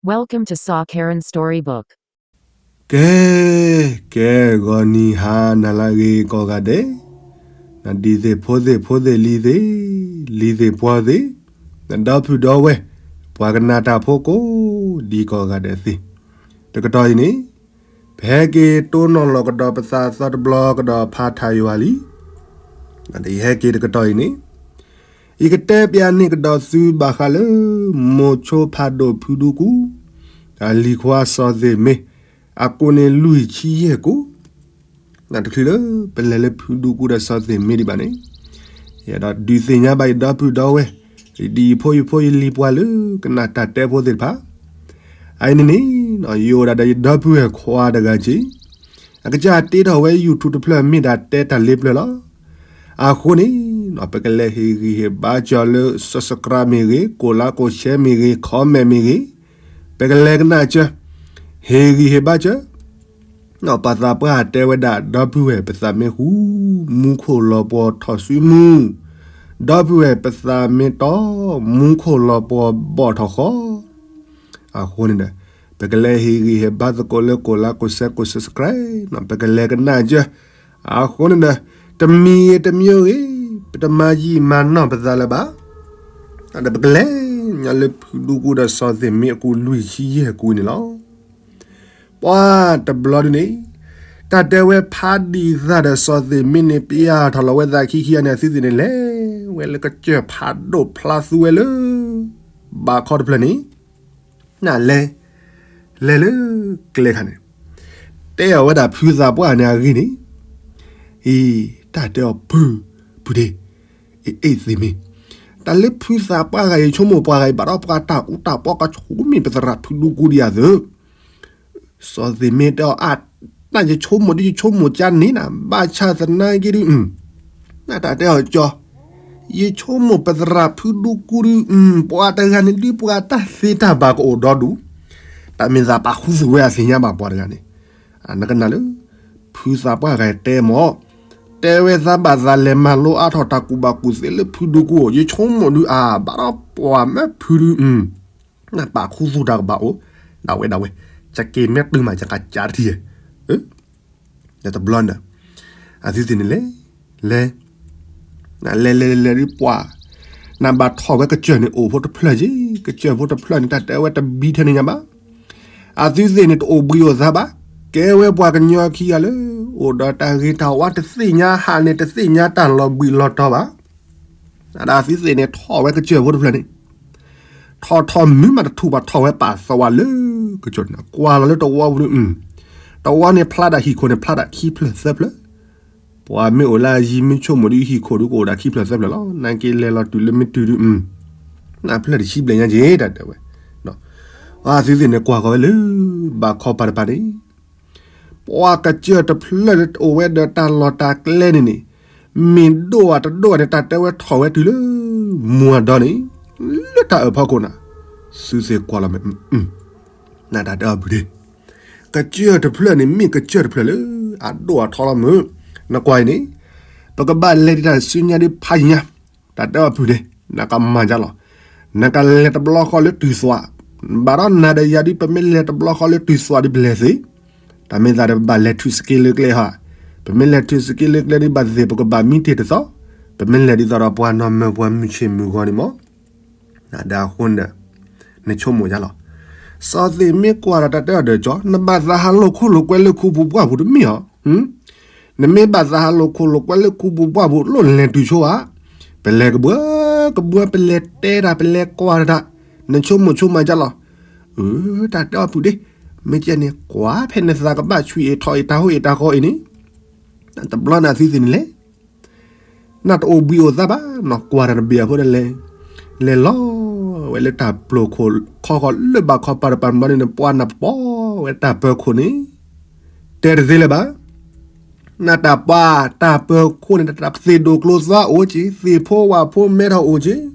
Welcome to Saw Karen Storybook. ကဲ, ကဲ, ဂီၤနံၤဟါနၤလၢအဂ့ၤကိးဂၤဒဲး, နဒံးသ့ၣ်ဖိသ့ၣ်ဖိသ့ၣ်လံၤသ့ၣ်, လံၤသ့ၣ်ပှီၤသ့ၣ်, နဒီပုၢ်ဒီဝဲၢ်, ပှၤကနၣ်တၢ်ဖိကိးဒံကိးဂၤဒဲးသ့ၣ်, တကတီၢ်အံၤန့ၣ်, ပဟဲက့ၤတိၢ်နီၣ်လီၤကဒီးပသးသီတဘျီကဒီးဖးထးယွၤလံ. နဒံးဟဲက့ၤတကတီၢ်အံၤန့ၣ်, ယကတဲပျးန့ၢ်ကဒီးသုဘၣ်ဃးလၢ မိၤဆိဖးဒိၣ်ဖုဒူကူ, အလံၤခွါစီၤသ့ၣ်မ့, အကိးန့ၣ်လွံၢ်ဆံယဲၢ်ကိး, နတချုးလၢပလဲၤလၢဖုဒူကူဒီးစီၤသ့ၣ်မ့ဒံးဘၣ်န့ၣ်, ယအဲၣ်ဒိးဒုးသ့ၣ်ညါဘၣ်ယဒီပုၢ်ဒီဝဲၢ်, ဒ်ယဖိယဖိယလံၤပှၤလၢကနၣ်တၢ်တဲဖိသ့ၣ်တဖၣ်, အအံၤန့ၣ်န့ၣ်, ယအိၣ်ဒၣ်ဒီးယဒီပုၢ်ဝဲၢ်ခွါတဂၤက့ၤ, အကစၢ်တ့ထီၣ်ဝဲ YouTube တဖျၢၣ်မ့ၢ်ဒၣ်တဲတၢ်လ့ပျၢၢ်လီၤ. အဃိန့ၣ်, ပကလဲၤဟ့ၣ်ဂံၢ်ဟ့ၣ်ဘါစၢၤလၢ subscribe မ့ၢ်ဂ့ၤ, ကိးလါကိး share မ့ၢ်ဂ့ၤ, comment မ့ၢ်ဂ့ၤ, ပကလဲၤကနၣ်စၢၤ, ဟ့ၣ်ဂံၢ်ဟ့ၣ်ဘါစၢၤ, ပှၤသးပှၢ်တဲဝဲဒၣ် ဒီပုၢ်ဝဲၢ်ပသးမ့ၢ်ဃူ, မူခိၣ်လီၤပှီၤထီၣ်စုမုၢ်, ဒီပုၢ်ဝဲၢ်ပသးမ့ၢ်တီ, မူခိၣ်လီၤပှီၤဘီၣ်ထီၣ်ဃီ အဃိန့ၣ်ဒီး, ပကလဲၤဟ့ၣ်ဂံၢ်ဟ့ၣ်ဘါသကိးလၢကိးလါကိး share ကိး subscribe ပကလဲၤကနၣ်စၢၤ, အဃိန့ၣ်ဒီး, တမံၤဂ့ၤတမံၤဂ့ၤ, ပတမၤယံာ်မၤနီၢ်ပသးလၢၤဘၣ်, ဒီးပကလဲၤညါလၢဖုဒူကူဒီးစီၤသ့ၣ်မ့အကူလွံၢ်ဆံယဲၢ်ကူန့ၣ်လီၤ. ပှၤတဘျီဒုန့ၣ်, တၢ်တဲဝဲဖးဒံးသးဒီးစီၤသ့ၣ်မ့န့ၣ် ပျၢ်ထီၣ်လီၤဝဲသးခံခံဂၤန့ၣ် အသုသ့ၣ်န့ၣ် လဲၤဝဲလၢကစၢၢ်ဖးဒိၣ်ဖျါသူဝဲလၢ ဘးခီတဖျၢၣ်န့ၣ်, နလဲၤ, လဲၤလၢကျဲခါန့ၣ်, တဲအီၤဝဲဒၣ်ဖုသးပှၢ်န့ၣ်အဂ့ၢ်န့ၣ်, အံၤ, တၢ်တဲအီၤဖု, ဖုဒ့, အ့ၣ်သ့ၣ်မ့, တၢ်လၢဖုသးပှၢ်ဂၤအံၤ ဆိကမိၣ်ပှၤဂၤအံၤ ဘၣ်ဒီးပှၤတၢ်ကူတၢ်ပီကဆိးမ့ၢ်ပသရၣ်ဖုဒူကူဒံးဧါသၢ စီၤသ့ၣ်မ့တဲအီၤအါ, နယဆိကမိၣ်ဒ်ယဆိကမိၣ်ကါန့ၣ်နၤ ဘၣ်ဆၣ်သနာ်က့ဒု, နတၢ်တဲအီၤကၠီ, ယဆိကမိၣ်ပသရၣ်ဖုဒူကူဒု, ပှၤတဂၤန့ၣ်ဒုးပှၤတၢ်သ့တၢ်ဘၣ်ကအိၣ်ဒီဒူၣ်, တၢ်မ့ၢ်သးပာ်ခူသူၣ်ဝဲအသ့ၣ်ညါဘၣ်ပှၤတဂၤန့ၣ်, နကနၣ်လၢ, ဖုသးပှၢ်ဂၤတဲမၢ်, တဲဝဲသးဘၣ်သးလဲၤမၤလိအါထီၣ်တၢ်ကူၣ်ဘၣ်ကူၣ်သ့လၢဖုဒူကူအိၣ် ယဆိကမိၣ်ဒုးအါ ဘၣ်ဒီးပှၤမၢဖုဒု နပာ်ခူသူၣ်တၢ်ကဘၣ်အိၣ်, ဒၣ်ဝဲဒၣ်ဝဲ, ကက့ၤမဲာ်တုၤမး ယကစးတထံၣ်, တဘျီန့ၣ်, အသုသ့ၣ်န့ၣ်လဲၤ, လဲၤ, လဲၤလဲၤလဲၤလဲၤဒုးပှၤ, နဘၣ်ထီၣ်ဝဲကစၢၢ်န့ၣ်အိၣ်ဖိတဖျၢၣ်က့, ကစၢၢ်ဖိတဖျၢၣ်န့ၣ် တၢ်တဲဝဲတဘံထဲန့ၣ်ညါဘၣ်, အသုသ့ၣ်န့ၣ်တအိၣ်ဘှံးအိၣ်သါဘၣ်, ကဲဝဲပှၤကညီခံဂၤလၢ, အိၣ်ဒီးတၢ်ဂ့ၤတၢ်ဝါတသ့ၣ်ညါဟးန့ၣ် တသ့ၣ်ညါတၢ်လီၤဘှံးလီၤတီၤဘၣ် အဒၣ်အသုသ့ၣ်န့ၣ်ထီၣ်ဝဲကစၢၢ်ဖိတဖျၢၣ်န့ၣ်, ထီၣ်ထီၣ်မုာ်မးတထူၣ်ဘၣ်ထီၣ်ဝဲပာ်သဝးလၢကစၢၢ်န့ၣ် ကွၢ်လီၤလၢတဝီပူၤဒု, တဝီန့ၣ်ဖျါဒၣ်ဟံၣ်ခိၣ်န့ၣ်ဖျါဒၣ်ခံဖျၢၣ်သၢဖျၢၣ်, ပှၤမ့ၢ်အိၣ်လၢအယံၤမ့ၢ်ဆိကမိၣ်ဒုဟံၣ်ခိၣ်ဒုကအိၣ်ဒၣ်ခံဖျၢၣ်သၢဖျၢၣ်လီၤ နက့လဲၤလီၤတုၤလၢမ့ၢ်တုၤဒု, နဖျၢၣ်တဆံဘျဲၣ်ညါက့ၤတၢ်တဲဝဲ, အသုသ့ၣ်န့ၣ်ကွၢ်ဃီၤဝဲလၢ, ဘၣ်ခီပၤတပၤန့ၣ် ပှၤကစၢၢ်တဖျၢၣ်လၢအိၣ်ဝဲဒီးတၢ်လီၢ်တၢ်ကျဲန့ၣ်န့ၣ်, မ့ၢ်ဒိၣ်အတဒိၣ်န့ၣ် တၢ်တဲဝဲထီၣ်ဝဲတုၤလၢ, မူအဒီန့ၣ်, လၢတၢ်အၢၣ်ဖီခိၣ်နၤ, သုသ့ၣ်ကွၢ်လီၤမ့ၢ်, နတၢ်တဲအီၤဘုဒ့, ကစၢၢ်တဖျၢၣ်န့ၣ် မ့ၢ်ကစၢၢ်တဖျၢၣ်လၢ, အဒိၣ်အထီလီၤမုၢ်, နကွၢ်အံၤန့ၣ်, ပကဘၣ်လဲၤဒ်တၢ်စုညါဒ်ဖးယံၤညါ, တၢ်တဲအီၤဖုန့ၣ်, နကမၤဒ်လီၤ, နကလဲၤတဘျီဃီလၢတုၤသွး, ဘၣ်ဒီးနၤဒီးယၤဒ်ပမ့ၢ်လဲၤတဘျီဃီလၢတုၤသွးဒ်ပလဲၤသ့, တၢ်မ့ၢ်သးဒီးပဘၣ်လဲၤထုးစက့လၢကျဲဟီ, ပမ့ၢ်လဲၤထုးစက့လၢကျဲဒ်ဘၣ်သ့ၣ် ပကဘၣ်မံတ့ၢ်တသီ, ပမ့ၢ်လဲၤဒ်သိးဒီးပှၤနီၢ်မၢပှၤမုၢ်ဆ့ၣ်မုၢ်ဂီၤန့ၣ်မး နဒၣ်အဃိန့ၣ်ဒီး, နဆိကမိၣ်ယါလီၤ, စီၤသ့ၣ်မ့ၢ်ကွၢ်ဒီးတၢ်တဲအီၤဒီးကၠီ, နဘၣ်သးဟးလိာ်ခိၣ်လိာ်ကွဲလၢခူပူၤပှၢ်ပူၤတမ့ၢ်ဧါ, နမ့ၢ်ဘၣ်သးဟးလိာ်ခိၣ်လိာ်ကွဲလၢခူပူၤပှၢ်ပူၤလိၣ်လဲၤတုၤဆိဧါ, ပလဲၤကဘှၢ, ကဘှၢပလဲၤတဲတၢ်ပလဲၤကွၢ်တၢ်, နဆိကမိၣ်ဆိကမးယါလီၤ, အၢ, တၢ်တဲအီၤဖုဒ့, မ့ၢ်ကဲန့ၣ် ကွၢ်ဖဲနသးကဘၣ်ဆှံအ့ၣ်ထီၣ်အ့ၣ်တၢ်ဟိအ့ၣ်တၢ်ဃီအံၤန့ၣ် တဘျီန့ၣ်အသုသ့ၣ်န့ၣ်လဲၣ်, နတအိၣ်ဘှံးအိၣ်သါဘၣ်နီၤ ကွၢ်တၢ်တဘ့ၣ်အဃိန့ၣ်လဲၣ်, လဲၤလီၤဝဲလၢတၢ်ပျိၢ်ခိၣ်ခီဃီလၢဘၣ်ခီပၤတပၤတဘျီန့ၣ် နပှၤနပီၢ်ဝဲတၢ်ပၢၤခိၣ်န့ၣ်, တဲတသ့လၢၤဘၣ်, နတၢ်ပှၤတၢ်ပၢၤခိၣ်န့ၣ် တၢ်သ့ၣ်ဒိၣ်ကျိၤသွါအိၣ်က့ၤ သ့ၣ်ဖိဝၣ်ဖိမဲထီၣ်အိၣ်က့ၤ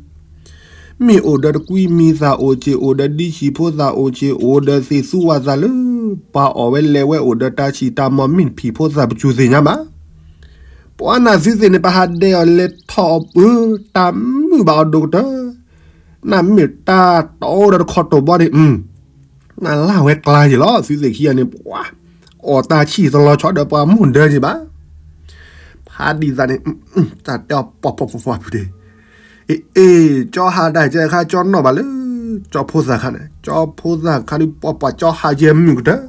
မ့ၢ်အိၣ်ဒီးတကွံမံၤသးအိၣ်က့ၤ အိၣ်ဒီးဒ်ဆံးဖိသၣ်အိၣ်က့ၤ အိၣ်ဒီးသ့ၣ်သူဝၣ်သးလၢ ပှၤအီၣ်ဝဲလဲၤဝဲအိၣ်ဒီးတၢ်ဆံၣ်တၢ်မီၤမ့ၢ်တဖံးဖိသၣ်ပစူၤသ့ၣ်ညါဘၣ်, ပှၤနသုသ့ၣ်န့ၣ် ပဟးဒဲးအီၤလဲၤထီၣ်အီၤပၢ တၢ်မုာ်ဘၣ်အီၤဒိၣ်ကတၢၢ်, နမ့ၢ်တၢ်တီဒီးတခီတိၢ်ဘီန့ၣ်, နလၢ်ဝဲကျါယံၤလီၤ သုသ့ၣ်ခံဂၤန့ၣ် ပှၤ အီၣ်တၢ်ဆံၣ်တလီၤဆီဒီးပှၤမိၢ်ဒၢယံၤဘၣ်. ဖးဒံးသးန့ၣ် တၢ်တဲအီၤပှၤပှၤပှၤပှၤဖုဒ့ အ့ အ့ ကၠီဟးတၢ်ကဲခါကၠီနီၣ်ဘၣ်လၢ ကၠီဖိသၣ်ခါန့ၣ် ကၠီဖိသၣ်ခါဒုးပှၤပှၤကၠီဟးယဲမုၢ်ကတၢၢ်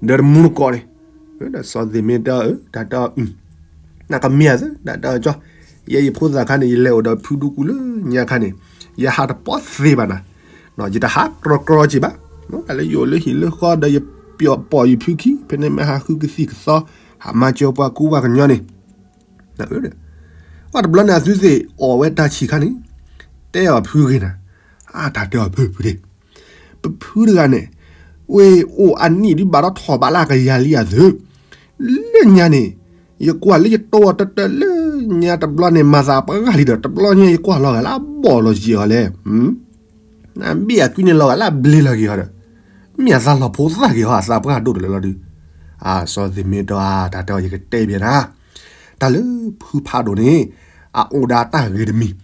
ဒီးတမူတကိးန့ၣ် စီၤသ့ၣ်မ့ၢ်တဲအီၤ တၢ်တဲအီၤ နကမ့ၢ်အသၢ တၢ်တဲအီၤကၠီ ယဲယဖိသၣ်ခါန့ၣ် ယလဲၤအိၣ်ဒီးဖုဒူကူလၢညါခါန့ၣ် ယဟးတပီသ့ဘၣ်နၤ ယတဟးကြီကြီက့ဘၣ်. တၢ်လၢယအိၣ်လၢဟံၣ်လၢဃီဒီးယပျီၣ်ပီၣ်ယဖုခံ ဖဲန့ၣ်မ့ၢ်ဟးဃုကသံၣ်ကသီ ဟးမၤစၢၤပှၤကူပှၤကညီန့ၣ် ဝဲတဘျီန့ၣ် အသုသ့ၣ်အီၣ်ဝဲတၢ်ဆံၣ်ခါန့ၣ် တဲအီၤဖုဂ့ၤနၤ အါတၢ်တဲအီၤဖုဖုဒ့ ပဖုတဂၤန့ၣ် ဝဲအိၣ်အနံၣ်ဒုးဘၣ်ဒီးထီၣ်ဘးလၢအကယၤလံအသု လၢညါန့ၣ် ယကွၢ်လၢယတိအီၤတၢ်တၢ်လၢညါတဘျီန့ၣ် မၤသးပှၢ်ဂၤလံဒီး တဘျီညါယကွၢ်လီၤဂာ်လၢအဘီၣ်လီၤယံာ်အီၤလဲၣ် ဘ့ၣ်အကုန့ၣ်လီၤဂာ်လၢအဘျ့လီၤက့ၤအီၤဒီး မ့ၢ်အသးလီၤဖိသၣ်က့ၤအီၤ အသးပှၢ်ဒိၣ်တလၢလီၤဒုး အစီၤသ့ၣ်မ့ၢ်တဲအါ တၢ်တဲအီၤ ယကတဲဘၣ်နၤ တၢ်လၢဖုဖးဒိၣ်န့ၣ် အအိၣ်ဒီးအတၢ်ဂ့ၤတမံၤ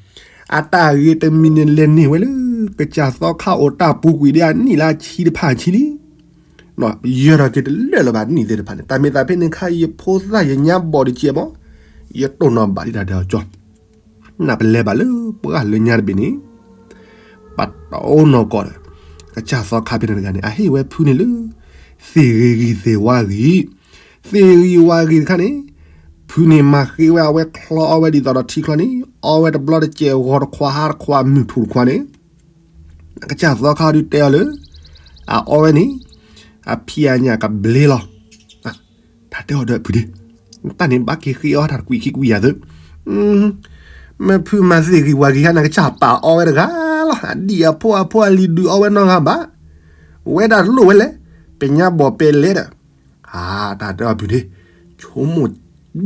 အတၢ်ဂ့ၤတမံၤန့ၣ် လဲၤန့ၢ်ဝဲလၢ ကစၢ်သီခါအိၣ်တၢ်ပူၤကွံာ်ဒ်အနံၣ်လၢအဆံတဖၣ်ဆံလံ ယဲဒီးက့ၤတလၢာ်လၢၤဘၣ်နံၣ်သ့ၣ်တဖၣ်န့ၣ် တၢ်မ့ၢ်သးဖဲန့ၣ်ခါ ယဖိသၣ်ယညါဘီၣ်တကဲးမး ယတိၢ်နီၣ်ဘၣ်ဒ်တၢ်တဲအီၤကၠီ နပလဲၤဘၣ်လၢပှၢ်လၢညါတဘ့ၣ်န့ၣ် ပတအိၣ်နီၢ်ကီၢ်ဒီး ကစၢ်သီခါဖဲန့ၣ်တဂၤန့ၣ် အဟ့ၣ်ဝဲဖုန့ၣ်လၢ သ့ၣ်ဂ့ၤဂံၢ်သ့ၣ်ဝါဂံၢ် သ့ၣ်ဂံၢ်ဝါဂံၢ်တခါန့ၣ် ဖုန့ၣ်မၤဃ့ဝဲအဝဲချီအီဝဲဒ်သိးဒီးထံချီန့ၣ် အီဝဲတဘျီတစဲးဂီၤတခွးဟါတခွးမုၢ်ထူၣ်တခွးန့ၣ် ကစၢ်သီခါဒုးတဲအီၤလၢ အအီဝဲန့ၣ် အဖံးအညၣ်ကဘျ့လီၤ တၢ်တဲအီၤဒီးဖုဒ့ တၢ်န့ၣ်ဘၣ်က့ၤဃ့အီတၢ်တကွံာ်ခံကွံာ်ယၤသု မ့ၢ်ဖုမၤသ့ၣ်ဂံၢ်ဝါဂံၢ်ဟါန့ၣ် ကစၢ်ပာ်အီဝဲတဂၤလီၤ အဒံၣ်အဖိအဖိအလံၤဒုးအီဝဲနီတဂၤဘၣ် ဝဲဒၣ်တလိၣ်ဝဲလဲၣ် ပညါဘီၣ်ပဲလဲၣ်ဒီး တၢ်တဲအီၤဖုဒ့ ဆိကမိၣ်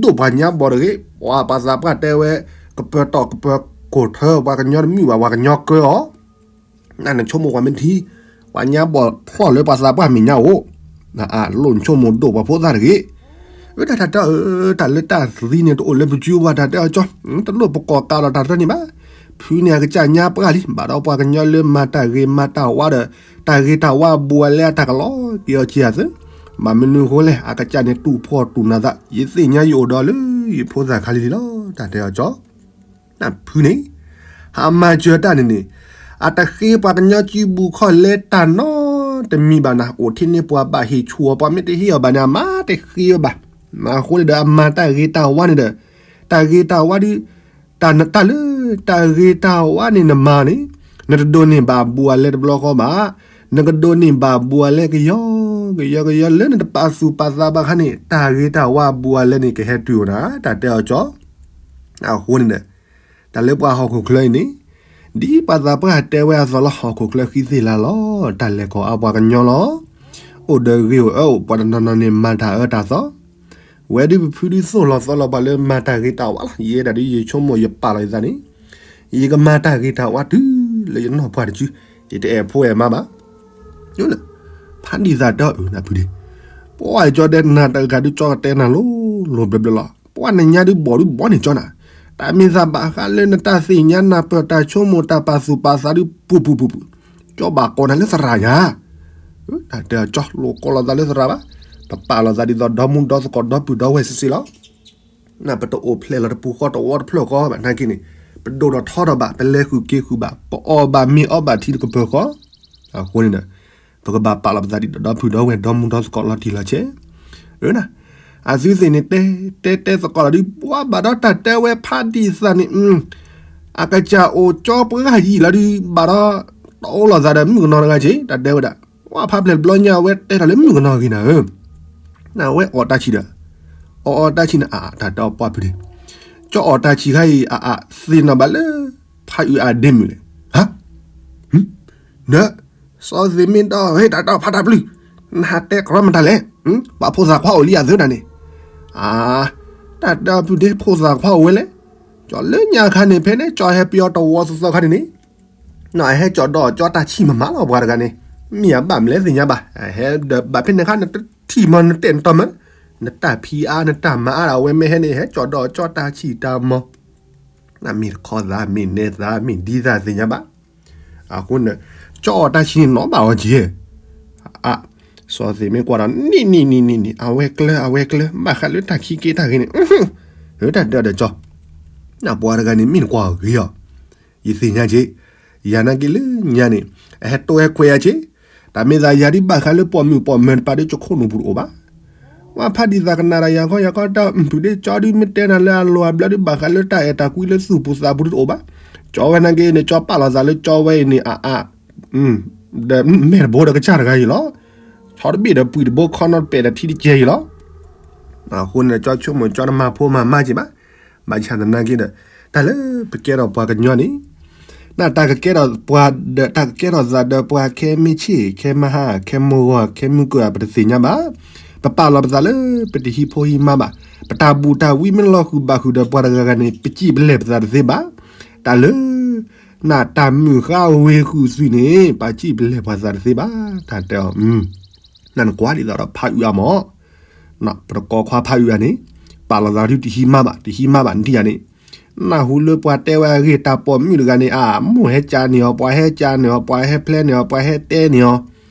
ဒိၣ်ပှၤညါဘီၣ်တဂ့ၤ ပှၤပှၤသးပှၢ်တဲဝဲ ကပၢၤတီၢ်ကပၢၤကိၢ်ထၢ ပှၤကညီတမုာ်ဘၣ် ပှၤကညီကၢအီၤ နနဆိကမိၣ်ပှၤမ့ၢ်ထံ ပှၤညါဘီၣ်ဖျီၣ်လၢပှၤသးပှၢ်မဲာ်ညါအိၣ် လိၣ်ဆိကမိၣ်ဒိၣ်ပှၤဖိသၣ်တဂ့ၤ ဝဲဒၣ်တၢ်တဲအီၤ တၢ်လၢတၢ်သံန့ၣ် တအိၣ်လၢပစုပှၤတၢ်တဲအီၤကၠီ တလိၣ်ပကိးကးလီၤတၢ်တၢ်န့ၣ်ဘၣ် ဖုန့ၣ်အကစၢ်ညါပှၢ်လံ ဘၣ်ဒီးပှၤကညီလၢမၤတၢ်ဂ့ၤမၤတၢ်ဝါဒီး တၢ်ဂ့ၤတၢ်ဝါဘူးအလဲအတၢ်ကလီက့ၤအီၤက့ၤအသၢ ဘၣ်မနုၤဃိလဲၣ် အကစၢ်န့ၣ်တူၢ်ဖှီၣ်တူၢ်နၤသး ယသ့ၣ်ညါယအိၣ်ဒီးလၢယဖိသၣ်ခါလံလံလီၤ တၢ်တဲအီၤကၠီ ဖုန့ၣ် အမၤစၢၤတၢ်န့ၣ်န့ၣ် အတဃ့ပှၤကညီစုဘူးခီၣ်လဲတၢ်နီတမံၤဘၣ်နၤ အိၣ်ထဲန့ၣ်ပှၤဘၣ်ဟ့ၣ်ဆူၣ်အီၤ ပှၤမ့ၢ်တဟ့ၣ်အီၤဘၣ်န့ၣ် အမၤတဃ့ဝဲဘၣ် အဃိန့ၣ်ဒီးအမၤတၢ်ဂ့ၤတၢ်ဝါန့ၣ်ဒီး တၢ်ဂ့ၤတၢ်ဝါဒုး တၢ်လၢ တၢ်ဂ့ၤတၢ်ဝါန့ၣ်နမၤန့ၣ် နတဒိးန့ၢ်ဘၣ်ဘူးအလဲတဘျီဃီဘၣ် နကဒိးန့ၢ်ဘၣ်ဘူးအလဲကယီကယီကယီ လၢနတပာ်သူၣ်ပာ်သးဘၣ်ခါန့ၣ် တၢ်ဂ့ၤတၢ်ဝါဘူးအလဲန့ၣ် ကဟဲတုၤအိၣ်နၤ တၢ်တဲအီၤကၠီ အဃိန့ၣ်ဒီး တၢ်လၢပှၤဟီၣ်ခိၣ်ချၢအံၤန့ၣ် ဒ်ပှၤသးပှၢ်တဲဝဲအသိးလီၤ ဟီၣ်ခိၣ်ချၢဃံသ့ၣ်လၤလီၤ တၢ်လဲၤကီၢ်အါပှၤကညီလီၤ အိၣ်ဒီးဂ့ၢ်အိၣ်အၢအိၣ် ပှၤတနီၤနီၤန့ၣ်မၤတၢ်အၢတၢ်သီ ဝဲဒုးပဖုဒုးသိၣ်လီၤသီလီၤပှၤလၢမၤတၢ်ဂ့ၤတၢ်ဝါလီၤ ယဲဒၣ်ဒုးယဆိကမိၣ်ယပာ်လီၤယသးန့ၣ် ယကမၤတၢ်ဂ့ၤတၢ်ဝါတုၤလၢယနီၢ်ပှၢ်တစု ယတအဲၣ်ဖိအဲၣ်မါဘၣ် ဖးဒံးသးတဲအီၤနဖုဒ့ ပှၤကၠီတဲနၤတဂၤဒုးကၠီကတဲနၤလိၤလိၤဘျီဘျီလီၤ ပှၤနညါဒုးဘီၣ်ဒုးဘီၣ်န့ၣ်ကၠီနၤ တၢ်မ့ၢ်သးဘၣ်ဃးလၢနတၢ်သ့ၣ်ညါနၢ်ပၢၢ်တၢ်ဆိကမိၣ်တၢ်ပာ်သူၣ်ပာ်သးဒုးပူၤပူၤပူၤပူၤ ကၠီဘၣ်ကိးနၤလၢသရၣ်ညါ တၢ်တဲအီၤကၠီလိာ်ကိးလီၤသးလၢသရၣ်ဘၣ် ပပာ်လီၤသးဒ်သိးဒီမူဒီသကိးဒီပုၢ်ဒီဝဲၢ်စ့ၢ်စ့ၢ်လီၤ နပတအိၣ်ဖျဲၣ်လီၤတပူၤဃီတဝီတဖျၢၣ်ဃီဘၣ်နာ်က့န့ၣ် ပဒိၣ်ထီၣ်ထီထီၣ်ဘၣ် ပလဲၤဃုာ်က့ၤဃုာ်ဘၣ် ပအီၣ်ဘၣ်မ့ၤအီဘၣ်ထံတကပၢၤဃီ အဃိန့ၣ်ဒီး ပကဘၣ်ပာ်လီၤပသးဒ်ဒီပုၢ်ဒီဝဲၢ်ဒီမူဒီသကိးလီၤတံၢ်လီၤဆဲး အသုသ့ၣ်န့ၣ်တဲ တဲတဲသကိးလီၤဒုး ပှၤဘၣ်ဒီးတၢ်တဲဝဲဖးဒံးသးန့ၣ် အကစၢ်အိၣ်ကၠီပှၤဂၤယံာ်လီၤဒုး ဘၣ်ဒီး တအိၣ်လီၤသးဒီးမုၣ်ကနီၤတဂၤဆ့ တၢ်တဲဝဲဒၣ် ပှၤဖးဖျဲၣ်တဘျီညါအဝဲတဲတၢ်လၢမုၣ်ကနီၤဂ့ၤနၤဧၢ နဝဲအီၣ်တၢ်ဆံၣ်ဒီး အီၣ်အီၣ်တၢ်ဆံၣ်န့ၣ် အတၢ်တဲအီၤပှၢ်ဖုဒ့ ကၠီအီၣ်တၢ်ဆံၣ်ခါအံၤ အအသ့ၣ်နီၣ်ဘၣ်လၢ ဖးအုးအဒ့မုၣ်လဲၣ် ဟါ န စီၤသ့ၣ်မ့ၢ်ဒီး ဟ့ၣ်တၢ်တီဖးတၢ်ပျုၢ် နဟးတဲကရီမတၤလဲၣ် ပှၤဖိသၣ်ခွါအိၣ်လံအသုတၢ်န့ၣ် အ တၢ်တဲအီၤဖုဒ့ဖိသၣ်ခွါအိၣ်ဝဲလဲၣ် ကၠီလၢညါခါန့ၣ် ဖဲန့ၣ် ကၠီဟဲပယီၤတဝီသီသီခါန့ၣ်န့ၣ် နဟဲကၠီဒီးကၠီတၢ်ဆံၣ်မမါလီၤပှၤတဂၤန့ၣ် မ့ၢ်အဘၣ်မလဲၣ်သ့ၣ်ညါဘၣ် ဟဲဒီးဘၣ်ဖဲန့ၣ်ခါ နတထံၣ်မီၤနတဲာ်နတီၤမး နတၢ်ဖံးအါ နတၢ်မၤအါ အဝဲမ့ၢ်ဟဲန့ၣ် ဟဲကၠီဒီးကၠီတၢ်ဆံၣ်တၢ်မီၤ နမ့ၢ်တခီသး မ့ၢ်နဲသး မ့ၢ်ဒ်သးသ့ၣ်ညါဘၣ် အဃိန့ၣ် ကၠီအီၣ်တၢ်ဆံၣ်န့ၣ်နီၣ်ဘၣ်အီၤက့ၤ အါ, စီၤသ့ၣ်မ့ၢ်ကွၢ်ဒီး နံၣ်နံၣ်နံၣ်နံၣ်နံၣ် အဝဲကျၢၤ အဝဲကျၢၤ ဘၣ်ဃးလၢတၢ်ခံက့တၢ်ဂ့ၤန့ၣ်, တၢ်ဒၢဒီးကၠီ, နပှၤတဂၤန့ၣ် မ့ၢ်နကွၢ်ဂ့ၤအီၤ, ယသ့ၣ်ညါက့ၤ, ယၤနာ်က့လၢညါန့ၣ် အဟဲတိၢ်ဟဲခွဲးယၤက့ၤ, တၢ်မ့ၢ်သးယၤဒ်ဘၣ်ဃးလၢပိာ်မုၣ်ပိာ်မၢၤတပၤဒီး ကခိၣ်နူာ်ပူၤတအိၣ်ဘၣ် ဝဲဖးဒံးသးကနၣ်ဒီးယၤခီ ယၤခီတၢ်ဖုၣ်ဒ့ကၠီဒုး မ့ၢ်တဲနၤလၢအလီၢ်အဘျၢဒုး ဘၣ်ဃးလၢတၢ်အဲၣ်တၢ်ကွံလၢသူၣ်ပူၤသးပူၤဒုးတအိၣ်ဘၣ်. ကၠီဝဲနာ်က့န့ၣ် ကၠီပာ်လီၤသးလၢကၠီဝဲအံၤန့ၣ် အအါ, ဒီးမဲာ်တဘိဒီးကစၢ်တဂၤအံၤလီၤ. ဆီတဘ့ၣ်ဒီးပှံၢ်တဘိ ခီနီတပဲာ်ဒီးထံတကဲအံၤလီၤ. အဃိန့ၣ် ကၠီဆိကမိၣ် ကၠီတမၤဖိမၤမါက့ၤဘၣ်. ဘၣ်ဆၣ်သနာ်က့ဒီး တၢ်လၢပကဲထီၣ်ပှၤကညီန့ၣ် နတၢ်ကကဲထီၣ်ပှၤဒီး တၢ်ကကဲထီၣ်သးဒီးပှၤခဲမ့ၢ်ဆ့ၣ် ခဲမဟါ ခဲမုၢ်ဂီၤ ခဲမုၢ်ကၢၢ် ပတသ့ၣ်ညါဘၣ်. ပပာ်လီၤပသးလၢပတဟံးဖိဟံးမါဘၣ်. ပတၢ်ဘူၣ်တၢ်ဝံမ့ၢ်လီၤဃုာ်ဘၣ်ဃုာ်ဒီးပှၤတဂၤဂၤန့ၣ် ပစံၣ်ပလဲၢ်ပသးတသ့ဘၣ်. တၢ်လၢ နတၢ်မုၢ်ဃါဝ့ၤဃုာ်သုးန့ၣ် ပစံၣ်ပလဲၢ်ပှၤသးတသ့ဘၣ်. တၢ်တဲအီၤ နနကွၢ်ဒ်သိးဒီးဖးအုးအါမး ပတကိးခွါဖးအုးအါန့ၣ် ပာ်လီၤသးဒုးတဟံးမါဘၣ် တဟံးမါဘၣ် နထံၣ်ယၤန့ၣ် နၢ်ဟူလၢပှၤတဲဝဲအဂ့ၢ် တၢ်ပိာ်မုၣ်တဂၤန့ၣ် အမိၢ်ဟဲကၠးန့ၢ်အီၤ ပှၤဟဲကၠးန့ၢ်အီၤ ပှၤဟဲဖျဲန့ၢ်အီၤ ပှၤဟဲတဲန့ၢ်အီၤ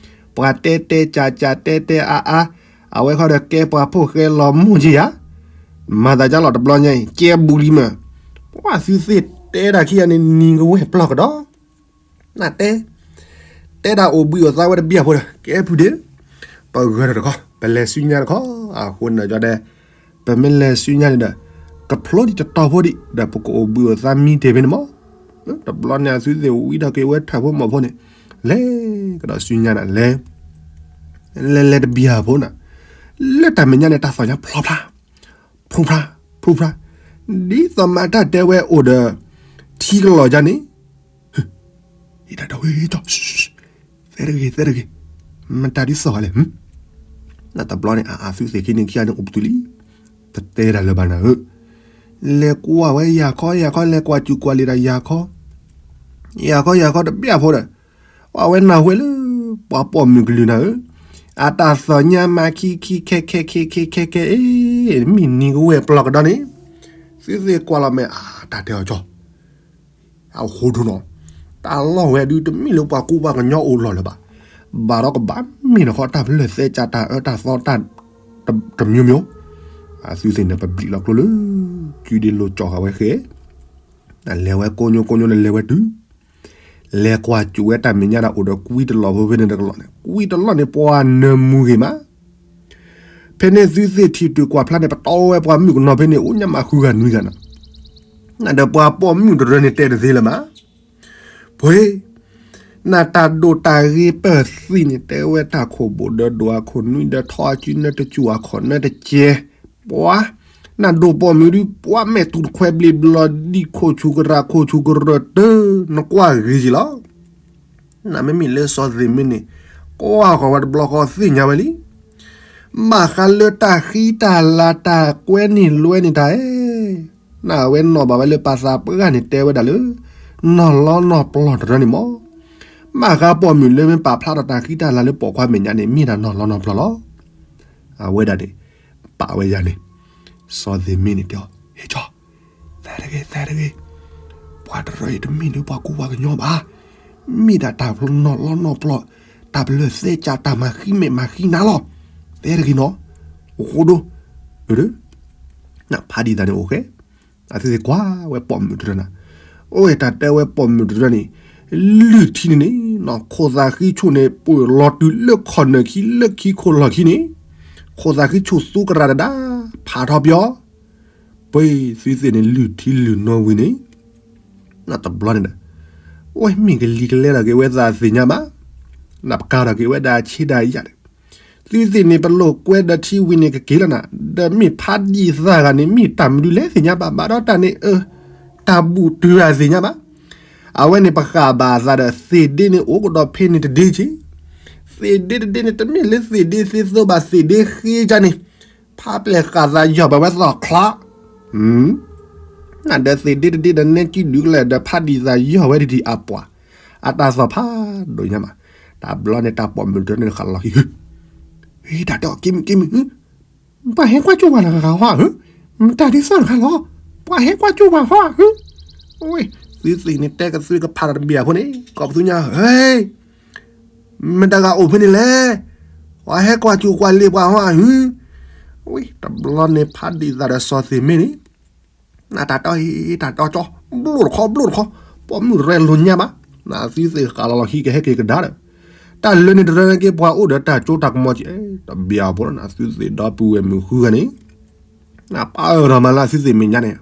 ပှၤတဲတဲကၠးကၠးတဲတဲအါအါ အဝဲခီဒီးကဲပှၤဖိၣ်ဃဲလီၤမိၢ်က့ယၤ မၤသးကၢ်လီၤတဘျီညါအံၤ ကဲဘူးလံမး ပှၤသုသ့ၣ်တဲဒၣ်ခံဂၤန့ၣ် နံၤကဝဲၢ်ပျီၢ်ကဒီး နတဲ တဲဒၣ်အိၣ်ဘှံးအိၣ်သါဝဲတဘျီဖိဒီး ကဲဖုဒ့ ပဂၢၢ်ဒီးတခီ ပလဲၤဆူညါတခီ အဃိန့ၣ်ဒီး ပမ့ၢ်လဲၤဆူညါန့ၣ်ဒီး ကဖျိဒံးတတီၤဖိဒံး ဒီးပကအိၣ်ဘှံးအိၣ်သါမံတ့ၢ်ဖဲန့ၣ်မး တဘျီန့ၣ် အသုသ့ၣ်ဝံထီၣ်က့ၤဝဲထၢၣ်ဖိမီၤဖိန့ၣ် လဲၤကဒီးဆူညါနၤ လဲၤ လဲၤလဲၤတဘျီဖိနၤ လၢတၢ်မဲာ်ညါန့ၣ် တၢ်သီၣ်ညါဖျီဖျါ ဖျိဖျါ ဖျိဖျါ ဒ်သိးမးတၢ်တဲဝဲအိၣ်ဒီး ထံကလီၤယါန့ၣ် ဟ့ၣ်တၢ်ဒီးဝဲ သဲတဂ့ၤ သဲတဂ့ၤ မတၤဒ်သိးဘၣ်လဲၣ် နတဘျီန့ၣ် အသုသ့ၣ်ခံန့ၣ်ခံဂၤန့ၣ်အိၣ်ပတုာ်လံ တတဲတၢ်လၢၤဘၣ်နၤဧၢ လဲၤကွၢ်ဝဲယၤခီ ယၤခီ လဲၤကွၢ်စူၣ်ကွၢ်လံာ်ဒီးယၤခီ ယၤခီ ယၤခီတဘျီဖိဒီး ပှၤဝဲနၢ်ဟူလၢ ပှၤပိာ်မုၣ်ကလုာ်နၤဧၢ, အတၢ်သီၣ်ညါမၤခံခံခဲခဲခံခံခဲခဲအံၤ မ့ၢ်နံၤကဝဲၢ်ပျီၢ်ကဒီးန့ၣ်, သုသ့ၣ်ကွၢ်လီၤမဲာ် အတၢ်တဲအီၤကၠီ, အဃိဒိၣ်နီၤ, တၢ်လီၢ်ဝဲဒုးတမ့ၢ်လၢပှၤကူပှၤကညီအိၣ်လီၢ်လၢၤဘၣ်, ဘၣ်ဒီးကဘၣ်မ့ၢ်နခီတၢ်ပလၢၢ်သဲကၠးတၢ်အၢတၢ်သီတၢ်တမျိုးမျိုး, အသုသ့ၣ်န့ၣ် ပဘျံးလီၤကျိလၢ ကုဒ့လိၤကၠီဃာ်ဝဲဃဲ လဲၤဝဲကိညိကိညိန့ၣ်လဲၤဝဲတုၤ, လဲၤကွၢ်စူၣ်ဝဲတၢ်မဲာ်ညါဒၣ်အိၣ်ဒီးကွံတလီၢ်ဖိဖဲန့ၣ်တကလီၢ်န့ၣ် ကွံတလီၢ်န့ၣ်ပှၤနၢမူဂ့ၤမး, ဖဲန့ၣ်သုသ့ၣ်ထံၣ်တုၤကွၢ်ဖျါန့ၣ် ပတီဝဲပှၤမုၣ်ကနီၤဖဲန့ၣ် အိၣ်ညါမးဃုဂၤနွံဂၤနီၤ, နဒီးပှၤပိာ်မုၣ်တရၢန့ၣ်တဲတသ့လၢၤမး, ပှ့ၤ နတၢ်ဒိၣ်တၢ်ဂ့ၤပၢၢ်သံန့ၣ် တဲဝဲတၢ်ခိၣ်ဘိၣ်ဒီးဒိၣ်အခိၣ်နွံဒီးထီအစုနၢတစူၢ်အခီၣ်နၢတကဲ, ပှၤ နဒိၣ်ပိာ်မုၣ်ဒုး ပှၤမဲာ်တူၣ်တခွဲဘျ့ဘျီဒံးခိၣ်ဆူၣ်ကရၢခိၣ်ဆူၣ်ကရၢ တၢ်နကွၢ်ဂ့ၤက့ၤလီၤ, နမ့မ့ၢ်လၢစီၤသ့ၣ်မ့ၢ်န့ၣ် ကွၢ်ဃီၤဝဲတဘျီဃီသ့ၣ်ညါဝဲလံ ဘၣ်ဃးလၢတၢ်ဃံတၢ်လၤတၢ်ကွဲန့ၢ်လွဲန့ၢ်တၢ်အဲၣ်, နဝဲနီၢ်ဘၣ်ဝဲလၢပာ်သးပှၢ်န့ၣ် တဲဝဲဒၣ်လၢ နီၢ်လီနီၢ်ပျီၢ်တရၢန့ၣ်မး, ဘၣ်ဃးပိာ်မုၣ်လၢမ့ၢ်ပာ်ဖျါထီၣ်တၢ်ဃံတၢ်လၤလၢပိာ်ခွါမဲာ်ညါန့ၣ် မ့ၢ်ဒၣ်နီၢ်လီနီၢ်ပျီၢ်လီၤ, အဝဲဒၣ်န့ၣ် ပာ်ဝဲယၤန့ၣ်, စီၤသ့ၣ်မ့ၢ်န့ၣ်တဲအီၤ ဟ့ၣ်ကၠီ, သဲတဂ့ၤ သဲတဂ့ၤ, ပှၤတရၢအံၤတမ့ၢ်လၢပှၤကူပှၤကညီဘၣ် မ့ၢ်ဒၣ်တၢ်နီၢ်လီနီၢ်ပျီၢ်, တၢ်ပလၢၢ်သဲကၠးတၢ်မၤဃံမဲာ်မၤဃံနါလီၤ, သဲတဂ့ၤနီၤ, အိၣ်ဃိဒိ, ဖးဒံးသးန့ၣ်အိၣ်ဃဲ, အသုသ့ၣ်ကွၢ်ဝဲပိာ်မုၣ်တရၢနၤ, အိၣ်ဝဲတၢ်တဲဝဲပိာ်မုၣ်တရၢန့ၣ်, လုၢ်ထံန့ၣ်န့ၣ်, ခိၣ်သးဃံဆူၣ်န့ၣ် ပှ့ၤလီၤတုၤလၢခီၣ်နၢၣ်ခံလၢခံခိၣ်လီၢ်ခံန့ၣ်, ခိၣ်သးဃံဆူၣ်သူကရၣ်တဒါ, ဖးထီပယီၤ ပှ့ၤသုသ့ၣ်န့ၣ် လုၢ်ထံလုၢ်နီၣ်ဝံၤန့ၣ်, နတဘျီန့ၣ်ဒီး, ဝဲမ့ၢ်ကလံၤကလဲထီၣ်က့ၤဝဲသးသ့ၣ်ညါဘၣ်, နပကၤထီၣ်က့ၤဝဲဒၣ်ဆ့ဒၣ်ယၤန့ၣ်, သုသ့ၣ်န့ၣ် ပလိာ်ကွဲဒီးထံဝံၤန့ၣ်ကက့ၤလီၤနၤ, ဒီးမ့ၢ်ဖးဒံးသးဂၤန့ၣ် မ့ၢ်တၢ်မနုၤလဲၣ်သ့ၣ်ညါဘၣ်, ဘၣ်ဒီးတၢ်န့ၣ်အၢ, တၢ်ဘူၣ်တုၤအသ့ၣ်ညါဘၣ်, အဝဲန့ၣ်ပဃာ်ဘၣ်အသးဒီး သ့ၣ်ဒ့န့ၣ်အိၣ်ကဒီးဖဲန့ၣ်တဒ့က့ၤ, သ့ၣ်ဒ့တဒ့န့ၣ် တမ့ၢ်လၢသ့ၣ်ဒ့သ့သိဘၣ် သ့ၣ်ဒ့ဃ့ကန့ၣ်, ဖးပျဲၢ်ဃာ်သးယီၢ်ဘၣ်ဝဲသီၣ်ချီ, နဒီးသ့ၣ်ဒ့တဒ့ဒီးနဲကံဒုးကလဲာ်ဒီး ဖးဒံးသးယီၢ်ဝဲဒ်အပှၤ, အတၢ်သီၣ်ဖးဒိၣ်ညါမး, တၢ်ဘျီန့ၣ်တၢ်ပိာ်မုၣ်တရၢန့ၣ်ဃာ်လီၤဟံၣ်, ဟ့ၣ်တၢ်တဲအီၤက့ၤမုၢ်က့ၤမုၢ်, ပှၤဟဲကွၢ်ကၠိဝဲလၢဃာ်ဃီဧၢ, မတၤဒ်သိးတခါလီၤ, ပှၤဟဲကွၢ်ကၠိဝဲဃီဧၢ, သုသ့ၣ်န့ၣ်တဲကသုကဖးဒီးတဘ့ၣ်အဖိန့ၣ် ကိးပသူညါဧၢ မတၤဂၤအိၣ်ဖဲန့ၣ်လဲၣ်, ပှၤဟဲကွၢ်စူၣ်ကွၢ်လဲၤပှၤဟီဧါ. ဝံၤတဘျီန့ၣ် ဖးဒံးသးဒီးစီၤသ့ၣ်မ့ၢ်န့ၣ် နတၢ်တီၢ်ဟ့ၣ်တၢ်တီၢ်ကၠီ ဘျိၣ်တခီဘျိၣ်တခီ, ပိာ်မုၣ်တရဲလိာ်ညါဘၣ်, နသုသ့ၣ်ဃးလီၤလီၤဟံးကဟဲက့ၤကဒါဒီး, တၢ်လၢန့ၣ်တရဲက့ၤပှၤအိၣ်ဒီးတၢ်ကၠိတၢ်ကမီၤက့ၤ, တဘၣ်အဖိလီၤ နသုသ့ၣ်ဒီပုၢ်ဝဲၢ်မုၣ်ဃုဂၤန့ၣ်, နပၢ်အၢၣ်ထီၣ်မးလၢသုသ့ၣ်မဲာ်ညါန့ၣ်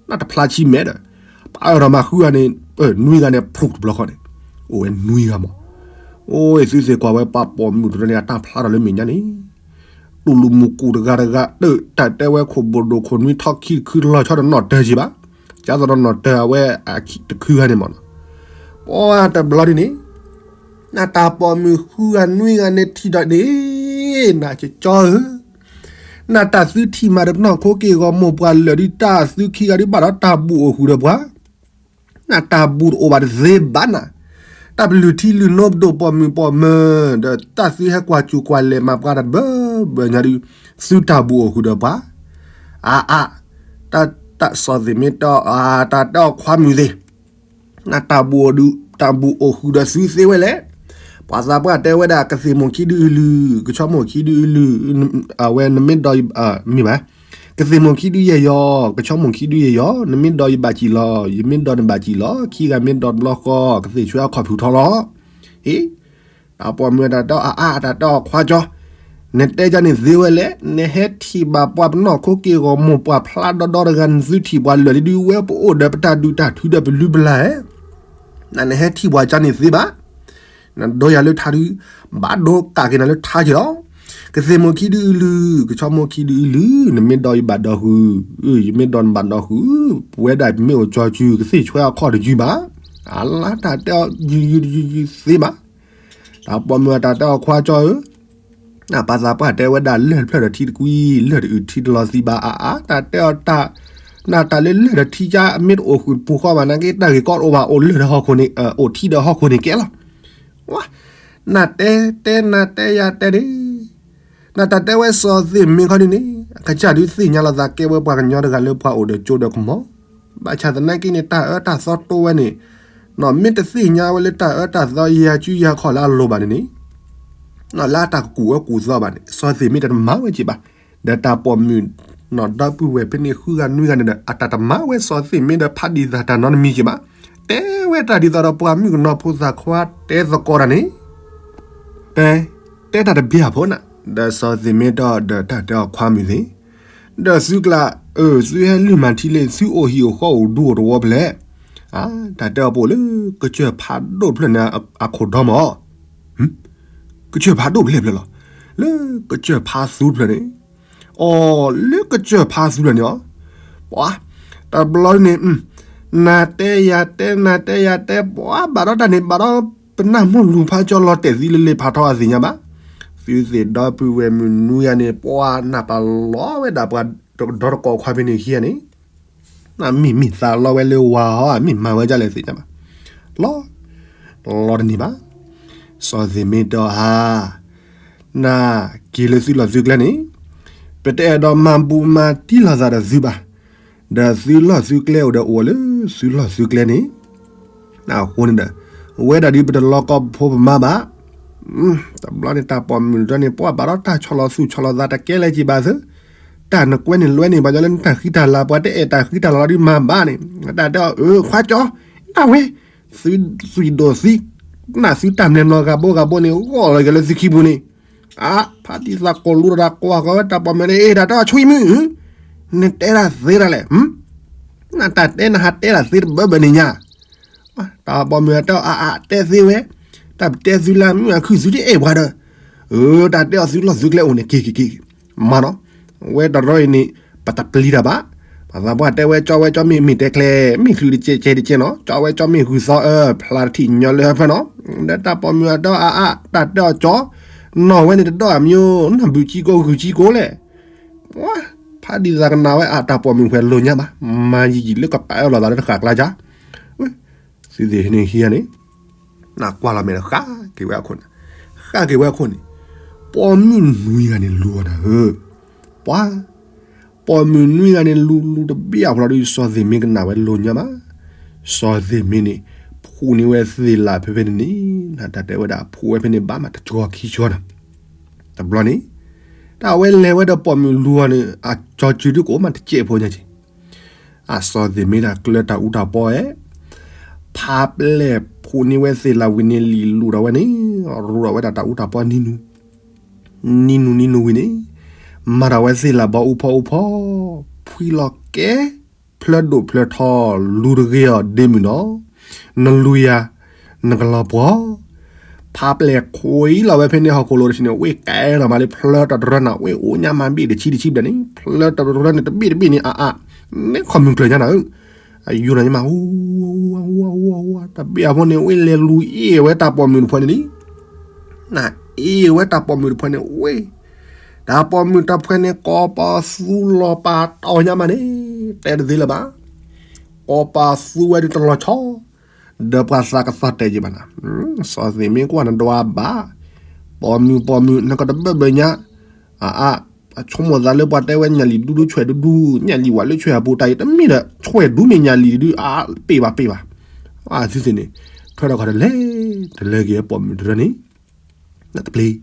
နတဖျါဆံမဲာ်ဒီး, ပၢ်အၢၣ်ထီၣ်မးဃုဂၤန့ၣ်, နွံဂၤန့ၣ် ဖျိတဘျီဃီန့ၣ်, အိၣ်ဝဲနွံဂၤမး, အိၣ်သုသ့ၣ်ကွၢ်ဝဲပှၤပိာ်မုၣ်တရဲန့ၣ် အတၢ်ဖျါထီၣ်လၢမဲာ်ညါန့ၣ်, တူၢ်လိာ်မုၢ်ကူၣ်တဂၤတဂၤ တၢ်တဲဝဲခိၣ်ဘိၣ်ဒိၣ်ခိၣ်နွံထီၣ်ခံတခုလီၤဆီဒီးနီၣ်တၢၤက့ၤဘၣ်, ကၢ်သိးဒီးနီၣ်တၢၤအဝဲအခံတခုဂၤန့ၣ်မးနီၤ, ပှၤတဘျီဒ်န့ၣ် နတၢ်ပိာ်မုၣ်ဃုဂၤနွံဂၤန့ၣ်ထံၣ်ဒီးန့ၣ်, နကကၠီဧၢ, နတၢ်သုထံၣ်မးဒီးပနီၢ်ခိက့ၢ်ဂီၤမိၢ်ပှၢ်လၢာ်ဒ်တၢ်သုခံဂၤဒ်ဘၣ်ဒီးတၢ်ဘူးအိၣ်ဃုာ်ဒီးပှၤ, နတၢ်ဘူးတအိၣ်ဘၣ်တသ့ဘၣ်နၤ, တၢ်ပလုၢ်ထံလုၢ်နိပဒိၣ်ပိာ်မုၣ်ပိာ်မၢၤ, ဒီးတၢ်သုဟဲကွၢ်စူၣ်ကွၢ်လဲၤမၤပှၤတၢ်တဘၢဘၢညါဒ်, သုတၢ်ဘူးအိၣ်ဃုာ်ဒီးပှၤ, အါအါ, တၢ်စီၤသ့ၣ်မ့ၢ်တီၢ် တၢ်တဲအီၤခွါမုၢ်သ့ၣ် နတၢ်ဘူးအိၣ်ဒုး တၢ်ဘူးအိၣ်ဃုာ်ဒီးသုသ့ဝဲလဲၣ်. ပှၤသးပှၢ်တဲဝဲဒၣ် ကသ့ၣ်မိၢ်ခံဒုအလုၢ် ကဆီမိၢ်ခံဒုအလုၢ်, အဝဲနမ့ၢ်ဒီး, မ့ၢ်ဘၣ်, ကသ့ၣ်မိၢ်ခံဒုယဲၢ်ယီၤ ကဆီမိၢ်ခံဒုယဲၢ်ယီၤ, နမ့ၢ်ဒီးယဘၣ်စံၣ်လီၤ ယမ့ၢ်ဒီးနဘၣ်စံၣ်လီၤ ခံဂၤမ့ၢ်ဒီးတဘျီဃီ ကသ့ၣ်ဆွဲအခီၣ်ဖုးထီလီၤ. ဟ့ၣ်, တၢ်ပိာ်မုၣ်အတၢ်တဲအီၤအါအါ တၢ်တဲအီၤခွါကၠီ နတဲဒ်န့ၣ်သ့ဝဲလဲၣ်, နဟဲထံၣ်ဘၣ်ပှၤပနီၢ်ခိက့ၢ်ဂီၤမိၢ်ပှၢ်ဖျါဒီဒီတဂၤ နသုထံၣ်ပှၤလၢာ်လံဒုး ဝဲပအိၣ်ဒီးပတၢ်ဒုးတၢ်ထုးဒီးပလုၢ်ပလၢ်ဧါ, နနဟဲထံၣ်ပှၤကၢ်န့ၣ်သ့ဘၣ်, နဒိယၤလၢထါဒုး, ဘၣ်ဒိကးက့ၤနၤလၢထါက့ၤလီၤ. ကသ့ၣ်မိၢ်ခံဒုအလုၢ် ကဆီမိၢ်ခံဒုအလုၢ် နမ့ၢ်ဒီးယဘၣ်ဒီဃုာ်, ယမ့ၢ်ဒီးနဘၣ်ဒီဃုာ်, ပဝဲဒၣ်ပမ့ၢ်အိၣ်ကၠီစု ကသ့ၣ်ဆွဲအခီၣ်တယုၢ်ဘၣ်, အလါတၢ်တဲအီၤယုၢ်ယုၢ်ယုၢ်ယုၢ်သ့ဘၣ် တၢ်ပိာ်မုၣ်အတၢ်တဲအီၤခွါကၠီဧၢ, နပာ်သးပှၢ်တဲဝဲဒၣ်လၢၢ်တဖျၢၣ်ဒီးထံတကွံ, လၢၢ်တအုၣ်ထံတလီၤသံဘၣ်အါအါ, တၢ်တဲအီၤတၢ်, နတၢ်လၢလၢၢ်ဒီးထံကၢ်မ့ၢ်တအိၣ်ဃုာ်တပူၤဃီဘၣ် နာ်က့တၢ်ဂ့ၢ်ကီတအိၣ်ဘၣ် အိၣ်လၢၢ်ဒီးဟီၣ်ခိၣ်န့ၣ်, အိၣ်ထံဒီးဟီၣ်ခိၣ်န့ၣ်ကဲလီၤ. ဝါ, နတဲတဲနတဲယၤတဲန့ၣ် နတၢ်တဲဝဲစီၤသ့ၣ်မ့ၢ်ခီဒ်န့ၣ် အကစၢ်ဒုးသ့ၣ်ညါလီၤသးကဲဝဲပှၤကညီတဂၤလၢပှၤအိၣ်ဒီးကၠိဒီးကမီၤ, ဘၣ်ဆၣ်သနာ်က့န့ၣ် တၢ်အၢတၢ်သီတိဝဲန့ၣ်, နီၢ်မ့ၢ်တသ့ၣ်ညါဝဲလၢတၢ်အၢတၢ်သီယၤကုယၤခီၣ်လၢအလိၤဘၣ်န့ၣ်န့ၣ်, နီၢ်လၢအတၢ်ကကူၣ်ဝဲကူၣ်သီဘၣ်န့ၣ် စီၤသ့ၣ်မ့ၢ်တမၤဝဲက့ၤဘၣ်, ဒီးတၢ်ပိာ်မုၣ်, နီၢ်ဒီပုၢ်ဝဲၢ်ဖဲန့ၣ်ဃုဂၤနွံဂၤန့ၣ်ဒီး အတၢ်တမၤဝဲစီၤသ့ၣ်မ့ၢ်ဒီးဖးဒံးသးတၢ်နီတမံၤက့ၤဘၣ်, တဲဝဲတၢ်ဒ်သိးဒီးပှၤမုၣ်ကနီၤဖိသၣ်ခွါတဲသကိးတၢ်န့ၣ် တဲ, တဲတၢ်တဘၣ်အဖိနၤ, ဒီးစီၤသ့ၣ်မ့ၢ်တီၢ်ဒီးတၢ်တဲအီၤခွါမုၢ်သ့ၣ်, ဒီးသုကျါ, အၢ သုဟဲလုၢ်မၤထံလ့ သုအိၣ်ဟံၣ်အိၣ်ဃီအိၣ်ဒူအိၣ်တဝီဖဲလဲၣ်, တၢ်တဲအီၤပအိၣ်လၢ ကစၢၢ်ဖးဒိၣ်တဖျၢၣ်န့ၣ် အခိၣ်ဒီမး, ကစၢၢ်ဖးဒိၣ်ဖဲလဲၣ်ဖျၢၣ်လီၤ, လၢကစၢၢ်ဖးသူတဖျၢၣ်န့ၣ်, အီၤ လၢကစၢၢ်ဖးသူတဖျၢၣ်န့ၣ်အီၤ, ပှၤ, တဘျီန့ၣ် နတဲယၤတဲ နတဲယၤတဲ ပှၤဘၣ်ဒီးတၢ်န့ၣ် ဘၣ်ဒီးပနၢ်မိၢ်လူၤဖးကၠီလီၤတဲာ်သံလၢလ့ဖးထီအသ့ၣ်ညါဘၣ်, သုသ့ၣ်ဒီပုၢ်ဝဲၢ်မုၣ်နွံဂၤန့ၣ် ပှၤနၢ်ပၢၢ်လီၤဝဲဒၣ်ပှၤဒီတကိးခွါဖဲန့ၣ်ခံဂၤန့ၣ်, နမ့ၢ်မ့ၢ်သးလီဝဲလၢဝၤဟီ မ့ၢ်မၤဝဲဒ်လဲၣ်သ့ၣ်ညါဘၣ်, လီၤ, လီၤတန့ၢ်ဘၣ်, စီၤသ့ၣ်မ့ၢ်တီၢ်ဧါ, နက့ၤလၢသုလီၢ်သုကျဲန့ၣ်, ပတအဲၣ်ဒိးမၤဘူးမၤတံၢ်လိာ်သးဒီးသုဘၣ်, ဒီးသုလီၢ်သုကျဲအိၣ်ဒီးအိၣ်လၢသုလီၢ်သုကျဲန့ၣ်, အဃိန့ၣ်ဒီး, ဝဲဒၣ်ဒ်ပတလီၤကီၢ်ဖိပမါဘၣ်, တဘျီန့ၣ်တၢ်ပိာ်မုၣ်တၢ်န့ၣ် ပှၤဘၣ်ဒီးတၢ်ဆီၣ်လီၤသူၣ်ဆီၣ်လီၤသးတကဲလၢၤက့ၤဘၣ်သု, တၢ်နကွဲန့ၣ်လွဲန့ၣ် ဘၣ်ယီလၢနတၢ်ဃံတၢ်လၤ ပှၤတအဲၣ်တၢ်ဃံတၢ်လၤလီၤဒ်မၤဘၣ်န့ၣ်, တၢ်တဲအီၤအၢခွါကၠီ, တၢ်ဝဲ, သုသွံၣ်ဒိၣ်သံ, နၢ်သုတၢ်မၤလီၤဂၤဘိဂၤဘိန့ၣ် ဂီၢ်လီၤက့ၤလၢသုခံပူၤန့ၣ် အါ, ဖါတံၢ်သးကိၢ်လူတၢ်ကွၢ်ဃီဝဲတၢ်ပိာ်မုၣ်န့ၣ် အ့ၣ် တၢ်တဲအီၤဆွံမုၣ်, နတဲဒၣ်သ့ဒၣ်လဲၣ်, နတၢ်တဲနဟးတဲဒၣ်သ့တဘၢဘၢန့ၣ်ညါ, တၢ်ပိာ်မုၣ်အတဲအီၤအါအါတဲသ့ဝဲ, တၢ်ပတဲသုလၢမုၢ်အခုၣ်သုတအဲၣ်ပှၤဒီး, အၢ တၢ်တဲအီၤသုလီၢ်သုကျဲအိၣ်န့ၣ် က့ၤက့ၤက့ၤ, မၤနီၤ, ဝဲတရီအံၤန့ၣ်, ပတပျံၤတၢ်ဘၣ်, ပှၤသးပှၢ်တဲဝဲကၠီဝဲကၠီမ့ၢ်မ့ၢ်တဲကျဲ, မ့ၢ်ချုးတကဲကဲတကဲနီၤ, ကၠီဝဲကၠီမ့ၢ်ဂုၢ်သီအၢ ဖျါတထံၣ်ညီလၢဟၢဖၢနီၤ, ဒီးတၢ်ပိာ်မုၣ်အတဲအီၤအါအါ တၢ်တဲအီၤကၠီ, နီၢ်ဝဲန့ၣ်တဒီအမံၤ, နီၢ်ဘုၣ်ကံကိဂုၢ်ကံကိလဲၣ်, ပှၤ, ဖါဒံးသးကနၣ်ဝဲအတၢ်ပိာ်မုၣ်ဖဲလိာ်ညါဘၣ်, မၤယံာ်ယံာ်လၢကပာ်အၢၣ်လီၤသးလၢတဃာ်ကျါယါ, သုသ့ၣ်ဟ့ၣ်န့ၣ်ဟံးန့ၣ်, နကွၢ်လီၤမဲာ်ဒီးဃၣ်က့ၤဝဲအခိၣ်န့ၣ်, ဃၣ်က့ၤဝဲအခိၣ်န့ၣ်, ပိာ်မုၣ်နွံဂၤန့ၣ်လူၤအီၤနၤဧၢ, ပှၤ ပိာ်မုၣ်နွံဂၤန့ၣ်လူၤလူၤတဘ့ၣ်အဖျီဒီး စီၤသ့ၣ်မ့ၢ်ကနၣ်ဝဲလိာ်ညါဘၣ်, စီၤသ့ၣ်မ့ၢ်န့ၣ်, ဖှူးန့ၢ်ဝဲသ့ၣ်လၢ်ဖဲဖဲန့ၣ်န့ၣ်, နတၢ်တဲဝဲဒၣ်ဖှူးဝဲဖဲန့ၣ်ဘၣ်မးတကီခံကီနၤ, တဘျီန့ၣ် တၢ်အဝဲလဲၤဝဲဒီးပိာ်မုၣ်လူၤအီၤန့ၣ် အကၠီစုဒုကအိၣ်မးတစဲးဖိညါက့ၤ, အစီၤသ့ၣ်မ့ၢ်ဒၣ်ကျၢၤတၢ်အူတၢ်ပီအဲၣ်, ဖးပျဲၢ်ဖှိၣ်န့ၢ်ဝဲသ့ၣ်လၢဝံၤန့ၣ် လံၣ်လူၤထီၣ်ဝဲန့ၣ် ရူးထီၣ်ဝဲဒၣ်တၢ်အူတၢ်ပီနံၤနူၤ နံၤနူၤနံၤနူၤဝံၤန့ၣ် မၤထီၣ်ဝဲသ့ၣ်လၢဘီအူဖီအူဖီ, ဖှံလီၤကဲ ဖျၢဒိၣ်ဖျၢထီ လူၤတဂ့ၤအီၤဒ့မုၣ်နီၤ, နလူၤယၤ နကလီၤပှီၤ, ဖးပျဲၢ်ခွံလီၤဝဲဖဲန့ၣ်ဟီၣ်ခိၣ်လိၤတဆံန့ၣ် ဝ့ၢ်ကဲထီၣ်မးလၢဖျၢတရၢန့ၣ် ဝ့ၢ်အိၣ်ညါမးဘ့ၣ်တဆံတဆံဘျဲၣ်န့ၣ် ဖျၢတရၢန့ၣ်တဘ့ၣ်တဘ့ၣ်န့ၣ် အါအါ မ့ၢ်ခီမုၢ်ကျၢၤညါနၤဧၢ အယူၤနၤညါမး တဘ့ၣ်အဖိန့ၣ် ဝ့ၢ်လဲၤလူၤအ့ၣ်ဝဲတၢ်ပိာ်မုၣ်တဖှဲန့ၣ်လံ နအ့ၣ်ဝဲတၢ်ပိာ်မုၣ်တဖှဲန့ၣ်ဝ့ၢ်, တၢ်ပိာ်မုၣ်တဖှဲန့ၣ် ကိးပသူလီၤပာ်တီၢ်ညါမးန့ၣ် တဲတသ့လၢၤဘၣ်, ကိးပသူဝဲဒုးတလီၤဆီ, ဒီးပှၤသးကသီၣ်တဲာ်ယံၤဘၣ်နၤ, စီၤသ့ၣ်မ့ၢ်ကွၢ်နဒွးဘၣ်, ပိာ်မုၣ်ပိာ်မုၣ် နကတဘၢၣ်ဘၢၣ်ညါ, အအါ, အဆိကမိၣ်သးလၢပှၤတဲဝဲညၣ်လံၣ်ဒူဒူဆွဲၣ်ဒူဒူ, ညၣ်လံၣ်ဝဲလၢဆွဲၣ်အပူၤတၢ်အံၤ တမ့ၢ်ဒီး ဆွဲၣ်ဒူမ့ၢ်ညၣ်လံၣ်ဒုး အပ့ၢ်ဘၣ်ပ့ၢ်ဘၣ်, အသုသ့ၣ်န့ၣ် ထွဲထီၣ်ခီတလဲၤ, တလဲၤက့ၤပိာ်မုၣ်တရၢန့ၣ် တပျ့ၤ,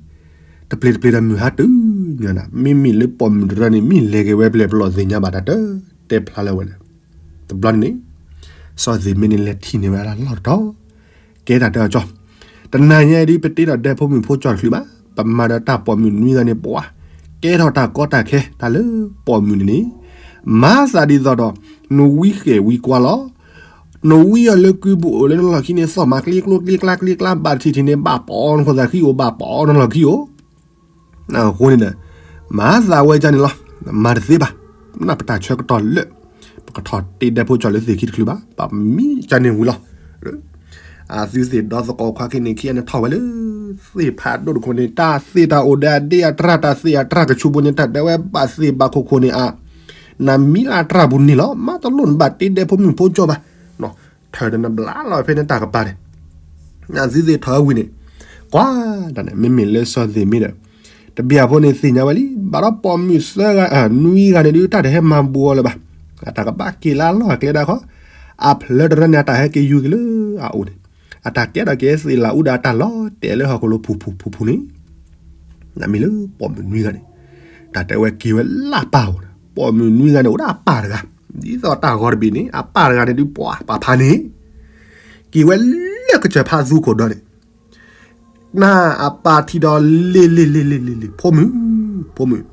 တပျ့ၤတပျ့ၤဒီးမုၢ်ဟါတုၤညါနၤ, မ့မ့ၢ်လၢပိာ်မုၣ်တရၢန့ၣ် မ့ၢ်လဲၤက့ၤဝဲပျဲၢ်ပလီၢ်သ့ၣ်ညါဘၣ်တၢ်တၢ် တဲဖျါလၢဝဲလဲၣ်, တဘျီန့ၣ်န့ၣ် စီၤသ့ၣ်မ့ၢ်န့ၣ်လဲၤထံၣ်န့ၢ်ဝဲဒၣ်လီၢ်တတီၤ, ကဲတၢ်တၢ်အကၠီ, တနၤညါအံၤဒုး ပတ့ထီၣ်ဒဲဖိမုၣ်ဖိကၠီတချုးဘၣ်, ပမၤဒီးတၢ်ပိာ်မုၣ်နွံဂၤန့ၣ်ပှၤ, ကဲထီၣ်တၢ်ကီတၢ်ခဲတၢ်လၢပိာ်မုၣ်န့ၣ်န့ၣ်, မၤသးဒ်သိးဒီး နဝံဃဲၣ်ဝံကွါလီၤ နဝံအီၤလၢကုပူၤအိၣ်လၢနလီၢ်ခံန့ၣ် သီၣ်မၤကျ့ကျိကျ့ကျါကျ့ကျါ ဘၣ်တထံၣ်ထံၣ်န့ၣ် ဘၣ်ပီအီၤနခိၣ်သးဃံအိၣ် ဘၣ်ပီအီၤနလီၢ်ခံအိၣ်, အဃိန့ၣ်ဒီး မၤသးဝဲဒ်န့ၣ်လီၤ, မၤတသ့ဘၣ်, ပနၢ်ပတၢ်ဆၢကတီၢ်လၢ ပကထီၣ်တ့ဒဲဖိကၠီလၢသ့ၣ်ခံတချုးဘၣ်, ပမံဒ်န့ၣ်ဝံၤလီၤ. အသုသ့ၣ်ဒီသကိးခွါခံန့ၣ် ခံဂၤန့ၣ်ထီၣ်ဝဲလၢ သ့ၣ်ဖးဒိၣ်တခိၣ်န့ၣ် တၢ်သ့ၣ်တၢ်အိၣ်ဒီးအဒ့အတြၢ် တၢ်သ့ၣ်အတြၢ်ကဆူးပူၤန့ၣ် တၢ်ဒဲဝဲဘၣ်သ့ၣ်ဘၣ်ခိၣ်ခိၣ်န့ၣ်အါ, နမံလၢအတြၢ်ပူၤန့ၣ်လီၤ, မၤတလိၣ်နဘၣ်တ့ဒဲဖိမုၣ်ဖိကၠီဘၣ်, ထၢၣ်ဒီးနဘျါလီၤဖဲန့ၣ်တၢ်ကပၤန့ၣ်, အသုသ့ၣ်ထီၣ်ဝဲဝံၤန့ၣ်, ကွၢ်တၢ်န့ၣ် မ့မ့ၢ်လၢစီၤသ့ၣ်မ့ၢ်ဒီး တဘျီဖိန့ၣ်သ့ၣ်ညါဝဲလံ, ဘၣ်ဒီးပိာ်မုၣ်သၢဂၤ နွံဂၤန့ၣ်ဒုး တၢ်တဟဲမၤဘူးအီၤလၢၤဘၣ်, အတၢ်ကဘၣ်က့ၤလၢအလီၢ်အကျဲဒၣ်ခီ, အဖျၢတရၢန့ၣ် အတၢ်ဟဲက့ၤယူၤက့ၤလၢအအိၣ်န့ၣ်, အတၢ်ကဲထီၣ်က့ၤသ့ၣ်လၢအူဒီးအတၢ်လီၤတဲာ်လၢဟီၣ်ခိၣ်လိၤဖူဖူဖူဖူန့ၣ်, နမ့ၢ်လၢပိာ်မုၣ်နွံဂၤန့ၣ်, တၢ်တဲဝဲက့ၤဝဲလၢအပၢ်အိၣ်ဒီး ပိာ်မုၣ်နွံဂၤန့ၣ် အိၣ်ဒၣ်အပၢ်တဂၤ, ဒ်သိးတၢ်ဂီၤတဘ့ၣ်န့ၣ် အပၢ်တဂၤန့ၣ်ဒုးပှၤပာ်ဖးန့ၣ်, က့ၤဝဲလၢကစၢၢ်ဖးသူခိၣ်ဒီန့ၣ် နအပၢ်ထံၣ်ဒီးလ့ၤလ့ၤလ့ၤလ့ၤလ့ၤလ့ၤ ဖိမုၣ်, ဖိမုၣ်,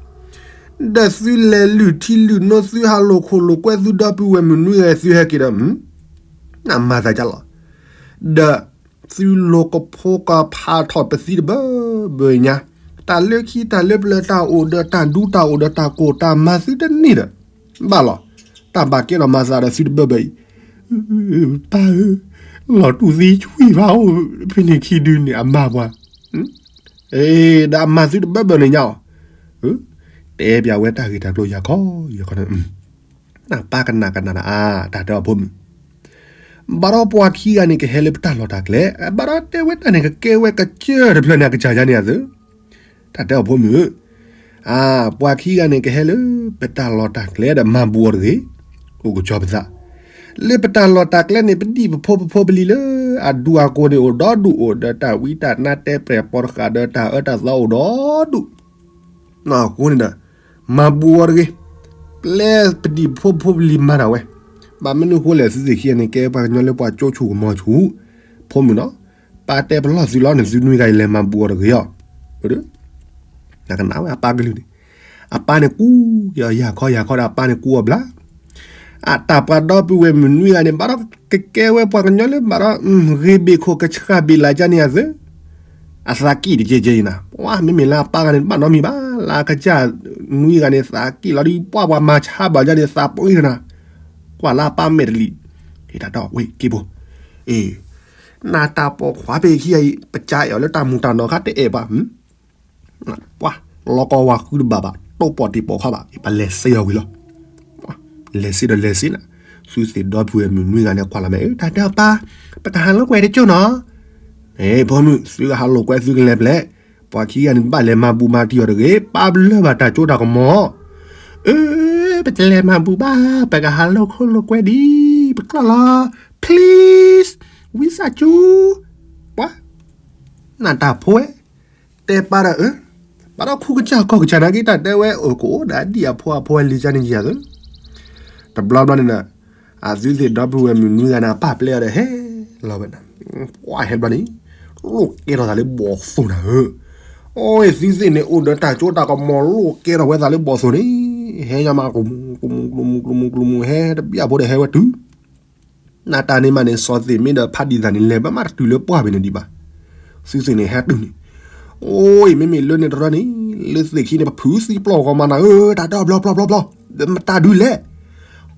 ဒီးသုလဲၤလုၢ်ထံလုၢ်နိသုဟးလိာ်ခိၣ်လိာ်ကွဲသုဒီပုၢ်ဝဲၢ်မုၣ်နွံဂၤသုဟဲက့ၤဒီး, နမၤသးဒ်လဲၣ်, ဒီးသုလိာ်ကဖိကဖးထီၣ်ပသံတဘၢဘၢညါ, တၢ်လၢခံတၢ်လၢပျၢၤတၢ်အိၣ်ဒီးတၢ်ဒူတၢ်အိၣ်ဒီးတၢ်ကိၢ်တၢ်မၤသုတန့ၢ်ဒီး, ဘၣ်လီၤ, တၢ်ဘၣ်ကဲထီၣ်မၤသးဒီးသုတဘၢဘၢအံၤ ပၢ်ဧၢ, လီၤတူၢ်သံဆွံၣ်ဖးအိၣ်ဖဲန့ၣ်ခံဒုန့ၣ် အမါပှၤ, ဒီးအမၤသုတဘၢဘၢန့ၣ်ညါအီၤ, တဲပျးဝဲတၢ်ဂ့ၢ်တၢ်ကျိၤယၤခီယၤခီန့ၣ်, နပၢ်ကနၣ်ကနၣ်နၤအါ တၢ်တဲအီၤဖိမုၣ်, ဘၣ်ဒီးပှၤခံဂၤန့ၣ်ကဟဲလၢပတၢ်လီၢ်တၢ်ကျဲ, ဘၣ်ဒီးတဲဝဲတၢ်န့ၣ် ကကဲဝဲကစၢၢ်တဖျၢၣ်န့ၣ် အကစၢ်ယါန့ၣ်အသိး တၢ်တဲအီၤဖိမုၣ်ဧၢ, အါ, ပှၤခံဂၤန့ၣ် ကဟဲလၢပတၢ်လီၢ်တၢ်ကျဲဒီးမၤဘူးအီၤတဂ့ၤ, အိၣ်ကစီၤပသး, လၢပတၢ်လီၢ်တၢ်ကျဲန့ၣ် ပဒံၣ်ပဖိပဖိပလံၤလၢအဒူအကိၢ်န့ၣ်အိၣ်ဒီဒူၣ်အိၣ်ဒီးတၢ်ဝံတၢ်နါတဲပြဲၢ်ပိာ်တဃာ်ဒီးတၢ်အၢတၢ်သီအိၣ်ဒီဒူၣ်, အဃိန့ၣ်ဒီး မၤဘူးအီၤတဂ့ၤ, ပျဲပဒံၣ်ပဖိပဖိပလံၤမၤတၢ်ဝဲ, ဘၣ်မနုၤဃိလဲၣ် သုသ့ၣ်ခံဂၤန့ၣ် ကဲပှၤကညီလၢပှၤကၠိဆူၣ်ကမီၤဆူၣ်, ဖိမုၣ်နီၤ ပၢ်တဲပလီၢ်သုလီၤန့ၣ် သုနွံဂၤအံၤလဲၤမၤဘူးအီၤတဂ့ၤအီၤ, နကနၣ်ဝဲအပၢ်ကလုၢ်န့ၣ်, အပၢ်န့ၣ်ကူက့ၤအီၤယၤခီယၤခီဒီး အပၢ်န့ၣ်ကူအီၤဘျါ, အတၢ်ပှၤဒီပုၢ်ဝဲၢ်မုၣ်နွံဂၤန့ၣ် ဘၣ်ဒီးကကဲဝဲပှၤကညီလၢဘၣ်ဒီး ဂ့ၤဘ့ၣ်ခိၣ်ကဆှၣ်ဘ့ၣ်လၢ်ကၠၢန့ၣ်အသိး အသးကံၣ်တကဲကဲအံၤနၤ, ပှၤမ့မ့ၢ်လၢအပၢ်ဂၤန့ၣ် တဘၣ်နီတမံၤဘၣ်, လၢအကစၢ်နွံဂၤန့ၣ် သးကံၣ်လီၤဒ်ပှၤပှၤမၤဆါဘၣ်ယါန့ၣ် သးပှ့ၤနၤ, ကွၢ်လၢအပၢ်မဲာ်တလံၤ, တၢ်ဒီးဝဲက့ၤဘိ, အ့, နတၢ်ပိာ်ခွါဖဲခံဂၤအံၤ ပကစၢ်အဲၣ်အီၤလၢတၢ်မူၤတၢ်နီၤခါတအဲၣ်ဘၣ်, ပှၤလီၤကီဝါဃုတဘၣ်ဘၣ် တိၢ်ပိာ်တ့ၢ်ပိာ်ခွါဘၣ် ပလဲၤစ့အီၤဝံၤလီၤ, လဲၤစ့ဒီးလဲၤစ့နၤ, သုသ့ၣ်ဒီပုၢ်ဝဲၢ်မုၣ်နွံဂၤန့ၣ် ကွၢ်လီၤမး အၢ တၢ်တဲအီၤပၢ်, ပကဟးလိာ်ကွဲတကၠိၢ်နီၤ, ဖိမုၣ် သုကဟးလိာ်ကွဲသုကလဲၤပျဲၢ်, ပှၤခံဂၤန့ၣ် ဘၣ်လဲၤမၤဘူးမၤတံၢ်အီၤတဂ့ၤ, ပာ်ဘျၢဘၣ်တၢ်စိတၢ်ကမီၤ, အၢ ပတလဲၤမၤဘူးဘၣ် ပကဟးလိာ်ခိၣ်လိာ်ကွဲဒံး ပကျီၢ်လီၤ, please, ဝံသးစူၤ, ပှၤ နတၢ်ဖိဝဲ, တဲပၢ်ဒီး အၢ ဘၣ်ဒီးခူၣ်ကစၢ်ကီၢ်ကစၢ်နာ်က့ တၢ်တဲဝဲအိၣ်ကအိၣ်ဒၣ်ဒ်အဖိအဖိအလံၤကန့ၣ်ယၤသၢ တဘျီဘျီန့ၣ်ဒီး အသုသ့ၣ်ဒီပုၢ်ဝဲၢ်မုၣ်နွံဂၤန့ၣ် အပၢ်ပျဲအီၤဒီးဟဲလီၤဝဲဒၣ်, ပှၤဟဲဘျီန့ၣ် လိၣ်ကဲထီၣ်သးလၢဘီၣ်သိၣ်နၤဧၢ, အိၣ်သုသ့ၣ်န့ၣ် အိၣ်ဒီးတၢ်ကၠိတၢ်ကမီၤ လိၣ်ကဲထီၣ်ဝဲသးလၢဘီၣ်သိၣ်န့ၣ်, ဟဲညါမး ကျိၤမူကျိၤမူကျိၤမူကျိၤမူ ဟဲတဘျီဖိဒီးဟဲဝဲတုၤ နတၢ်န့ၣ်မးန့ၣ် စီၤသ့ၣ်မ့ၢ်ဒီးဖးဒံသးန့ၣ် လဲၤဘၣ်မးတတုၤလၢပှၢ်ဖဲန့ၣ်ဒံးဘၣ်. သုသ့ၣ်န့ၣ် ဟဲတုၤန့ၣ်, အိၣ်အံၤ မ့မ့ၢ်လၢန့ၣ်တရၢန့ၣ်, လၢသ့ၣ်ခံန့ၣ် ပဖုးသံပျီၢ်ဂီၤမးနၤဧၢ, တၢ်တဲအီၤဘျီဘျီဘျီဘျီ, တၢ်ဒုးလဲၣ်,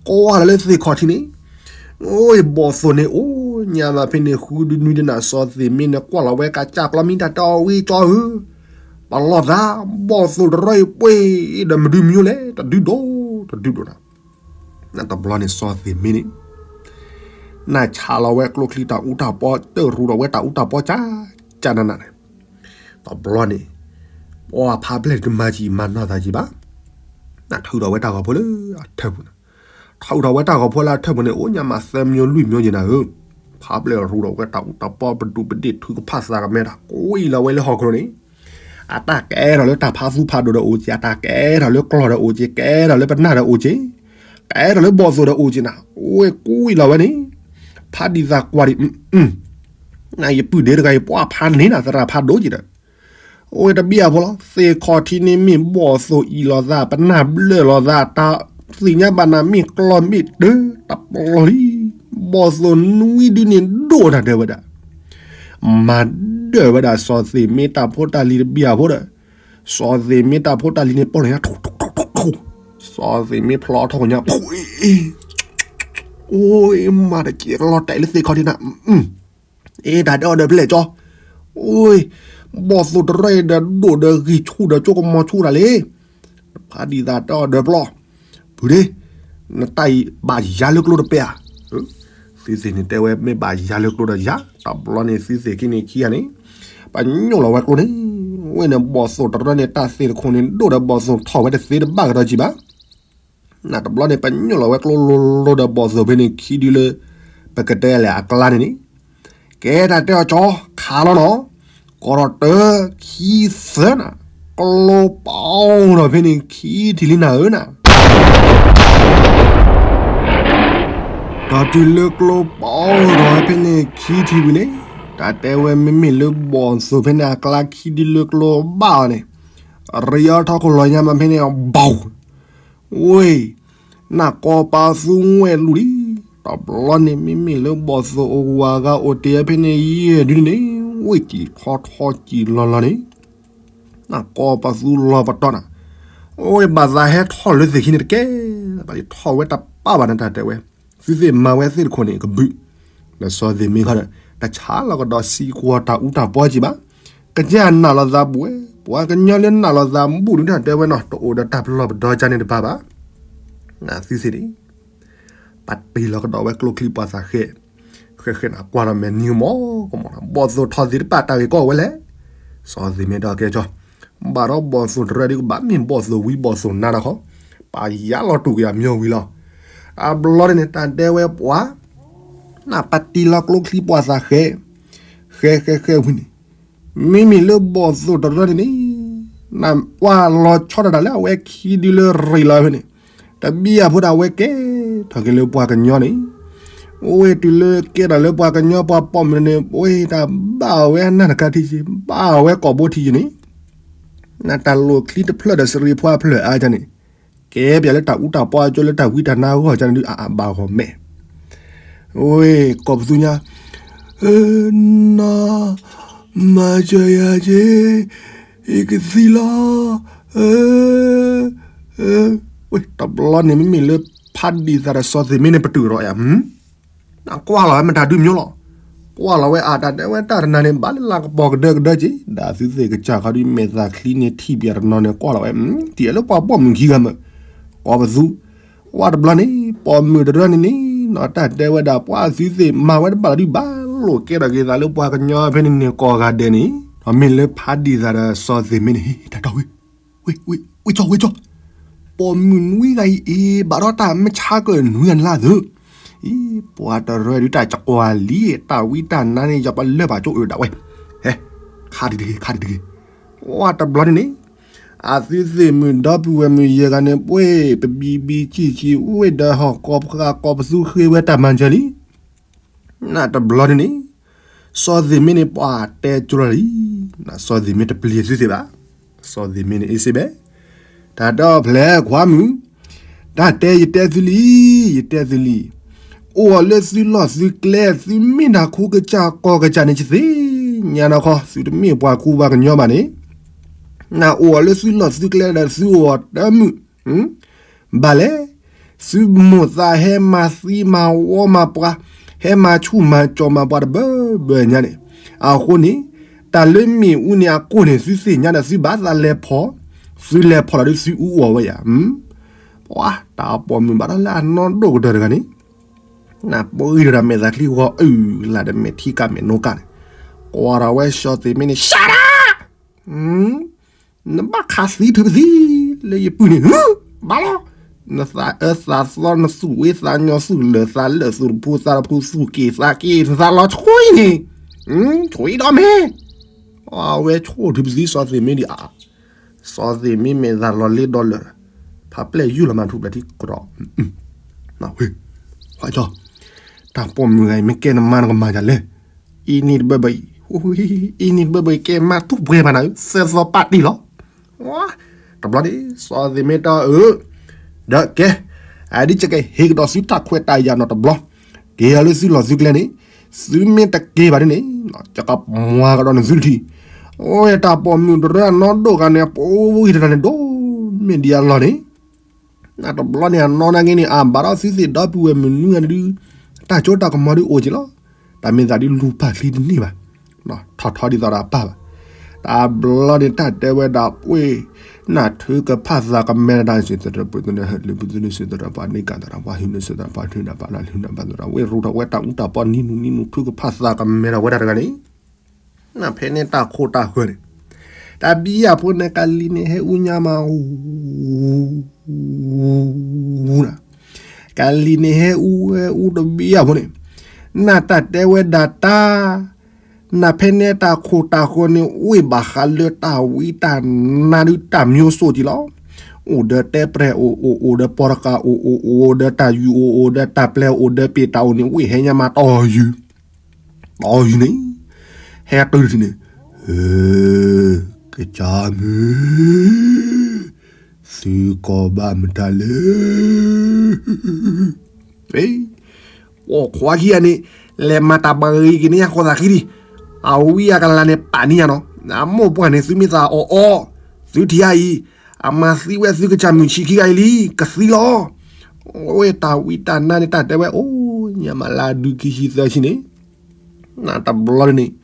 ကွၢ်လီၤလၢသ့ၣ်ခီၣ်ထံးန့ၣ်, အိၣ်အံၤ ဘီၣ်သိၣ်န့ၣ်အိၣ်ညါမးဖဲန့ၣ် ဃုဒုနွံဒနၤ စီၤသ့ၣ်မ့ၢ်န့ၣ် ကွၢ်လီၤဝဲကစၢ်ကျီမံ တၢ်တဲအီၤဝံၤကၠီဧၢ, ပလီၢ်သး, ဘီၣ်သိၣ်တရၢအံၤပှ့ၤဒီးမဒုးမံၤလဲၣ်, တဒုဒိၣ်, တဒုဒိၣ်နၤ နတဘျီန့ၣ် စီၤသ့ၣ်မ့ၢ်န့ၣ်, နဆါလီၤဝဲကျိချံတၢ်အူတၢ်ပီ တရူးဒီးဝဲတၢ်အူတၢ်ပီ ကၢ်ကၢ်နးနးန့ၣ်, တဘျီန့ၣ်, ပှၤဖးဘျဲၣ်တမၤကံၣ်မၤနီၢ်သးကံၣ်ဘၣ်, နထုးထီၣ်ဝဲတၢ်ဂီၤဖိလၢအထၢၣ်ပူၤန့ၣ်, ထုးထီၣ်ဝဲတၢ်ဂီၤဖိလၢအထၢၣ်ပူၤန့ၣ် အိၣ်ညါမးသၢမၠိလွံၢ်မၠိက့ၤနၤဧၢ, ဖးဘျဲၣ်ရူးဒီးဝဲတၢ်အူတၢ်ပီ ပဒူးပဒ့ၣ်ထုကဖၣ်သးကမဲတၢ် ကွံာ်လီၤဝဲလၢဟီၣ်ခိၣ်န့ၣ် အတၢ်ကဲထီၣ်လၢတၢ်ဖးသူဖးဒိၣ်ဒီးအိၣ်က့ၤ, အတၢ်ကဲထီၣ်လၢကျီၢ်ဒီးအိၣ်က့ၤ, ကဲထီၣ်လၢပနၢ်ဒီးအိၣ်က့ၤ, ကဲထီၣ်လၢဘီၣ်သိၣ်ဒီးအိၣ်က့ၤနၤ, အိၣ်ကွံာ်လီၤဝဲန့ၣ်, ဖးဒံသးကွၢ်ဒံး, နယပုၢ်ဒ့တဂၤအံၤ ပှၤဖးန့ၢ်နၤ သရၣ်ဖးဒိၣ်က့ၤဒီး, အိၣ်တဘျီဖိလီၤ, သ့ၣ်ခီၣ်ထံးန့ၣ်မ့ၢ်ဘီၣ်သိၣ်အံၤလီၤသး ပနၢ်ဘျၢၣ်လီၤသး တၢ်သ့ၣ်ညါဘၣ်နၤမ့ၢ်ကျီမ့ၢ်တၢၤ တပျီလံ, ဘီၣ်သိၣ်နွံဒုန့ၣ်ဒိၣ်တၢ်ဒၢးဝဲဒၣ် မၤဒၢၣ်ဝဲဒၣ်စီၤသ့ၣ်မ့ၢ်တၢ်ဖိတၢ်လံၤတဘံၣ်အဖိဒီး, စီၤသ့ၣ်မ့ၢ်တၢ်ဖိတၢ်လံၤန့ၣ် ပီၢ်န့ၣ်ညါ, စီၤသ့ၣ်မ့ၢ်ဖျီထီၣ်ညါ, အိၣ်မၤတကဲကလီၤတဲာ်လၢသ့ၣ်ခီၣ်ထံးနၤ, အ့ တၢ်တဲအီၤဒီးဖဲလဲၣ်ကၠီ, အိၣ်, ဘီၣ်သိၣ်တရၢအံၤဒီးဒိၣ်ဒီးဂံၢ်ဆူၣ်ဒီးကၠိကမီၤဆူၣ်တၢ်လံ, ဖးဒံသးတဲအီၤဒီးပျီၢ်, ပုၢ်ဒ့, နတၢ်အံၤဘၣ်ယၤလၢကျိတပဲဧါ သုသ့ၣ်န့ၣ်တဲဝဲမ့ၢ်ဘၣ်ယၤလၢကျိဒီးယၤ, တဘျီန့ၣ်သုသ့ၣ်ခံန့ၣ်ခံဂၤန့ၣ်, ပညိၣ်လီၤဝဲကျိန့ၣ်, ဝဲန့ၣ်ဘီၣ်သိၣ်တရၢန့ၣ် တၢ်သ့ၣ်တခိၣ်န့ၣ်ဒိၣ်ဒီးဘီၣ်သိၣ်ထီၣ်ဝဲတသ့တဘၣ်ကဒီးကံၣ်ဘၣ်, နတဘျီန့ၣ် ပညိၣ်လီၤဝဲကျိလိၤလိၤဒီးဘီၣ်သိၣ်ဖဲန့ၣ်ခံဒုလၢ ပကတဲလဲၣ်အကျါန့ၣ်န့ၣ်, ကဲတၢ်တဲအီၤကၠီခးလီၤနီၤ, ကီၢ်ဒီးတၢခံသၢနၤ, ကျိပီၤထီၣ်ဖဲန့ၣ်ခံထံၣ်လံနၤဧၢနၤ ဒီးတုၤလၢကျိပီၤထီၣ်ဖဲန့ၣ်ခံထံၣ်ဝံၤန့ၣ်, တၢ်တဲဝဲမ့မ့ၢ်လၢဘီၣ်သိၣ်ဖဲန့ၣ်အကျါခံဒုလၢကျိဘၣ်အီၤန့ၣ်, ရံအီထီၣ်ခိၣ်လီၤညါမးဖဲန့ၣ်ဘၣ်, ဝ့ၢ်, နၢ်ကီပာ်သူဝဲလူၤလံ, တဘျီန့ၣ်မ့မ့ၢ်လၢဘီၣ်သိၣ်အိၣ်ဝၤဂၤအိၣ်တ့ၢ်ဖဲန့ၣ်ယဲၢ်ဒုန့ၣ်, ဝ့ၢ်ကံၣ်ထီထီကံၣ်လီၤလီၤန့ၣ်, နၢ်ကီပာ်သူလီၤပတီၢ်နၤ, အိၣ်ဘၣ်သးဟဲထီၣ်လၢသ့ၣ်ခံန့ၣ်တကဲ, ဘၣ်လံထီၣ်ဝဲတပၣ်ဘၣ်န့ၣ်တၢ်တဲဝဲ, သုသ့ၣ်မၤဝဲသ့ၣ်တခိၣ်န့ၣ်ကဘုး, ဒီးစီၤသ့ၣ်မ့ၢ်ခီဒီး, တဆါလီၤကဒီးစံကွီၤတၢ်အူတၢ်ပီကံၣ်ဘၣ်, ကစၢ်နာ်လီၤသးဘူးဝဲ, ပှၤကညီလၢနာ်လီၤသးဘူးဒုတၢ်တဲဝဲနီၤ တအိၣ်ဒီးတၢ်ပလီၢ်ပဒီကါန့ၣ်တပၣ်ဘၣ်, သုသ့ၣ်န့ၣ် ပာ်တ့ၢ်လီၤကဒီးဝဲကျိချံပှၤသးဃဲ, ဃဲဃဲနၤကွၢ်ဒီးမဲာ်နံၤကမီၤကမီၤနၤ ဘီၣ်သိၣ်ထီၣ်သ့ၣ်တပၣ်တၢ်ဂ့ၢ်ကီဝဲလဲၣ်, စီၤသ့ၣ်မ့ၢ်ဒီးကဲကၠီ, ဘၣ်ဒီးဘီၣ်သိၣ်တရၢဒုကဘၣ်မ့ၢ်ဘီၣ်သိၣ်ဝံဘီၣ်သိၣ်နါဒီးခီ, ပာ်ယါလီၤတူၢ်က့ၤအမၠီဝံၤလီၤ, တဘျီန့ၣ် တၢ်တဲဝဲပှၤ, နပာ်တ့ၢ်လီၤကျိချံပှၤသးဃဲ, ဃဲဃဲဃဲဝံၤန့ၣ်, မ့မ့ၢ်လၢဘီၣ်သိၣ်တရၢန့ၣ်န့ၣ်, နကွၢ်လီၤဆီဒၣ်တၢ်လၢအဝဲခံဒုလၢရံလီၤဖဲန့ၣ်, တဘံၣ်အဖိဒၣ်ဝဲကဲထီၣ်က့ၤလၢပှၤကညီန့ၣ်, အိၣ်ဝဲတုၤလၢကဲထီၣ်လၢပှၤကညီပှၤပိာ်မုၣ်န့ၣ် အိၣ်တၢ်ဘၣ်ဝဲအနၢ်တကါထံက့ၤ ဘၣ်ဝဲကိာ်ဘိထံက့ၤန့ၣ်, နတၢ်လိၣ်ချံတဖျၢၣ်ဒီးစရံးဖီအဖျၢၣ်အါကန့ၣ်, ကဲပၠးလၢတၢ်အူတၢ်ပီအကၠိလၢတၢ်ဝံတၢ်နါအဂီၢ်ကန့ၣ်ဒုးအအဘၣ်ဂီၢ်မဲာ်, အိၣ် ကိာ်ပသူညါ, နီၢ်, မၤစၢၤယၤက့ၤ, ယကသံလီၤ, ဝ့ၢ် တဘျီန့ၣ် မ့မ့ၢ်လၢဖးဒံးသးဒီးစီၤသ့ၣ်မ့ၢ်န့ၣ် ပတုာ်ဒီးယၤ, ကွၢ်လီၤဝဲမတၤဒုးမၠိလီၤ, ကွၢ်လီၤဝဲအတၢ်တဲဝဲတၢ်တနၤန့ၣ် ဘၣ်လၢလၢကပီၤကဒၢကဒၢက့ၤ ဒီးသုသ့ၣ်ကစၢ်ခီဒုးမဲာ်သးချံန့ၣ်ထံၣ်ပၠးတနီၤန့ၣ် ကွၢ်လီၤဝဲ တံၢ်လၢပှၤပိာ်မုၣ်ခံဂၤမး, ကိာ်ပသူ, ဝဲတဘျီန့ၣ် ပိာ်မုၣ်တရၢန့ၣ်န့ၣ် နီၢ်တၢ်တဲဝဲဒၣ် ပှၤသုသ့ၣ်မၤဝဲတဘၣ်လီၤဒုး ဘၣ်လိာ်ကဲထီၣ်က့ၤသးလၢပှၤကညီဖဲန့ၣ်န့ၣ် ကိးဂၤဒဲးန့ၣ်, ဒီးမ့ၢ်လၢဖးဒံးသးဒီးစီၤသ့ၣ်မ့ၢ်န့ၣ် တၢ်တီၢ်ဝဲ, ဝ့ၢ် ဝ့ၢ် ဝ့ၢ်ကၠီ ဝ့ၢ်ကၠီ, ပိာ်မုၣ်နွံဂၤအံၤအ့ၤ ဘၣ်ဒီးတၢ်မုၢ်ဆါကၢၢ်နွံဂၤန့ၣ်လၢအသိး, အံၤ ပှၤတရၢဒုးတၢ်ကကွၢ်လံ တၢ်ဝံတၢ်နါန့ၣ် ယပလၢၢ်ဘၣ်ကၠိအၢဒၣ်ဝဲ, ဟဲ, ခါတံၢ်တဂ့ၤ ခါတံၢ်တဂ့ၤ, ဝဲတဘျီန့ၣ်န့ၣ် အသုသ့ၣ်မုၣ်ဒီပုၢ်ဝဲၢ်မုၣ်ယဲၢ်ဂၤန့ၣ် ပှ့ၤပဘံဘံဆံၣ်ဆံၣ် အိၣ်ဝဲဒီးဟီၣ်ကီၢ်ပဃာ်ကီၢ်ပသူဃ့ဝဲတၢ်မၤစၢၤလံ. နတဘျီန့ၣ် စီၤသ့ၣ်မ့န့ၣ် ပှၤတဲကၠိလီၤလံ. စီၤသ့ၣ်မ့တပျံၤသုသ့ၣ်ဘၣ်. စီၤသ့ၣ်မ့န့ၣ် အ့စ့ဘဲ တၢ်တဲအီၤဖျဲးခွါမုၣ်, တၢ်တဲယတဲသုလံ, ယတဲသုလံ. အိၣ်အီၤလၢသုလီၢ်သုကျဲ သုမ့ၢ်ဒၣ်ခူကစၢ်ကီၢ်ကစၢ်န့ၣ် ယသ့ၣ်ညါနီၢ်ခီ သုတမ့ၢ်ပှၤကူပှၤကညီဘၣ်န့ၣ်, နအိၣ်အီၤလၢသုလီၢ်သုကျဲဒီးသုအိၣ်အီၤတမုာ် ဘၣ်လဲၣ်. သုမိၢ်သးဟဲမၤသံမၤဝီမၤပှၤ, ဟဲမၤဆူၣ်မၤစီၤမၤပှၤတဘၢဘၢညါန့ၣ်, အဃိန့ၣ် တၢ်လၢမ့ၣ်အူန့ၣ်အကိၢ်န့ၣ် သုသ့ၣ်ညါဒီးသုဘၣ်သးလဲၤဖီၣ်, သုလဲၤဖီၣ်လီၤဒီးသုအူအီၣ်ဝဲယၤ. ပှၤတၢ်ပိာ်မုၣ်ဘၣ်ဒီးလၢအနီၢ်ဒိၣ်ကတၢၢ်တဂၤန့ၣ်, နပှ့ၤဒီးတၢ်မဲာ်သးချံဂီၤအုၣ်လၢ်ဒီးမဲာ်ထံကၢ်မဲာ်နိကၢ်န့ၣ်, ကွၢ်ထီၣ်ဝဲစီၤသ့ၣ်မ့န့ၣ် ရှါဒၣ် နဘၣ်ခးသံထုးပသံလၢယပုၢ်န့ၣ် ဘၣ်လီၤ. နသးအၢသးသီ နသူၣ်ဝ့သးညီ သူၣ်လၢာ်သးလၢာ် သူၣ်တဖိသးတဖိ သူၣ်က့ၤသးက့ၤ နသးလီၤဆိအံၤန့ၣ်, ဆိအံၤဒီးမ့ၢ် အဝဲဆိထုးပသံစီၤသ့ၣ်မ့ဒံးအါ. စီၤသ့ၣ်မ့မဲာ်သးလီၤလ့ဒီလၢာ်, ဖးပျဲၢ်ယူၢ်လီၤမၤထူၣ်ဖျဲးထံကရီး ဝ့ၢ်, တၢ်ပိာ်မုၣ်ဂၤအံၤ မ့ၢ်ကဲနမါနကမၤဒ်လဲၣ်. အံၤန့ၣ်တဘၢဘၢအံၤ, အံၤန့ၣ်တဘၢဘၢအံၤ ကဲမါတူၢ်ပှဲၤဘၣ်နၤဧၢ, သၢသီပာ်တ့ၢ်လီၤ. တဘျီန့ၣ် စီၤသ့ၣ်မ့တၢ်အၢ, ဒီးကဲ, အဒ်ကဲကဟ့ၣ်ကဒီးသုတၢ်ခွဲးတၢ်ယာ်နီၤတဘျီ, က့ၤအီၤလၢသုလီၢ်သုကျဲန့ၣ်, သုမ့ၢ်တက့ၤဘၣ်ဒ်န့ၣ်, ယကမွၤကဒီးနသုတထံၣ်. အိၣ်တၢ်ပိာ်မုၣ်တရၢအနီၢ်ဒိၣ်ဂၤန့ၣ် ပှၤဝံတရၢန့ၣ် ဒိၣ်မ့ၢ်ဒံးအလီၢ်န့ၣ် နတဘျီန့ၣ် အနီၢ်နာ်က့န့ၣ် အဘၣ်ဒီးသုသ့ၣ်ဒီပုၢ်ဝဲၢ်မုၣ်နွံဂၤဒုး, တၢ်စိတၢ်ကမီၤဒုးအိၣ်က့ၤလီၤ. တၢ်မ့ၢ်သးဒုးလူၤပာ်ချံတန့ၢ်ဘၣ်, ထီၣ်ထီဒ်သိးဒီးအပၢ်ဘၣ်. တဘျီန့ၣ် တၢ်တဲဝဲဒၣ်ပှ့ၤ, နထုကဖၣ်သးကမဲာ်တၢ် စံးသရၣ်ပှ့ၤသနၢၣ် ဟဲလၢပှၤသနၢၣ် စံးသရၣ်ပှၤန့ၢ်ကၣ်သရၣ် ပှၤဟံးန့ၢ် စံးသရၣ်ပှၤထုးနၢ် ပှၤလၢလၢနၢ်ပှၤသရၣ် ဝဲရူၤထီၣ်ဝဲတၢ်အူတၢ်ပီနံၤနူၤနံၤနူၤ ထုကဖၣ်သးကမဲာ်ဒီးဝဲဒၣ်တဂၤန့ၣ် နဖဲန့ၣ်တၢ်ခိၣ်တၢ်ဃၢၤန့ၣ်, တၢ်ဘံယၣ်ဖိန့ၣ် ကလံၤန့ၣ်ဟဲအူညါမး, အူ, ကလံၤန့ၣ်ဟဲအူဝဲအူတဘံယၣ်ဖိန့ၣ်, နတၢ်တဲဝဲဒၣ်တၢ်, နဖဲန့ၣ်တၢ်ခိၣ်တၢ်ဃၢၤန့ၣ် အိၣ်ဘၣ်ဃးလၢတၢ်ဝံတၢ်နါဒုးတၢ်မံၤစိၣ်က့လီၤ. အိၣ်ဒီးတဲပြဲၢ်အိၣ်အိၣ် အိၣ်ဒီးပီတကးအိၣ်အိၣ် အိၣ်ဒီးတၢ်ယူၤအိၣ် အိၣ်ဒီးတၢ်ပျဲၤအိၣ် ဒီးပ့ၤတၢ်အိၣ်န့ၣ် ဝ့ၢ်ဟဲညါမးတီၤယုၤ တီၤယုၤန့ၣ်, ဟဲတုၤတထံၣ်န့ၣ်, ဧၢ, ကစၢ်မုၣ်, သုကိးဘၣ်မတၤလဲၣ်. ပိာ်ခွါခံဂၤန့ၣ် လဲၤမၤတၢ်ဘၣ်ဂ့ၤက့ၤန့ၢ်ယၤဃီသးခံဒံး, အဝံအကလၤန့ၣ်ပာ်န့ၢ်ယၤနီၤ, အမိၢ်ပှၢ်န့ၣ် သုမ့ၢ်သးအီၣ်အီ, သုထံၣ်ဧါအံၤ, အမၤသံဝဲသုကစၢ်မုၣ်ဆံးခံဂၤအံၤလံ, ကသံလီၤ. အဝဲတၢ်ဝံတၢ်နါန့ၣ် တၢ်တဲဝဲအိၣ်ညါမးလၢဒုးခံဆံသၢဆံန့ၣ် နတဘျီန့ၣ်,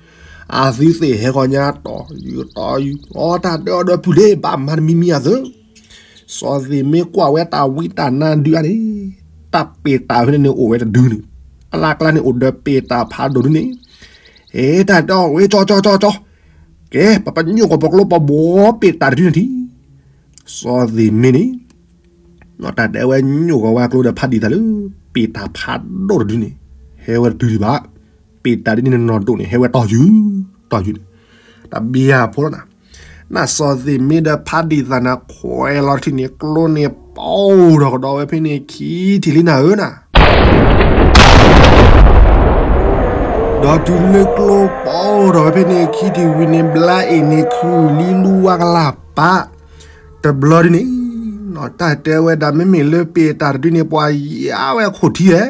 အသုသ့ၣ်ဟဲဃီညါတီၤယုၤတီၤယုၤ, အတၢ်တဲအီၤဒီးပုၢ်လ့ ဘၣ်မၤတမံၤမံၤအသၢ, စီၤသ့ၣ်မ့ၢ်ကွၢ်ဝဲတၢ်ဝံတၢ်နါဒုးအါန့ၣ်, တၢ်ပ့ၤတၢ်ဖဲန့ၣ်န့ၣ်အိၣ်ဝဲတဒုန့ၣ်, အလါကျါန့ၣ်အိၣ်ဒီးပ့ၤတၢ်ဖးဒိၣ်ဒုန့ၣ်, ဟဲတၢ်တဲအီၤဝဲကၠီကၠီကၠီကၠီ, ကဲ ပပညိၣ်ကီၢ်ပကျိပဘှီပ့ၤတၢ်တဒုန့ၣ်ထံ စီၤသ့ၣ်မ့န့ၣ်, တၢ်တဲဝဲညိၣ်ကီၢ်ဝဲအကျိဒီးဖးဒံးတၢ်လၢ ပ့ၤတၢ်ဖးဒိၣ်တဒုန့ၣ်, ဟဲဝဲတတုၤဒံးဘၣ်, ပ့ၤတၢ်ဒ်န့ၣ်နီၢ်ဒိၣ်န့ၣ် ဟဲဝဲတီၤယုၤ, တီၤယုၤန့ၣ်, တဘံယၣ်ဖိလီၤနၤ, နစီၤသ့ၣ်မ့ဒီးဖးဒံးတၢ်နၤခွဲးလီၤထံၣ်န့ၣ် ကျိန့ၣ်ပီၣ်ထီၣ်ကဒီးဝဲဖဲန့ၣ်ခံထံၣ်လံနၤဧၢနၤ ဒီးတုၤလၢကျိပီၣ်ထီၣ်ဝဲဖဲန့ၣ်ခံထံၣ်ဝံၤန့ၣ် ဘျါအ့ၣ်န့ၣ်ခုၣ်လံလူဝါကလၢ်ပာ်, တဘျီဒ်န့ၣ်, တၢ်တဲဝဲဒၣ်မ့မ့ၢ်လၢပ့ၤတၢ်တဒုန့ၣ် ပှၤယါဝဲခိၣ်ထံဧဲ,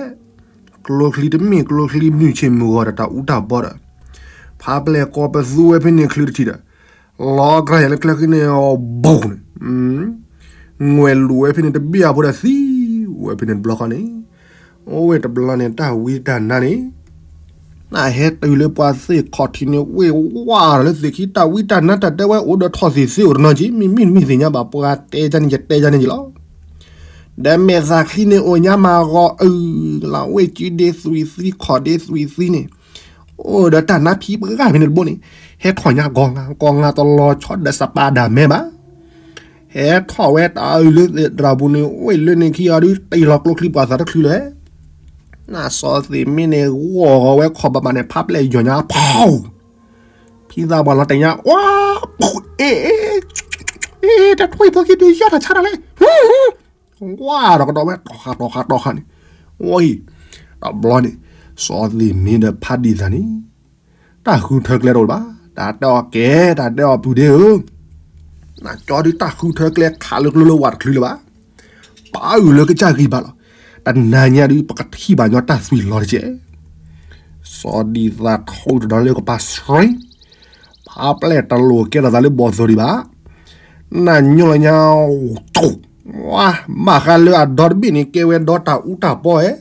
ကျိချံတမ့ၢ်ကျိချံမုၢ်ဆ့ၣ်မုၢ်ဂီၤဒီးတၢ်အူတၢ်ဘီဒီး, ဖးပျဲၢ်ကီၢ်ပသူဝဲဖဲန့ၣ်ချုးတထံၣ်ဒီး, လီၤကြၢ်ယၤလၢကျဲဃ့န့ၣ်အီၤဘိၣ်န့ၣ် ငွဲၣ်လူၤဝဲဖဲန့ၣ်တဘ့ၣ်အဖိဒီးသံဝဲဖဲန့ၣ်တဘျီဃီန့ၣ်, အိၣ်ဝဲတဘျီန့ၣ် တၢ်ဝံတၢ်နါန့ၣ်, နဟဲတုၤလၢပှၤသ့ၣ်ခီၣ်ထံးန့ၣ် ဝ့ၢ်ဝါဒီးလၢသ့ၣ်ခံ တၢ်ဝံတၢ်နါတၢ်တဲဝဲအိၣ်ဒီးထီၣ်သ့ၣ်သ့အိၣ်တနီၤက့ၤ မ့မ့ၢ်တမ့ၢ်သ့ၣ်ညါဘၣ် ပှၤတဲကန့ၣ်ယတဲကန့ၣ်က့ၤလီၤ. ဒီးမဲာ်သၣ်ချံန့ၣ်အိၣ်ညါမးဂီၤအုၣ်လီၤ ဝ့ၢ်ကုဒ့သွံၣ်သံ ခီၣ်ဒ့သွံၣ်သံန့ၣ်, အိၣ်ဒီးတၢ်နါဖံးပှၢ်ဖဲန့ၣ်တဘိန့ၣ်, ဟဲထီၣ်ညါကီၢ်ငါ ကီၢ်ငါတလီၤဆီဒီးစပၤဒၣ်မဲဘၣ် ဟဲထီၣ်ဝဲတၢ်အုၣ်လၢသ့ၣ်တြၢ်ပူၤန့ၣ် ဝ့ၢ်လၢန့ၣ်ခံအီၤဒုးတ့ၢ်လီၤကျိချံပှၤသးတချုးလဲၣ်. နစီၤသ့ၣ်မ့န့ၣ် ဂီၢ်ဂီၤဝဲခီၣ်ဘၣ်ဘၣ်န့ၣ် ဖးပျဲၢ်ယီၤညါဖီၣ်, ဖံသးပှၢ်လီၤတဲာ်ညါ ဝါ, အ့ၣ်, အ့ တၢ်ထွံၣ်ဖိခံဒုးယီၢ်တၢ်ဆါတၢ်လဲၣ်, ဝါဒီးကဒီးဝဲတီၢ်ဃာ်တီၢ်ဃာ်တီၢ်ဃာ်န့ၣ်, ဝံၤ တဘျီန့ၣ် စီၤသ့ၣ်မ့ၢ်ဒီးဖးဒံၣ်သးန့ၣ် တၢ်ဃုထၢကျဲတအိၣ်လၢၤဘၣ်, တၢ်တဲအီၤကဲ, တၢ်တဲအီၤပုၢ်ဒ့ဧၢ, နကၠီဒုးတၢ်ဃုထၢကျဲခးလၢကျိလၢဝးတချုးလၢၤဘၣ်, ပာ်အုၣ်လၢကစၢ်ဂံၢ်ဘါလီၤ, တနၤညါဒုး ပကထံၣ်ဘၣ်ညီတၢ်သွံၣ်လီၤတက့ၢ်. စီၤဒံၣ်သးထိၣ်တဒီလၢကပၤစရ့, ဖးပျဲၢ်တလိၣ်ကဲထီၣ်သးလၢဘီၣ်သိၣ်ဒံးဘၣ်, နညိလၢညါ, ဝါ, ဘၣ်ဃးလၢအဒီတဘ့ၣ်န့ၣ် ကဲဝဲဒီတၢ်အူတၢ်ပီဧဲ,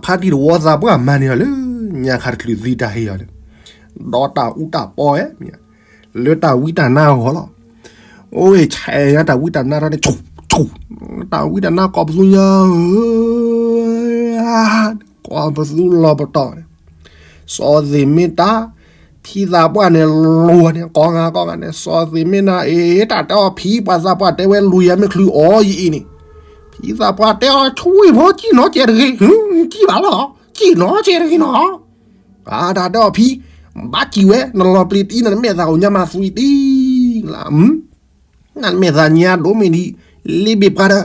ဖးတံၢ်တဝီသးပှၢ်မၤန့ၢ်အီၤလၢ ညါခါတချုးသံတၢ်ဟ့ၣ်အီၤလၢ ဒီတၢ်အူတၢ်ပီဧဲ, လၢတၢ်ဝံတၢ်နါအဂီၢ်လီၤ. အိၣ်ဝဲဆဲးညါတၢ်ဝံတၢ်နါထီၣ်န့ၣ်, တၢ်ဝံတၢ်နါကိးပသူညါဧၢ, ကိးပသူလီၤပတီၢ်, စီၤသ့ၣ်မ့ၢ်တၢ် ဖံသးပှၢ်န့ၣ်လိၤန့ၣ် ကိးဂၤကိးဂၤန့ၣ် စီၤသ့ၣ်မ့ၢ်နၤ အ့ တၢ်တဲအီၤဖံ ပှၤသးပှၢ်တဲဝဲလူၤယၤမ့ၢ်ချုးအီၤယအံၤန့ၣ်, ဖံသးပှၢ်တဲအီၤ ဆွံဖိ ကံၣ်နီၤကဲတဂ့ၤ, ကံၣ်ဘၣ်လီၤ, ကံၣ်နီၤကဲတဂ့ၤနီၤ, တၢ်တဲအီၤဖံ, ဘၣ်ကံၣ်ဝဲ နလီၤပျံၤတံၢ် နမဲာ်သၣ်အိၣ်ညါမၤသွံတံၢ်လၢ နမဲာ်သၣ်ညါဒိၣ်မ့ၢ်ဒံး, လ့ဘ့ၣ်ပှၤဒီး,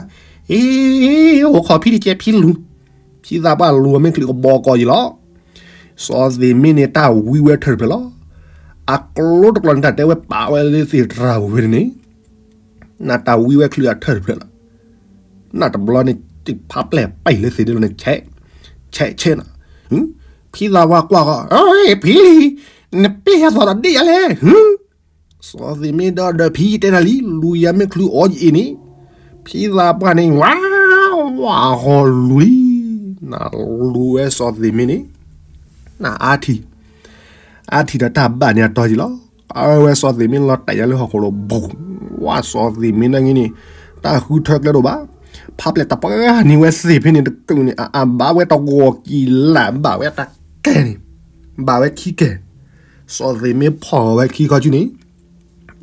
အ့, အိၣ်ခိးဖံတကဲဖံလူၤ, ဖံသးပှၢ်လူၤမ့ၢ်ချုးကဘီကီးယံၤလီၤ. စီၤသ့ၣ်မ့ၢ်န့ၣ်တၢ်ဝံဝဲထၢၣ်တဖျၢၣ်လီၤ. အကျိတကျိၤန့ၣ် တၢ်တဲဝဲပာ်ဝဲလၢသ့ၣ်တရၣ်ဝဲန့ၣ်, နတၢ်ဝံဝဲချုးအထၢၣ်တဖျၢၣ်လီၤ. နတဘျီန့ၣ် ဖးပျဲၢ်ပံာ်လၢသ့ၣ်ဒၢလီၤန့ၣ်, ဆဲး, ဆဲး, ဆဲးနၤ, ဖံသးပှၢ်ကွၢ်ဃီ, ဖံလံ, နပ့ၢ်ယၤသိးဒီးဒ့ၣ်ယၤလဲၣ်, စီၤသ့ၣ်မ့ၢ်ဒီးဒီးဖံတဲနၤလံ လူၤယၤမ့ၢ်ချုးအီၤယအံၤန့ၣ်, ဖံသးပှၢ်န့ၣ် ဝါ, ဝါဃီလူၤလံ, နလူၤဝဲစီၤသ့ၣ်မ့ၢ်န့ၣ်, နအါထံၣ်, အါထံၣ်ဒီးတၢ်ဘၣ်န့ၣ်အတီယံၤလီၤ. အဝဲစီၤသ့ၣ်မ့ၢ်လီၤတဲာ်ညါလၢဟီၣ်ခိၣ်လိၤဘူး, ဝါစီၤသ့ၣ်မ့ၢ်နၤဂ့ၤန့ၣ်, တၢ်ဃုထၢကျဲတအိၣ်ဘၣ်, ဖးပျဲၢ်တပှၢ်န့ၢ်ဝဲသ့ၣ်ဖဲန့ၣ်တကလုာ်န့ၣ် အအဘၣ်ဝဲတဂီၤကံၤလၢ် ဘၣ်ဝဲတကဲန့ၣ်, ဘၣ်ဝဲခံကဲ, စီၤသ့ၣ်မ့ၢ်ဖီၣ်ဝဲခံခီကၠူၣ်န့ၣ်,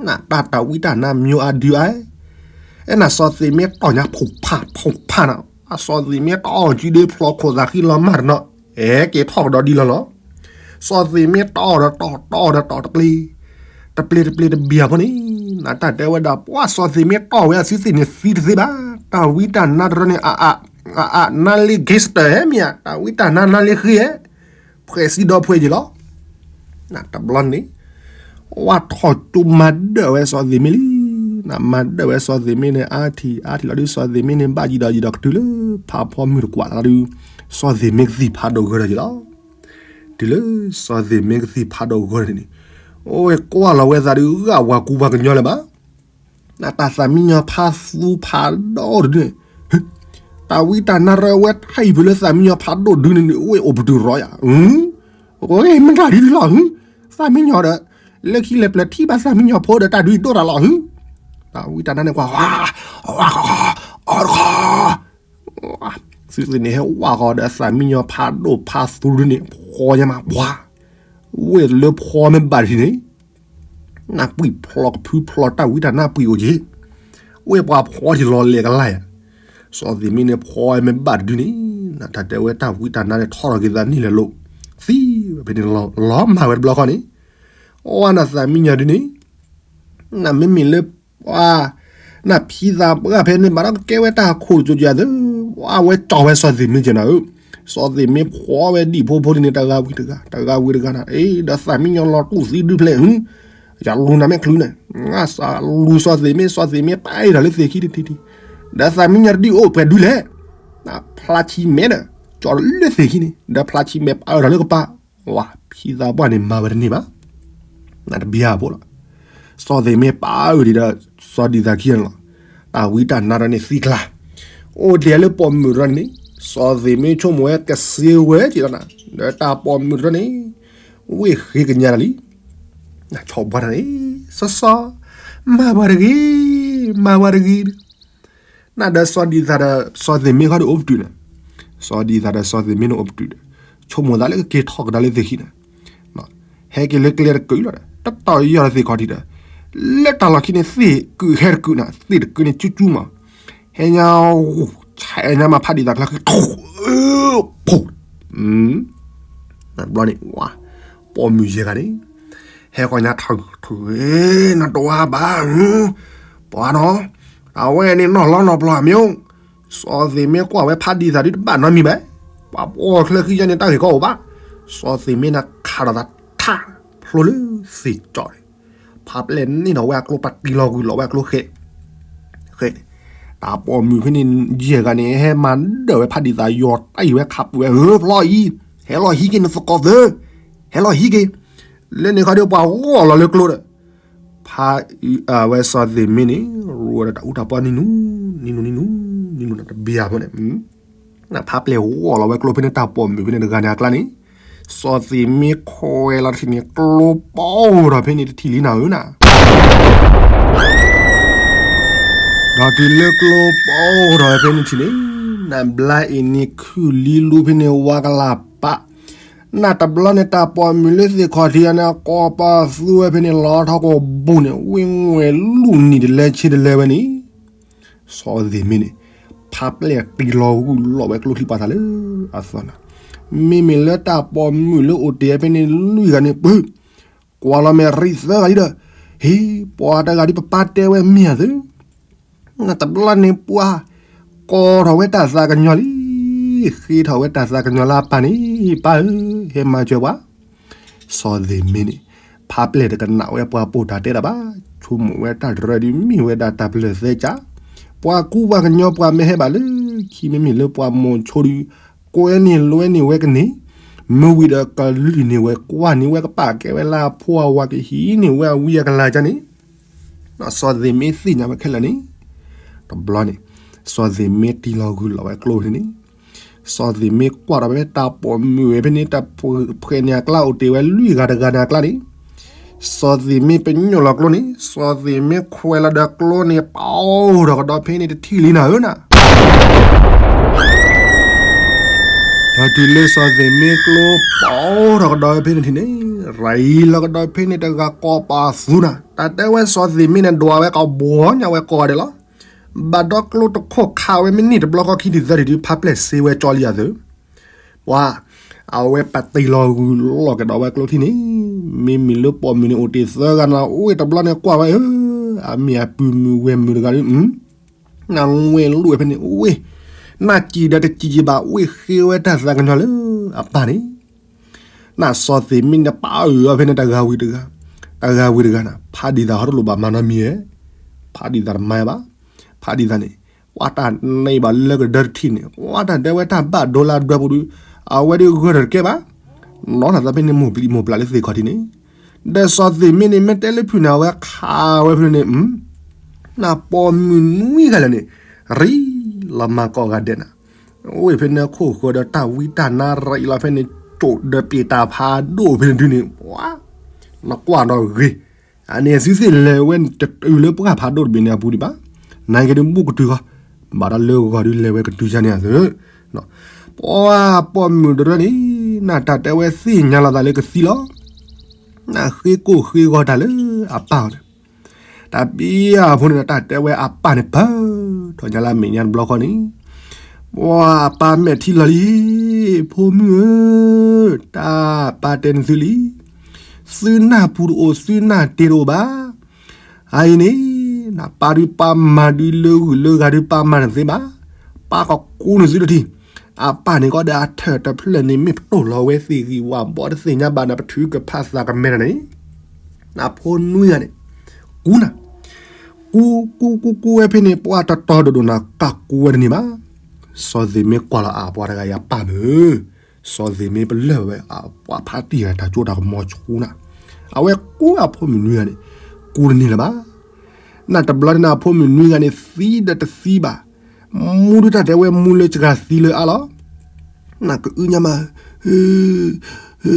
နတၢ်တၢ်ဝံတၢ်နါမၠိအါဒုအါ, အဲၣ်နၤစီၤသ့ၣ်မ့ၢ်တီၢ်ညါဖိးဖးဖိးဖးနၤ, အစီၤသ့ၣ်မ့ၢ်တီၢ်အီၤကၠူၣ်ဒ့ဖျီခိၣ်သးဃံလီၤမၢ်တနီၤ, အဲၣ်က့ၤထီၣ်ကဒီးဒ်လီၤလီၤ. စီၤသ့ၣ်မ့ၢ်တီၢ်အီၤဒီးတီၢ် တီၢ်အီၤဒီးတီၢ်တပျ့ၤ, တပျ့ၤတပျ့ၤတဘံၣ်အဖိန့ၣ်, နတၢ်တဲဝဲဒၣ် ပှၤစီၤသ့ၣ်မ့ၢ်တီၢ်ဝဲအစုသ့ၣ်န့ၣ်သံတသ့ဘၣ်, တၢ်ဝံတၢ်နါတရၢန့ၣ် အအ, အအ, နါလ့ gangster ဟဲမ့ၢ်ဧါ, တၢ်ဝံတၢ်နါနါလ့ဃ့ဧဲ ဖှဲးစံဒီဖှဲးယံၤလီၤ. တဘျီန့ၣ်, ဝါထီၣ်ကၠိမၤဒၢၣ်ဝဲစီၤသ့ၣ်မ့ၢ်လံ, နမၤဒၢၣ်ဝဲစီၤသ့ၣ်မ့ၢ်န့ၣ် အါထံၣ် အါထံၣ်လီၤဒုး စီၤသ့ၣ်မ့ၢ်န့ၣ် ဘၣ်ယံၤဒီးယံၤဒီးကတုၤလၢ ဖးဖီမုၢ်တကွၢ်လီၤဒုး, စီၤသ့ၣ်မ့ၢ်ကသံၣ်ဖးဒိၣ်ဂၢၢ်ဒီးယံၤလီၤ. တုၤလၢစီၤသ့ၣ်မ့ၢ်ကသံၣ်ဖးဒိၣ်ဂၢၢ်န့ၣ်, အိၣ်ဝဲကွၢ်လီၤဝဲသးဒုး ဂၣ်ဝၤကူပှၤကညီလၢၤဘၣ် နတၢ်သးမံညီၤဖးသူဖးဒိၣ်တဒုန့ၣ်, တၢ်ဝံတၢ်နါရၢဝဲထံၣ်ဖုးလၢသးမံညီၤဖးဒိၣ်ဒုန့ၣ် အိၣ်အိၣ်ပတုာ်ရီယၤ, မ့ၢ်တၢ်ဒ်လီၤ, သးမံညီၤဒီး, လၢခံလဲၤပျၢၤထံၣ်ဘၣ်သးမံညီၤဖိဒီးတၢ်ဒုးဒိၣ်တၢ်လီၤ, တၢ်ဝံတၢ်နါန့ၣ်ကွၢ်, အီၣ်တခီ, သုသ့ၣ်န့ၣ်ဟဲဝၢ်ဃီဒီးသးမံညီၤဖးဒိၣ်ဖးသူဒုန့ၣ် ဖီညါမးပှၤ, ဝ့ၢ်လၢဖီမ့ၢ်ဘၣ်တထံၣ်န့ၣ် နပှံၢ်ဖျီကဖုဖျီတၢ်ဝံတၢ်နါပှံာ်အိၣ်က့ၤ, ဝ့ၢ်ပှၤဖီထံၣ်လီၤလဲာ်ကလါယၤ, စီၤသ့ၣ်မ့ၢ်န့ၣ်ဖီမ့ၢ်ဘၣ်တဒုန့ၣ်, နတၢ်တဲဝဲတၢ်ဝံတၢ်နါန့ၣ်ထီၣ်ထီၣ်က့ၤသးန့ၣ်လဲၤလိၤ, သံဝဲဖဲန့ၣ်, လီၤမၢ်ဝဲတဘျီဃီန့ၣ်, အိၣ်ဝဲနသးမံညီၤဒုန့ၣ် နမ့မ့ၢ်လၢပှၤ, နဖံသးပှၢ်ဖဲန့ၣ်ဘၣ်ဒီးကကဲဝဲတၢ်ခိၣ်ကၠိကၠိသု, အဝဲကၠီဝဲစီၤသ့ၣ်မ့ၢ်ကနၤဧၢ, စီၤသ့ၣ်မ့ၢ်ဖီဝဲဒံၣ်ဖိဖိလံန့ၣ် တဂၤဝံၤတဂၤ တဂၤဝံၤတဂၤနၤ, အ့ ဒီးသးမံညီၤလီၤတူၢ်သံဒုဖျဲၣ်, ယလူၤနၤမ့ၢ်ချုးန့ၣ်, လူၤစီၤသ့ၣ်မ့ၢ် စီၤသ့ၣ်မ့ၢ်ပာ်အၢၣ်ထီၣ်လၢသ့ၣ်ခံတထံၣ်ထံၣ်, ဒီးသးမံညီၤတဒုအိၣ်ပှဲၤဒုလဲၣ်, ဖျါဆံမဲဒီး, ကၠီလၢသ့ၣ်ခံန့ၣ် ဒီးဖျါဆံမဲပာ်အၢၣ်ထီၣ်လၢကပၤ ဝါ, ဖံသးပှၢ်န့ၣ်မၤဝဲတန့ၢ်ဘၣ်, နတဘံၣ်အဖိလီၤ, စီၤသ့ၣ်မ့ၢ်ပာ်အၢၣ်ဒံးဒီး, စီၤဒံသးခံန့ၣ်လီၤ, တၢ်ဝံတၢ်နါဒီးန့ၣ်သံကျါ, အိၣ်ဒံးလၢပိာ်မုၣ်တရၢန့ၣ်, စီၤသ့ၣ်မ့ၢ်ဆိကမိၣ်ဝဲကစ့ဝဲက့ၤလီၤနၤ, ဒီးတၢ်ပိာ်မုၣ်တရၢန့ၣ်, ဝ့ၢ်ဃ့ကညးတၢ်လံ, နဆီၣ်ဘှါတၢ်န့ၣ်, စီၤစီၤ, မၤပှၤတဂ့ၤ, မၤပှၤတဂ့ၤ နဒီးစီၤဒံသးဒီးစီၤသ့ၣ်မ့ၢ်ခီဒုးအိၣ်ပတုာ်န့ၣ်, စီၤဒံသးဒီးစီၤသ့ၣ်မ့ၢ်န့ၣ်အိၣ်ပတုာ်ဒီး, ဆိကမိၣ်သးလၢကက့ၤထီၣ်ကဒါလၢသ့ၣ်ခံန့ၣ်, ဟဲက့ၤလၢကျဲတကုာ်လီၤဒီး တတီၢ်ယီၢ်လၢသ့ၣ်ခီၣ်ထံးဒီး, လၢတၢ်လီၢ်ခံန့ၣ်သ့ၣ်ကုာ်ဟဲတကုာ်န့ၣ် သ့ၣ်တကုာ်န့ၣ်ကၠူကၠူမး, ဟဲညါ, ဆဲးညါမးဖးဒံသးကျါဃံ, ဖိး, ဘျီန့ၣ်, ပိာ်မုၣ်ယဲၢ်ဂၤန့ၣ်, ဟဲဃီညါထၢၣ်ထၢၣ်, နတဝါဘၣ်, ပှၤနီၤ, အဝဲန့ၣ်နီၢ်လီနီၢ်ပျီအမ့ၢ်အိၣ်, စီၤသ့းမ့ၢ်ကွၢ်ဝဲဖးဒံသးဒုတဘၣ်နီတမံၤဘၣ်, ပှၤပိာ်ချၢဃံယဲန့ၣ်တၢ်ဂ့ၢ်ကီအိၣ်ဘၣ်, စီၤသ့းမ့ၢ်နၤခးဒီးသးထး, ဖျိလၢသ့ၣ်ကၠီၣ်န့ၣ်, ဖးပျဲၢ်န့ၣ်ဒီးဝဲအကျိပာ်တံၢ်လီၤဂုာ်လီၤဝဲအကျိဃဲ, ဃဲ, တၢ်ပိာ်မုၣ်ဖဲန့ၣ် ယဲၢ်ဂၤန့ၣ် ဟဲမၤဒၢၣ်ဝဲဖးဒံသးယီၤတၢ်အံၤဝဲခးပူၤဝဲ ဧၢဖျီအံၤ, ဟဲလီၤဟံးက့ၤနသကိးသၢ, ဟဲလီၤဟံးက့ၤ, လၢန့ၣ်ခီဒီးပှၤဂီၢ်လီၤလၢကျိဒီး ဖး, အဝဲစီၤသ့းမ့ၢ်န့ၣ် ရူဝဲဒီးတၢ်အူတၢ်ပီနံၤနူ, နံၤနူ, နံၤနူ, နံၤနူတဘ့ၣ်အဖဲန့ၣ်, ဖးပျဲၢ်ဂီၢ်လီၤဝဲကျိဖဲန့ၣ်တၢ်ပိာ်မုၣ်ဖဲန့ၣ်တဂၤန့ၣ်အကျါန့ၣ်, စီၤသ့းမ့ၢ်ခွဲးလီၤတထံၣ်န့ၣ် ကျိပီထီၣ်ဖဲန့ၣ်တထံၣ်လံနၤဧၢနၤ ဒီးတုၤလၢကျိပီထီၣ်ဖဲန့ၣ်ထံၣ်န့ၣ်, နဘျါအံၤန့ၣ်ခုၣ်လံလူဖဲန့ၣ်ဝါကလၤပာ်, နတဘျီန့ၣ်တၢ်ပိာ်မုၣ်လၢသ့ၣ်ခီၣ်ထံးအန့ၣ် ကိးပသူဝဲဖဲန့ၣ်လီၤထီၣ်ကိာ်ဘိန့ၣ် ဝ့ၢ်ငွဲၤလူၢ်နံၤတလဲဆ့တလဲဝဲန့ၣ်, စီၤသ့းမ့ၢ်န့ၣ်, ဖးပျဲၢ်တံၢ်လီၤဂုာ်လီၤဝဲကျိချံပာ်သးလၢအသီနၤ, မ့မ့ၢ်လၢတၢ်ပိာ်မုၣ်လၢအိၣ်တ့ၢ်ဖဲန့ၣ် လွံၢ်ဂၤန့ၣ်ပၢ, ကွၢ်လီၤမဲာ်ရံသၢဂၤလံဒီး, ဟ့ၣ်, ပှၤတဂၤဒ်ပပၢ်တဲဝဲမ့ၢ်ဧါသၢ, နတဘျီန့ၣ်ပှၤ, ကိးထီၣ်ဝဲတၢ်သးကညီၤလံ, ဃ့ထီၣ်ဝဲတၢ်သးကညီၤလၢအပၢ်န့ၣ်, ပၢ်ဧၢ, ဟဲမၤစၢၤပှၤ စီၤသ့းမ့ၢ်န့ၣ်, ဖးပျဲၢ်တကနၣ်ဝဲပှၤပိာ်တၢ်တဲတၢ်ဘၣ်, ဆိကမိၣ်ဝဲတၢ်တရၢဒုးမ့ၢ်ဝဲဒၣ်တၢ်ပလၢၢ်သဲကၠး, ပှၤကူပှၤကညီပှၤမ့ၢ်ဟဲဘၣ်လၢခံမ့မ့ၢ်လၢပှၤမိၤဆိဒုး, ကွဲန့ၢ်လွဲန့ၢ်ဝဲကန့ၢ်, မ့ၢ်ဝံၤဒီးကလုၢ်န့ၢ်ဝဲကွၢ်န့ၢ်ဝဲကပာ်ကဲဝဲလၢအဖိအဝၤကဟံးန့ၢ်ဝဲအဝံအကလၤကၢ်န့ၣ် စီၤသ့းမ့ၢ်သ့ၣ်ညါဝဲခဲလၢာ်န့ၣ်, တဘျီန့ၣ်, စီၤသ့းမ့ၢ်တံၢ်လီၤဂုာ်လီၤဝဲကျိဖဲန့ၣ်, စီၤသ့းမ့ၢ်ကွၢ်ထီၣ်ဝဲတၢ်ပိာ်မုၣ်ဝဲဖဲန့ၣ် တၢ်ဖှဲးန့ၣ်အကျါအိၣ်တ့ၢ်ဝဲလွံၢ်ဂၤတဂၤန့ၣ်အကျါန့ၣ်, စီၤသ့းမ့ၢ်ပညိၣ်လီၤကျိန့ၣ် စီၤသ့းမ့ၢ်ခွဲးလီၤဒီးကျိန့ၣ် ပီထီၣ်ကဒီးဖဲန့ၣ်တထံၣ်လံနၤဧၢနၤ ဒီးတုၤလၢစီၤသ့းမ့ၢ်ကျိပီထီၣ်ကဒီးဖဲန့ၣ်ထံၣ်န့ၣ်, ရၤအံၤလီၤကဒီးဖဲန့ၣ်တဂၤကိးပသူနၤ, တၢ်တဲဝဲစီၤသ့းမ့ၢ်န့ၣ်ဒွးဝဲကဘှီညါဝဲကိးဂၤဒဲးလီၤ. ဘၣ်ဒီးကျိတခိၣ်ခးဝဲမ့ၢ်န့ၢ်တဘျီဃီခံထံၣ်သၢထံၣ်ဒုး ဖးပျဲၢ်စ့ဝဲကၠီလံယၤသၢ, ပှၤ, အဝဲပတံၢ်လီၤဂုာ်လီၤကဒီးဝဲကျိထံၣ်န့ၣ်, မ့မ့ၢ်လၢပိာ်မုၣ်န့ၣ်အိၣ်တ့ၢ်သၢဂၤနၤ အိၣ်ဝဲတဘျီန့ၣ်ကွၢ်ဝဲဧၢ, အမ့ၢ်အပုၢ်မုၣ်ဝဲၢ်မုၣ်တဂၤဒုး နဝဲၢ်လူၢ်ဝဲဖဲန့ၣ် အိၣ်ဝဲ, နစံၣ်ဒီးတစံၣ်ယံၤဘၣ် အိၣ်ဝဲဃ့ဝဲတၢ်သးကညီၤလၢအပၢ်န့ၣ်, နစီၤသ့းမ့ၢ်န့ၣ်ပာ်အၢၣ်အီၤဖဲန့ၣ်တဂၤဝံၤတဂၤ, တဂၤဝံၤတဂၤနၤ ဖးဒံသးဟီတလိၣ်ဘၣ်မၤနီတမံၤဧဲ, ဖးဒံသးတမၤဘၣ်, ဖးဒံသးန့ၣ်, ပှၤတၢ်န့ၢ်ဘၣ်လၢကဒၢတထံၣ်န့ၣ် ပှၤတၢ်ဒဲဝဲတၢ်ဘၣ်ဒိလၢအဒွဲပူၤဒုး, အဝဲဒုးဂၢၢ်ဒီးတကဲဘၣ်, နီၢ်ထီၣ်သးဖဲန့ၣ်မိၢ်ပျံၤမိၢ်ပျၢ်လၢသ့ၣ်ခီၣ်ထံးန့ၣ်, ဒီးစီၤသ့းမ့ၢ်န့ၣ် မ့ၢ်တဲလၢဖုၣ်န့ၣ် အဝဲခးဝဲဖဲန့ၣ် နပိာ်မုၣ်နွံဂၤလၢာ်န့ၣ်, ရံလီၤမၤကိးဂၤဒဲးနၤ, အိၣ်ဖဲန့ၣ်ခိၣ်ဃၢၤဒီးတၢ်ဝံတၢ်နါရံလီၤဖဲန့ၣ်, ကၠိၣ်ဒီးပ့ၢ်တၢ်ဖးဒိၣ်ဖဲန့ၣ်ဒုးန့ၣ်, နကွၢ်ဒီးဂ့ၤ, အန့ၣ်သုသ့ၣ်လဲၤဝဲတတုၤလၢပှၢ်ဖးဒိၣ်တဘ့ၣ်န့ၣ်အပူၤဒံးဘၣ်, နက့ၤဒုးဘူၣ်ကတုၤဃီ, ဘၣ်ဒီးလၢဂီၤဒုးလဲၤဝဲကတုၤယါန့ၣ်အသၢ ပှၤပိာ်မုၣ်တရၢန့ၣ်, နတၢ်တဲဝဲသ့ၣ်ညါလီၤသးလၢကသံလီၤ, နဃ့ကိၢ်ဃ့ဂီၤတၢ်လၢအပၢ်အီၤန့ၣ်, တၢ်ပံအဖိန့ၣ်ဒီး တၢ်တဲဝဲအပၢ်န့ၣ်ပၢၢ်ထီၣ်ညါလၢအမဲာ်ညါတဘျီဃီန့ၣ်, ပှၤအပၢ်မဲာ်ထံလီၤလံ, ဖိမုၣ်ဧၢ, တၢ်ပၢ်တဲနသုလံ, သုနၢ်ပူၤတအိၣ် သုနၢ်တ့ၤတအိၣ်ဘၣ် အအံၤန့ၣ်, နပၢ်ဒုးပၢ်မၤဒုးလၢဂုၢ်လၢဂၤဒုးပၢ်မၤတသ့ဘၣ်, ပၢ်ကကူနသုတထံၣ်, အပၢ်န့ၣ်ကီးဒီးအထၢၣ်တဖျၢၣ်န့ၣ် မ့ၢ်ပတိၢ်လီၤဝဲသ့ၣ်ဂံၢ်ဝၣ်ဘီတသ့ၣ်ညါဘၣ်န့ၣ် ပထုးကဖၣ်သးကမဲာ်တၢ်န့ၣ်, နဖိနွံဂၤန့ၣ်, ကူနၤ, ကူကူကူကူဝဲဖဲန့ၣ် ပှၤတတီၤဒိၣ်ဒိၣ်နၤ ကကူဝဲတန့ၢ်ဘၣ်, စီၤသ့ၣ်မ့ၢ်ကွၢ်လီၤအပှၤတဂၤအံၤအပၢ်မုၣ် စီၤသ့ၣ်မ့ၢ်ပလၢၢ်ဝဲ ပှၤဖးတံၢ်တၢ်ကၠိတၢ်ကမီၤဆူနၤ, အဝဲကူအဖိမုၣ်နွံဂၤန့ၣ်, ကူတန့ၢ်လၢၤဘၣ်, နတဘျီန့ၣ် အဖိမုၣ်နွံဂၤန့ၣ် သံဒီးတသံဘၣ်, မူဒုးတၢ်တဲဝဲမူလၢစှၤသံလၢအါလီၤ, နကအုညါမး, အ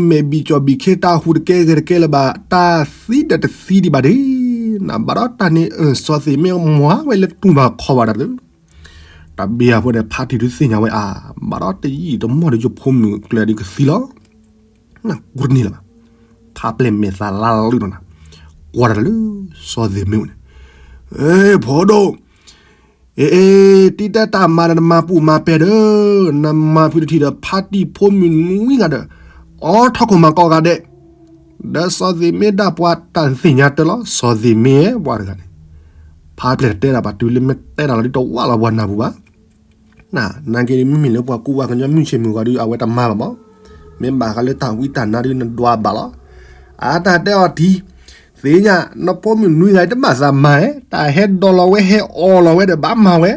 မဲာ်ဘံၣ်ကၠီၣ်ဘံၣ်ခ့တၢ်ဟူးတကဲဂဲၤတကဲလၢၤဘၣ် တၢ်သံဒီးတသံဒံးဘၣ်ဒ့ၣ်, နဘၣ်ဒီးတၢ်န့ၣ်အၢၣ်စီၤသ့ၣ်မ့ၢ်မွၤဝဲလၢတူၢ်ဘၣ်ခီၣ်ဘၣ်တၢ်သၢ တၢ်ဘံအဖိန့ၣ် ဖးတံၢ်ဒုးသ့ၣ်ညါဝဲအါ, ဘၣ်ဒီးတယံာ်တမီၢ်ဒီးယဖိမုၣ်ကျဲဒုးကသံလီၤ, နကူတန့ၢ်လၢၤဘၣ်, ဖးပျဲၢ်မဲာ်သးလါလီၤလံဒီးနၤ, ကွၢ်တၢ်လၢ စီၤသ့ၣ်မ့ၢ်အိၣ်န့ၣ်, အ့ ဖိဒိၣ် အ့ အ့ တံၤတဲတၢ်မၤဒီးနမၤပူၤမၤပဲာ်ဒီး, နမၤဖုးတထံၣ်ဒီး ဖးတံၢ်ဖိမုၣ်နွံဂၤဒီး, အိးထီၣ်ခိၣ်မၤကိးဂၤဒဲး, ဒီးစီၤသ့ၣ်မ့ၢ်ဒၣ်ပှၤတၢ်သ့ၣ်ညါတၢ်လီၤ. စီၤသ့ၣ်မ့ၢ်ပှၤတဂၤန့ၣ် ဖါပျဲၢ်တတဲဒၣ်ဘၣ်တုၤလၢမ့ၢ်တဲဒၣ်လီၤဒ်တဝၣ်လီၤပှၤနၢ်ပူၤဘၣ်. နာ်က့ဒ်မ့မ့ၢ်လၢပှၤကူပှၤကညီမုၢ်ဆ့ၣ်မုၢ်ဂီၤဒ်အဝဲတမၤဘၣ်မး, မ့ၢ်ဘၣ်ဃးလၢတၢ်ဝံတၢ်နါဒ်နဒွးဘၣ်လီၤ. အတၢ်တဲအီၤတံၢ်, သ့ၣ်ညါ နဖိမုၣ်နွံဂၤတဘၣ်သးမၤဧဲ, တၢ်ဟဲဒိးလီၤဝဲဟဲအီၣ်လီၤဝဲဒီးဘၣ်မၤဝဲ,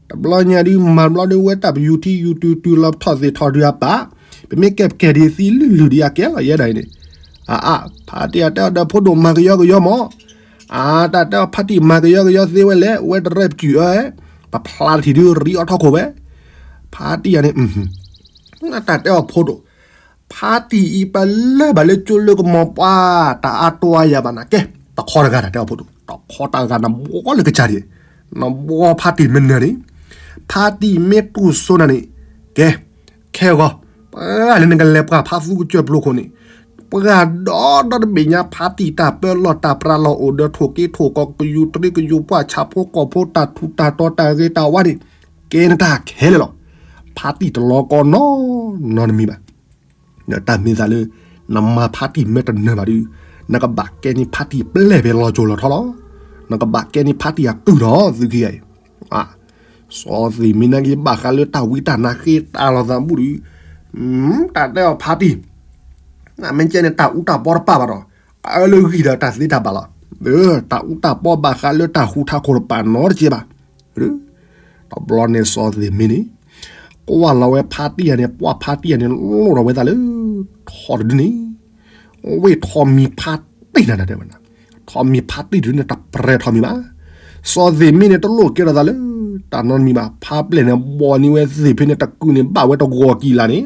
တဘျီညါဒ်မၤဘျီဒ်ဝဲတၢ်ပယူၤထံယူၤတုၤတုၤလီၤထီၣ်သ့ၣ်ထီၣ်ဒုးအပၢ်, ပမ့ၢ်ကဲပကဲဒ်သံလုၢ်လုၢ်ဒ်အကဲလီၤယဲဒၣ်အံၤန့ၣ်, အအါ ဖါတံၢ်အတဲအီၤဒီးဖိဒိၣ်မၤကယီကယီမး, အတၢ်တဲအီၤဖါတံၢ်မၤကယီကယီသ့ဝဲလဲၣ်, ဝဲတရဲၣ်ပကုၢ်အၢ, ပဖျါတထံၣ်ဒုးရံအီထီၣ်ခိၣ်ဝဲ, ဖါတံၢ်ယၤန့ၣ် တၢ်တဲအီၤဖိဒိၣ်, ဖါတံၢ်အံၤပလၢၢ်ဘၣ်လၢကၠိလၢကမီၤပှၢ် တၢ်အါတီအါယၤဘၣ်နၤကဲ, တခီတဂၤတၢ်တဲအီၤဖိဒိၣ်, တခီတဂၤနဘှီလၢကစၢ်ဒံး, နဘှီဖါတံၢ်မနၢၤန့ၣ်, ဖါတံၢ်မ့ၢ်တူၢ်စိနၤန့ၣ်, ကဲ, ခဲဂီၤ, ပှၤလၢနကလဲၤပှၤဖးသူကစၢၢ်ပျိခိၣ်န့ၣ်, ပှၤဒီဒီတဘ့ၣ်ညါဖါတံၢ်တၢ်ပၢလီၢ်တၢ်ပြးလီၢ်အိၣ်ဒီးထိၣ်က့ထိၣ်ကီၢ်ကယူၤတရံးကယူၤပှၢ်ဆၣ်ဖိကီၢ်ဖိတၢ်ထူးတၢ်တီၤတၢ်ဂ့ၤတၢ်ဝါန့ၣ်, ကဲနတၢ်ခဲလၢာ်လီၤ. ဖါတံၢ်တလီၤကီနီၤနီတမံၤဘၣ်. ဒီးတၢ်မ့ၢ်သးလၢ နမၤဖါတံၢ်မ့ၢ်တနၢၤဘၣ်ဒီး နကဘၣ်ကဲန့ၢ်ဖါတံၢ်ပျဲၢ်ဖဲလီၤစိၤလီၤထီလီၤ. နကဘၣ်ကဲန့ၢ်ဖါတံၢ်အကုၢ်ထီၣ်သုခံဂၤအံၤ, စီၤသ့ၣ်မ့ၢ်နာ်က့ဘၣ်ဃးလၢတၢ်ဝံတၢ်နါဃ့တၢ်လီၤသးဘူၣ်ဒီး, တၢ်တဲအီၤဖါတံၢ်, မ့ၢ်ကဲန့ၣ်တၢ်အူတၢ်ပီတပာ်ဘၣ်ဒီး, အၢလၢဂံၢ်ဒီးတၢ်သ့တၢ်ဘၣ်လီၤ. တၢ်အူတၢ်ပီဘၣ်ဃးလၢတၢ်ဟူးထးခိၣ်တပာ်နီတကဲဘၣ်. တဘျီန့ၣ်စီၤသ့ၣ်မ့ၢ်န့ၣ်, ကွၢ်လီၤဝဲဖါတံၢ်ယၤန့ၣ် ပှၢ်ဖါတံၢ်ယၤန့ၣ် လိၣ်ဒီးဝဲသးလၢ ထီတဒုန့ၣ်, ဝ့ၢ်ထီမံၤဖါတံၢ်နၤတဲဝဲ, ထီမံၤဖါတံၢ်တဒုန့ၣ် တပြဲၤထီမံၤဘၣ်. စီၤသ့ၣ်မ့ၢ်န့ၣ် တလိၣ်ကဲထီၣ်သးလၢ တၢ်နီတမံၤဘၣ်. ဖါပျဲၢ်န့ၣ် ဘီၣ်န့ၢ်ဝဲသ့ၣ်ဖဲန့ၣ် တကုာ်န့ၣ် ဘၣ်ဝဲတဂီၤကံလၢ်န့ၣ်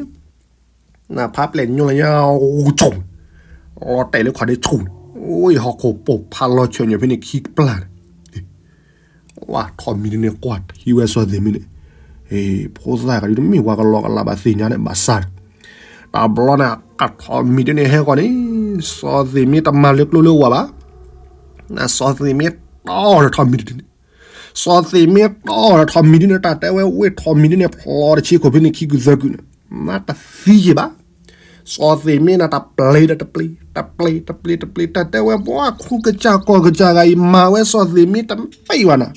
နဖါပျဲၢ်ညိလၢညါဂူၤဆိၣ်, လီၤတဲာ်လၢခီၣ်ဒ့ဆိၣ်န့ၣ်, အိၣ်ဟီၣ်ခိၣ်ပိာ်ဖးလီၤဆၢၣ်ညါဖဲန့ၣ်ခံကပျၢ်န့ၣ်, ဝဲထီမံၤဒ်န့ၣ် ကွၢ်ထံဝဲစီၤသ့ၣ်မ့ၢ်န့ၣ်, ဖိသၣ်ကဒုတမ့ၢ်ပှၤကလီကလီဘၣ်သ့ၣ်ညါန့ၣ် ဘၣ်ဆၣ်, တဘျီန့ၣ် ကထီမံၤဒ်န့ၣ်ဟဲဂီၤန့ၣ်, စီၤသ့ၣ်မ့ၢ်တမၤလၢကျိလၢဝၤဘၣ်, နစီၤသ့ၣ်မ့ၢ်တီၢ်ဒီးထီမံၤဒ်န့ၣ် စီၤသ့ၣ်မ့ၢ်တီၢ်ဒီးထီမံၤဒ်န့ၣ် တၢ်တဲဝဲဝ့ၢ်ထီမံၤဒ်န့ၣ် ဖျိတဆ့ခိၣ်ဖဲန့ၣ်ခံကုာ်သၢကုာ်န့ၣ်, မ့ၢ်တသံယံၤဘၣ်. စီၤသ့ၣ်မ့ၢ်န့ၣ် တပျ့ၤဒီးတပျ့ၤ, တပျ့ၤ, တပျ့ၤ, တပျ့ၤ, တၢ်တဲဝဲပှၤခူကစၢ်ကီၢ်ကစၢ်ဂၤအံၤ မၤဝဲစီၤသ့ၣ်မ့ၢ်တပျ့ၤဘၣ်နၤ,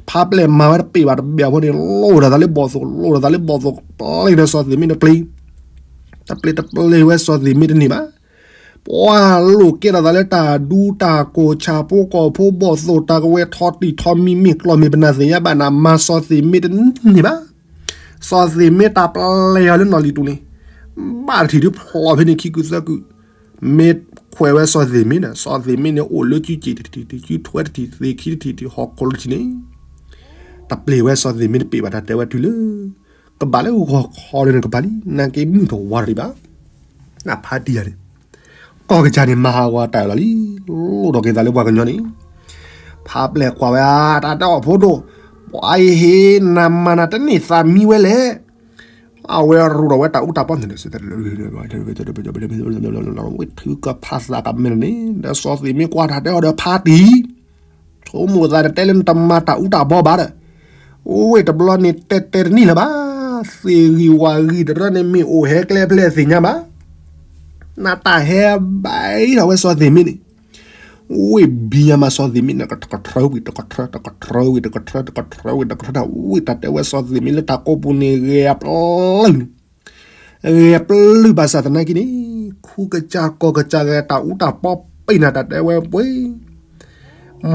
ဖါပျဲၢ်မၤဝဲတပျ့ၤဘၣ်တဘျီအဃိန့ၣ် လိၣ်ဒီးသးလၢဘီၣ်သိၣ်, လိၣ်ဒီးသးလၢဘီၣ်သိၣ်, ပျ့ၤဒီးစီၤသ့ၣ်မ့ၢ်တပျ့ၤ, တပျ့ၤ, တပျ့ၤဝဲစီၤသ့ၣ်မ့ၢ်တန့ၢ်ဘၣ်. ပှၤလိၣ်ကဲထီၣ်သးလၢတၢ်ဒူတၢ်ကိၢ်ဆၣ်ဖိကီၢ်ဖိဘီၣ်သိၣ် တၢ်ကဝဲၤထီတံၢ်ထီမံၤမ့ၢ်ကျီၢ်မ့ၢ်ပနၢ်သ့ၣ်ညါဘၣ်နၤ မၤစီၤသ့ၣ်မ့ၢ်တန့ၢ်ဘၣ်. စီၤသ့ၣ်မ့ၢ်တၢ်ပျဲအီၤလၢနီၢ်လံၤတူၢ်န့ၣ်, ဘၣ်တထံၣ်ဒုးဖျိးဖဲန့ၣ်ခံကုာ်သၢကုာ်, မ့ၢ်ခွဲးဝဲစီၤသ့ၣ်မ့ၢ်န့ၣ်, စီၤသ့ၣ်မ့ၢ်န့ၣ် အိၣ်လၢစုစ့ၣ်တထံၣ်, စုထွဲတထံၣ်, သ့ၣ်ခံတထံၣ်, ဟီၣ်ခိၣ်လၢတထံၣ်န့ၣ်, တပျ့ၤဝဲစီၤသ့ၣ်မ့ၢ်တပျ့ၤဘၣ် တၢ်တဲဝဲတုၤလၢ ကဘၣ်လၢဂီၤခီလၢနကပၤလံ, နာ်က့မုၢ်တဝါတရံးဘၣ်. နဖါတံၢ်ယၤန့ၣ်, ကီၢ်ကစၢ်န့ၣ် မၤဟးဂီၤတၢ်လီၤလံ, လိၣ်ဒီးက့ၤသးလၢပှၤကညီန့ၣ်, ဖါပျဲၢ်ကွၢ်ဝဲဧါ, တၢ်တဲအီၤဖိဒိၣ်, ပှၤအံၤဟ့ၣ်နၤမၤနၤတန့ၢ်သးမံဝဲလဲၣ်. အဝဲရူးဒီးဝဲတၢ်အူတၢ်ပီၢ်န့ၣ်, ဝ့ၢ်ထုကဖၣ်သးကမဲာ်န့ၣ်, ဒီးစီၤသ့ၣ်မ့ၢ်ကွၢ်တၢ်တဲအီၤဒီးဖါတံၢ် ဆိကမိၣ်သးတတဲလၢနတမၤတၢ်အူတၢ်ပီၢ်ဘၣ်ဒီး, အိၣ်ဝဲတဘျီန့ၣ်တဲတဲတန့ၢ်လၢၤဘၣ်, သ့ၣ်ဂံၢ်ဝၣ်ဂံၢ်တရၢန့ၣ်မ့ၢ်အိၣ်ဟဲကျဲဖျဲၣ်သ့ၣ်ညါဘၣ်. နတၢ်ဟဲဘၣ်အံၤထီၣ်ဝဲစီၤသ့ၣ်မ့ၢ်န့ၣ်, ဝ့ၢ်ဘံယၤမးစီၤသ့ၣ်မ့ၢ်န့ၣ် တကထြၢဝံၤ တကထြၢ တကထြၢဝံၤ တကထြၢ တကထြၢဝံၤ တကထြၢတၢ်ဝံၤ တၢ်တဲဝဲစီၤသ့ၣ်မ့ၢ်လၢတၢ်ကိးပူၤန့ၣ် ဂဲၤအပျုၢ်န့ၣ် ဂဲၤပျုၢ်ဘၣ်ဆၣ်သနာ်က့န့ၣ်, ခူကစၢ်ကီၢ်ကစၢ်ဂၤတၢ်အူတၢ်ပီၢ်ပ့ၤနၤတၢ်တဲဝဲပှ့ၤ,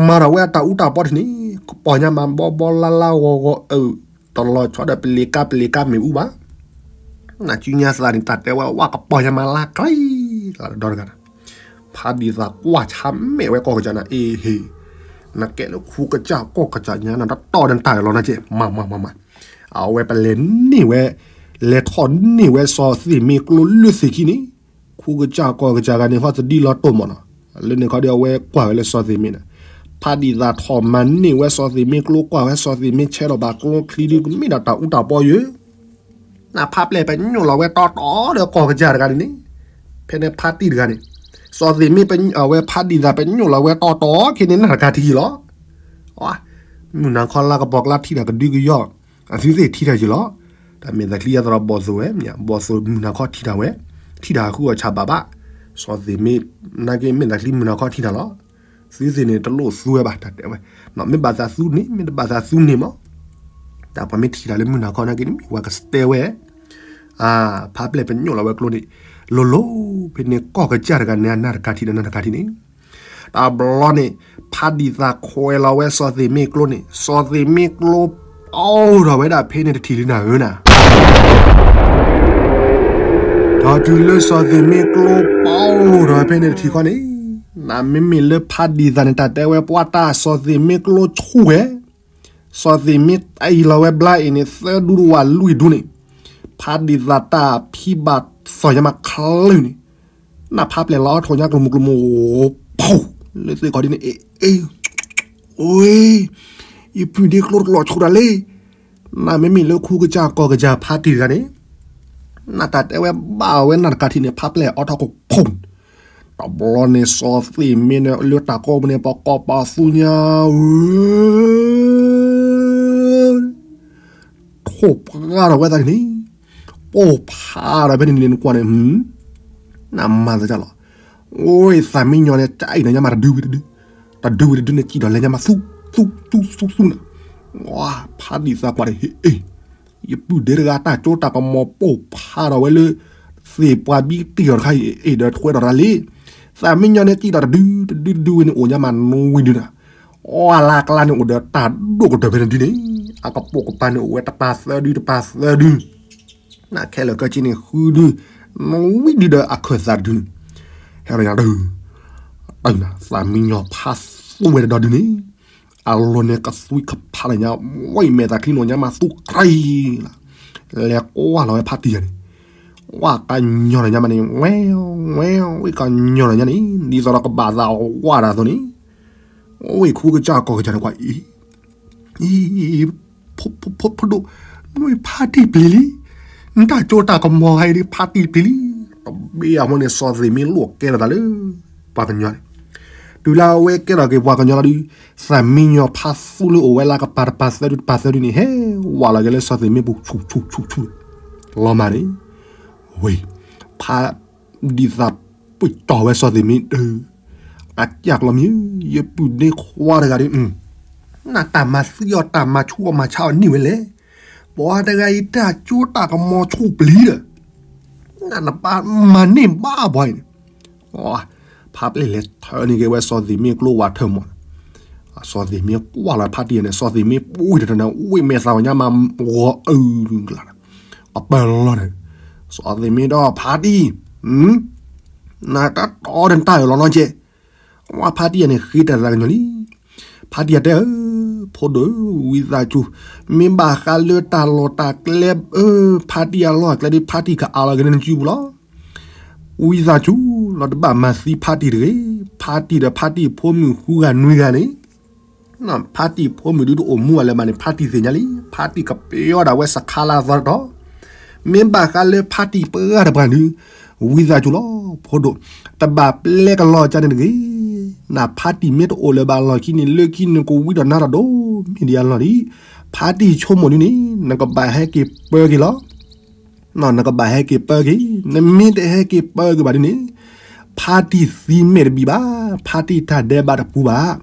မၤထီၣ်ဝဲအတၢ်အူတၢ်ပီၢ်တန့ၣ်, ကပီၢ်ညါမးဘီဘီလါလါဂီၤဂီၤအုး, တလီၤဆီဒီးပလ့ၤကါပလ့ၤကါမ့ၣ်အူဘၣ်. နစုညါသးန့ၣ် တၢ်တဲဝဲဝဲကပီၢ်ညါမးလါကျံ, လါဒီတဂၤနၤ, ဖါဒံသးကွၢ်ဆါမဲာ်ဝဲကီၢ်ကစၢ်နၤ အ့ဟ့ၣ်, နကဲလၢခူကစၢ်ကီၢ်ကစၢ်ညါနတတီၢ်ဒီးနတၢ်လီၤနၤကဲ, မၤမၤမၤမၤ, အဝဲပလဲၤန့ၢ်ဝဲ, လဲၤထီၣ်န့ၢ်ဝဲစီၤသ့ၣ်မ့ၢ်ကျိလၢသ့ၣ်ခံန့ၣ်, ခူကစၢ်ကီၢ်ကစၢ်ဂၤန့ၣ် ဟီၣ်တဒံလီၤတိၢ်မးနီၤ, လၢန့ၣ်ခီဒီးအဝဲကွၢ်ဝဲလၢစီၤသ့ၣ်မ့ၢ်န့ၣ်, ဖါဒံသးထီၣ်မၤန့ၢ်ဝဲစီၤသ့ၣ်မ့ၢ်ကျိကွၢ်ဝဲစီၤသ့ၣ်မ့ၢ်ဆဲးထီၣ်ဘၣ်ကျိချံဒုးကမ့ၢ်ဒၣ်တၢ်အူတၢ်ပီၢ်ယဲ နဖါပျဲၢ်ပညိၣ်လီၤဝဲတီတီဒီးကီၢ်ကစၢ်တဂၤန့ၣ်န့ၣ်, ဖဲန့ၣ်ဖါတံၢ်တဂၤန့ၣ်, စီၤသ့ၣ်မ့ၢ်အဝဲဖါဒံသးပညိၣ်လီၤဝဲတီတီ ခဲန့ၣ်နၢ်တကါထံလီၤ. မုၢ်နၤခီလါကပီၤကျါထံၣ်တၢ်ကဒုကယီၢ်, အသုသ့ၣ်ထံၣ်တၢ်ယံၤလီၤ. တၢ်မဲာ်သးချံယါသရီဘီၣ်သိၣ်ဝဲ, ဘီၣ်သိၣ်မုၢ်နၤခီထံၣ်တၢ်ဝဲ, ထံၣ်တၢ်ဃုအီၣ်ဆၣ်ဘၣ်ဘၣ်, စီၤသ့ၣ်မ့ၢ် နာ်က့မ့ၢ်သးချံမုၢ်နၤခီထံၣ်တၢ်လီၤ. သုသ့ၣ်န့ၣ် တလိၣ်သူဝဲဘၣ် တၢ်တဲဝဲ, မ့ၢ်ဘၣ်သးသူန့ၣ် မ့ၢ်တဘၣ်သးသူန့ၣ်မး, တၢ်ပှၤမ့ၢ်ထံၣ်တၢ်လၢမုၢ်နၤခီနာ်က့န့ၣ် မ့ၢ်ဝဲကတဲဝဲ, ဖးပျဲၢ်ပညိၣ်လီၤဝဲကျိန့ၣ်, လိၤလိၤ ဖဲန့ၣ်ကီၢ်ကစၢ်တဂၤန့ၣ် အနၢ်တကးထံၣ်ဒီးနၢ်တကးထံၣ်န့ၣ်, တဘျီန့ၣ် ဖးဒံၣ်သးခွဲးလီၤဝဲစီၤသ့ၣ်မ့ၢ်ကျိန့ၣ် စီၤသ့ၣ်မ့ၢ်ကျိ ပီၣ်ထီၣ်ဝဲဒၣ်ဖဲန့ၣ်တထံၣ်လံနၤဧၢနၤ ဒီးတုၤလၢစီၤသ့ၣ်မ့ၢ်ကျိပီၣ်ထီၣ်ဝဲဖဲန့ၣ်တထံၣ်ဃီန့ၣ်, နမ့မ့ၢ်လၢဖးဒံၣ်သးန့ၣ် တၢ်တဲဝဲပှၤတၢ်စီၤသ့ၣ်မ့ၢ်ကျိဆူၣ်ဝဲ, စီၤသ့ၣ်မ့ၢ်တၢ်အံၤလီၤဝဲဘျါအံၤန့ၣ် သၢဒူတဝာ်လွံၢ်ဒူန့ၣ်, ဖးဒံၣ်သးတၢ်ဖံးဘၣ်သီၣ်ညါမးချၢန့ၣ်, နဖးပျဲၢ်လီၤထီၣ်ညါကျိၤမုၢ်ကျိၤမုၢ်, ဖူ, လၢသ့ၣ်ခီဒ်န့ၣ် အ့ အ့ အိ ယပုၢ်ဒ့ကျိတလီၤဆူၣ်တၢ်လံ, နမ့မ့ၢ်လၢခူကစၢ်ကီၢ်ကစၢ်ဖးတံၢ်တဂၤန့ၣ်, နတၢ်တဲဝဲဘၣ်ဝဲနၢ်တကးထံၣ်န့ၣ် ဖးပျဲၢ်အီထီၣ်ကဖူ, တဘျီန့ၣ်စီၤသ့ၣ်မ့ၢ်န့ၣ်လၢတၢ်ကိးပူၤန့ၣ် ပကိးပသူညါဧၢ ထိၣ်ပှၢ်ထီၣ်ဝဲသးန့ၣ်, ပိၢ်ဖးထီၣ်ဖဲန့ၣ်န့ၣ်နကွၢ်န့ၣ်, နမၤသးလီၤ, အိ သးမံညီၤန့ၣ် တၢ်အံၤဒီးညါမးတဒုဝံၤတဒု, တဒုဝံၤတဒုန့ၣ်စံၣ်ထီၣ်လဲၤညါမးသူ, သူ သူ သူ သူနၤ, ဖးဒံၣ်သးကွၢ်ဒီး ဟ့ၣ် အ့ ယပုၢ်ဒ့တဂၤတၢ်ကၠိတၢ်ကမီၤပိၢ်ဖးထီၣ်ဝဲလၢ သ့ၣ်ပှၤဘံတ့ၢ်အီၤတခါအံၤ အ့ၣ်ဒီးထွဲထီၣ်တၢ်လံ, သးမံညီၤန့ၣ်စံၣ်ထီၣ်တဒု တဒုတဒုဝံၤန့ၣ်အိၣ်ညါမးနွံဝံၤဒုနၤ, အီလါကျါန့ၣ်အိၣ်ဒီးတၢ်ဒိၣ်ကတၢၢ်ဖဲန့ၣ်ဒုန့ၣ်, အကပိာ်ကပၤန့ၣ်အိၣ်ဝဲတပၤသၢဒုတပၤသၢဒု, နခဲလၢာ်ခဲဆ့န့ၣ်ဃုဒု, နွံဒုဒီးအခၢၣ်သးတဒုန့ၣ်, ဟဲလီၤညါတၢ် တၢ်သးမံညီၤဖးသူဝဲတဒီဒုန့ၣ်, အလီၢ်န့ၣ်ကသွံကဖးလီၤညါ, ဝဲမဲာ်သးချံန့ၣ်အိၣ်ညါမးသူကြံလၢ်, လဲၤကွၢ်လီၤဝဲဖးတံၢ်ယၤန့ၣ်, ဝဲကညီၤလီၤညါမးန့ၣ် ဝဲ ဝဲ ဝဲကညီၤလီၤညါန့ၣ် ဒ်သိးဒီးကဘၣ်သးဝဲဒၣ်အသိးန့ၣ်, ဝဲခူကစၢ်ကီၢ်ကစၢ်န့ၣ်ကွၢ်အံၤ အံၤ ဖိဒိၣ်, နဖးတံၢ်ပျံၤလံ, နတၢ်ကၠိတၢ်ကမီၤဂၤအံၤဒ်ဖးတံၢ်ပျံၤလံ, တဘ့ၣ်အမိၢ်န့ၣ် စီၤသ့ၣ်မ့ၢ်လိၣ်ကဲထီၣ်သးလၢ ပှၤကညီန့ၣ်, တုၤလၢအဝဲကဲထီၣ်က့ၤပှၤကညီလီၤဒုး, သးမံညီၤဖးသူလၢအိၣ်ဝဲလၢကပၤတပၤသၢဒုတပၤသၢဒုန့ၣ် ဟဲဝးလီၤက့ၤလၢစီၤသ့ၣ်မ့ၢ်ပူၤဆူၣ်ဆူၣ်ဆူၣ်ဆူၣ်, လီၤမၢ်န့ၣ်, ဝ့ၢ်, ဖးဒံၣ်သးပှ့ၤတီၢ်ဝဲစီၤသ့ၣ်မ့ၢ်တၢ် အကၢ်ကျီမ့ၢ်, ယပုၢ်ဒ့ခွါတဂၤဒီး, နတၢ်မၤသံအီၤတၢ်မၤဆူၣ်အီၤမၤဆါအီၤန့ၢ်ဝဲလဲၣ်, ပှၤတဂၤအံၤတၢ်ကၠိတၢ်ကမီၤဆူၣ်ပျံၤဒီး, နနပၢ်မၤန့ၢ်ဘၣ်ပှၤအံၤန့ၣ်, ဖးပျဲၢ်လဲၤထၢန့ၢ်က့ၤဝဲစီၤသ့ၣ်မ့ၢ်ကျိဝးထၢမီၢ်, စီၤသ့ၣ်မ့ၢ်ကွၢ်လီၤဖးတံၢ်န့ၣ် စီၤသ့ၣ်မ့ၢ်ပူၤတတၢ်န့ၣ် ဝ့ၢ်မဲာ်သးဝဲညါမးဂီၤအုကလး, အပၢၢ်လီၤန့ၣ်, စီၤသ့ၣ်မ့ၢ်ဒီးဖးတံၢ် နတၢ်တီဒီးနတၢ်အၢၣ်လီၤနီကဲ, ဝဲဖးတံၢ်ယၤန့ၣ်ဃ့တၢ်သးကညီၤလံ, ဖးတံၢ်ယၤတဲဧၢ, ဖိဒိၣ်ဧၢ, ဝံသးစူၤ, မ့ၢ်ဘၣ်ဃးလၢတၢ်လီၢ်တၢ်ကျဲ, ဖးတံၢ်အလီၢ်အကျဲဒီး ဖးတံၢ်ကအးလီၤက့ၤလၢနစုပူၤလီၤ. ဝံသးစူၤ, လီၤတဘၣ်မၤသံဖးတံၢ်တဂ့ၤ, ဖးတံၢ်ဒီးဖးတံၢ်ဖိမုၣ်ဃုဂၤနွံဂၤန့ၣ် ဖးတံၢ်ဖိမုၣ်ဒုတအိၣ်မူအလၢၤဘၣ်န့ၣ် ဖးတံၢ်သ့ၣ်ညါလံ, ဖးတံၢ်ကပျီဒၣ်ဝဲစခါလၢအသီတတီၤ, မ့ၢ်ဘၣ်ဃးလၢဖးတံၢ်ပှၤတဖၣ်ဒုး, ဝံသးစူၤလီၤ, ဖိဒိၣ်, တဘၣ်ပျဲကလီၤကၢန့ၣ်တဂ့ၤ, နဖးတံၢ်မ့ၢ်တအိၣ်လၢၤဘၣ်လီၢ်ခံန့ၣ် လၢခံနကဝံဒီးနၤတၢ်ဒိၣ်မ့ၢ်ဒံးအလီၢ်လံ, ဖးတံၢ်ဆိကမိၣ်ဒုန့ၣ် နကဘၣ်ဟဲက့ၤပၢက့ၤလီၤ. နကဘၣ်ဟဲက့ၤပၢက့ၤ, နမ့ၢ်တဟဲက့ၤပၢက့ၤဘၣ်ဒ်န့ၣ်, ဖးတံၢ်သံမဲာ်တဘံၣ်ဘၣ်, ဖးတံၢ်တၢ်ဒဲးဘးတပူၤဘၣ်.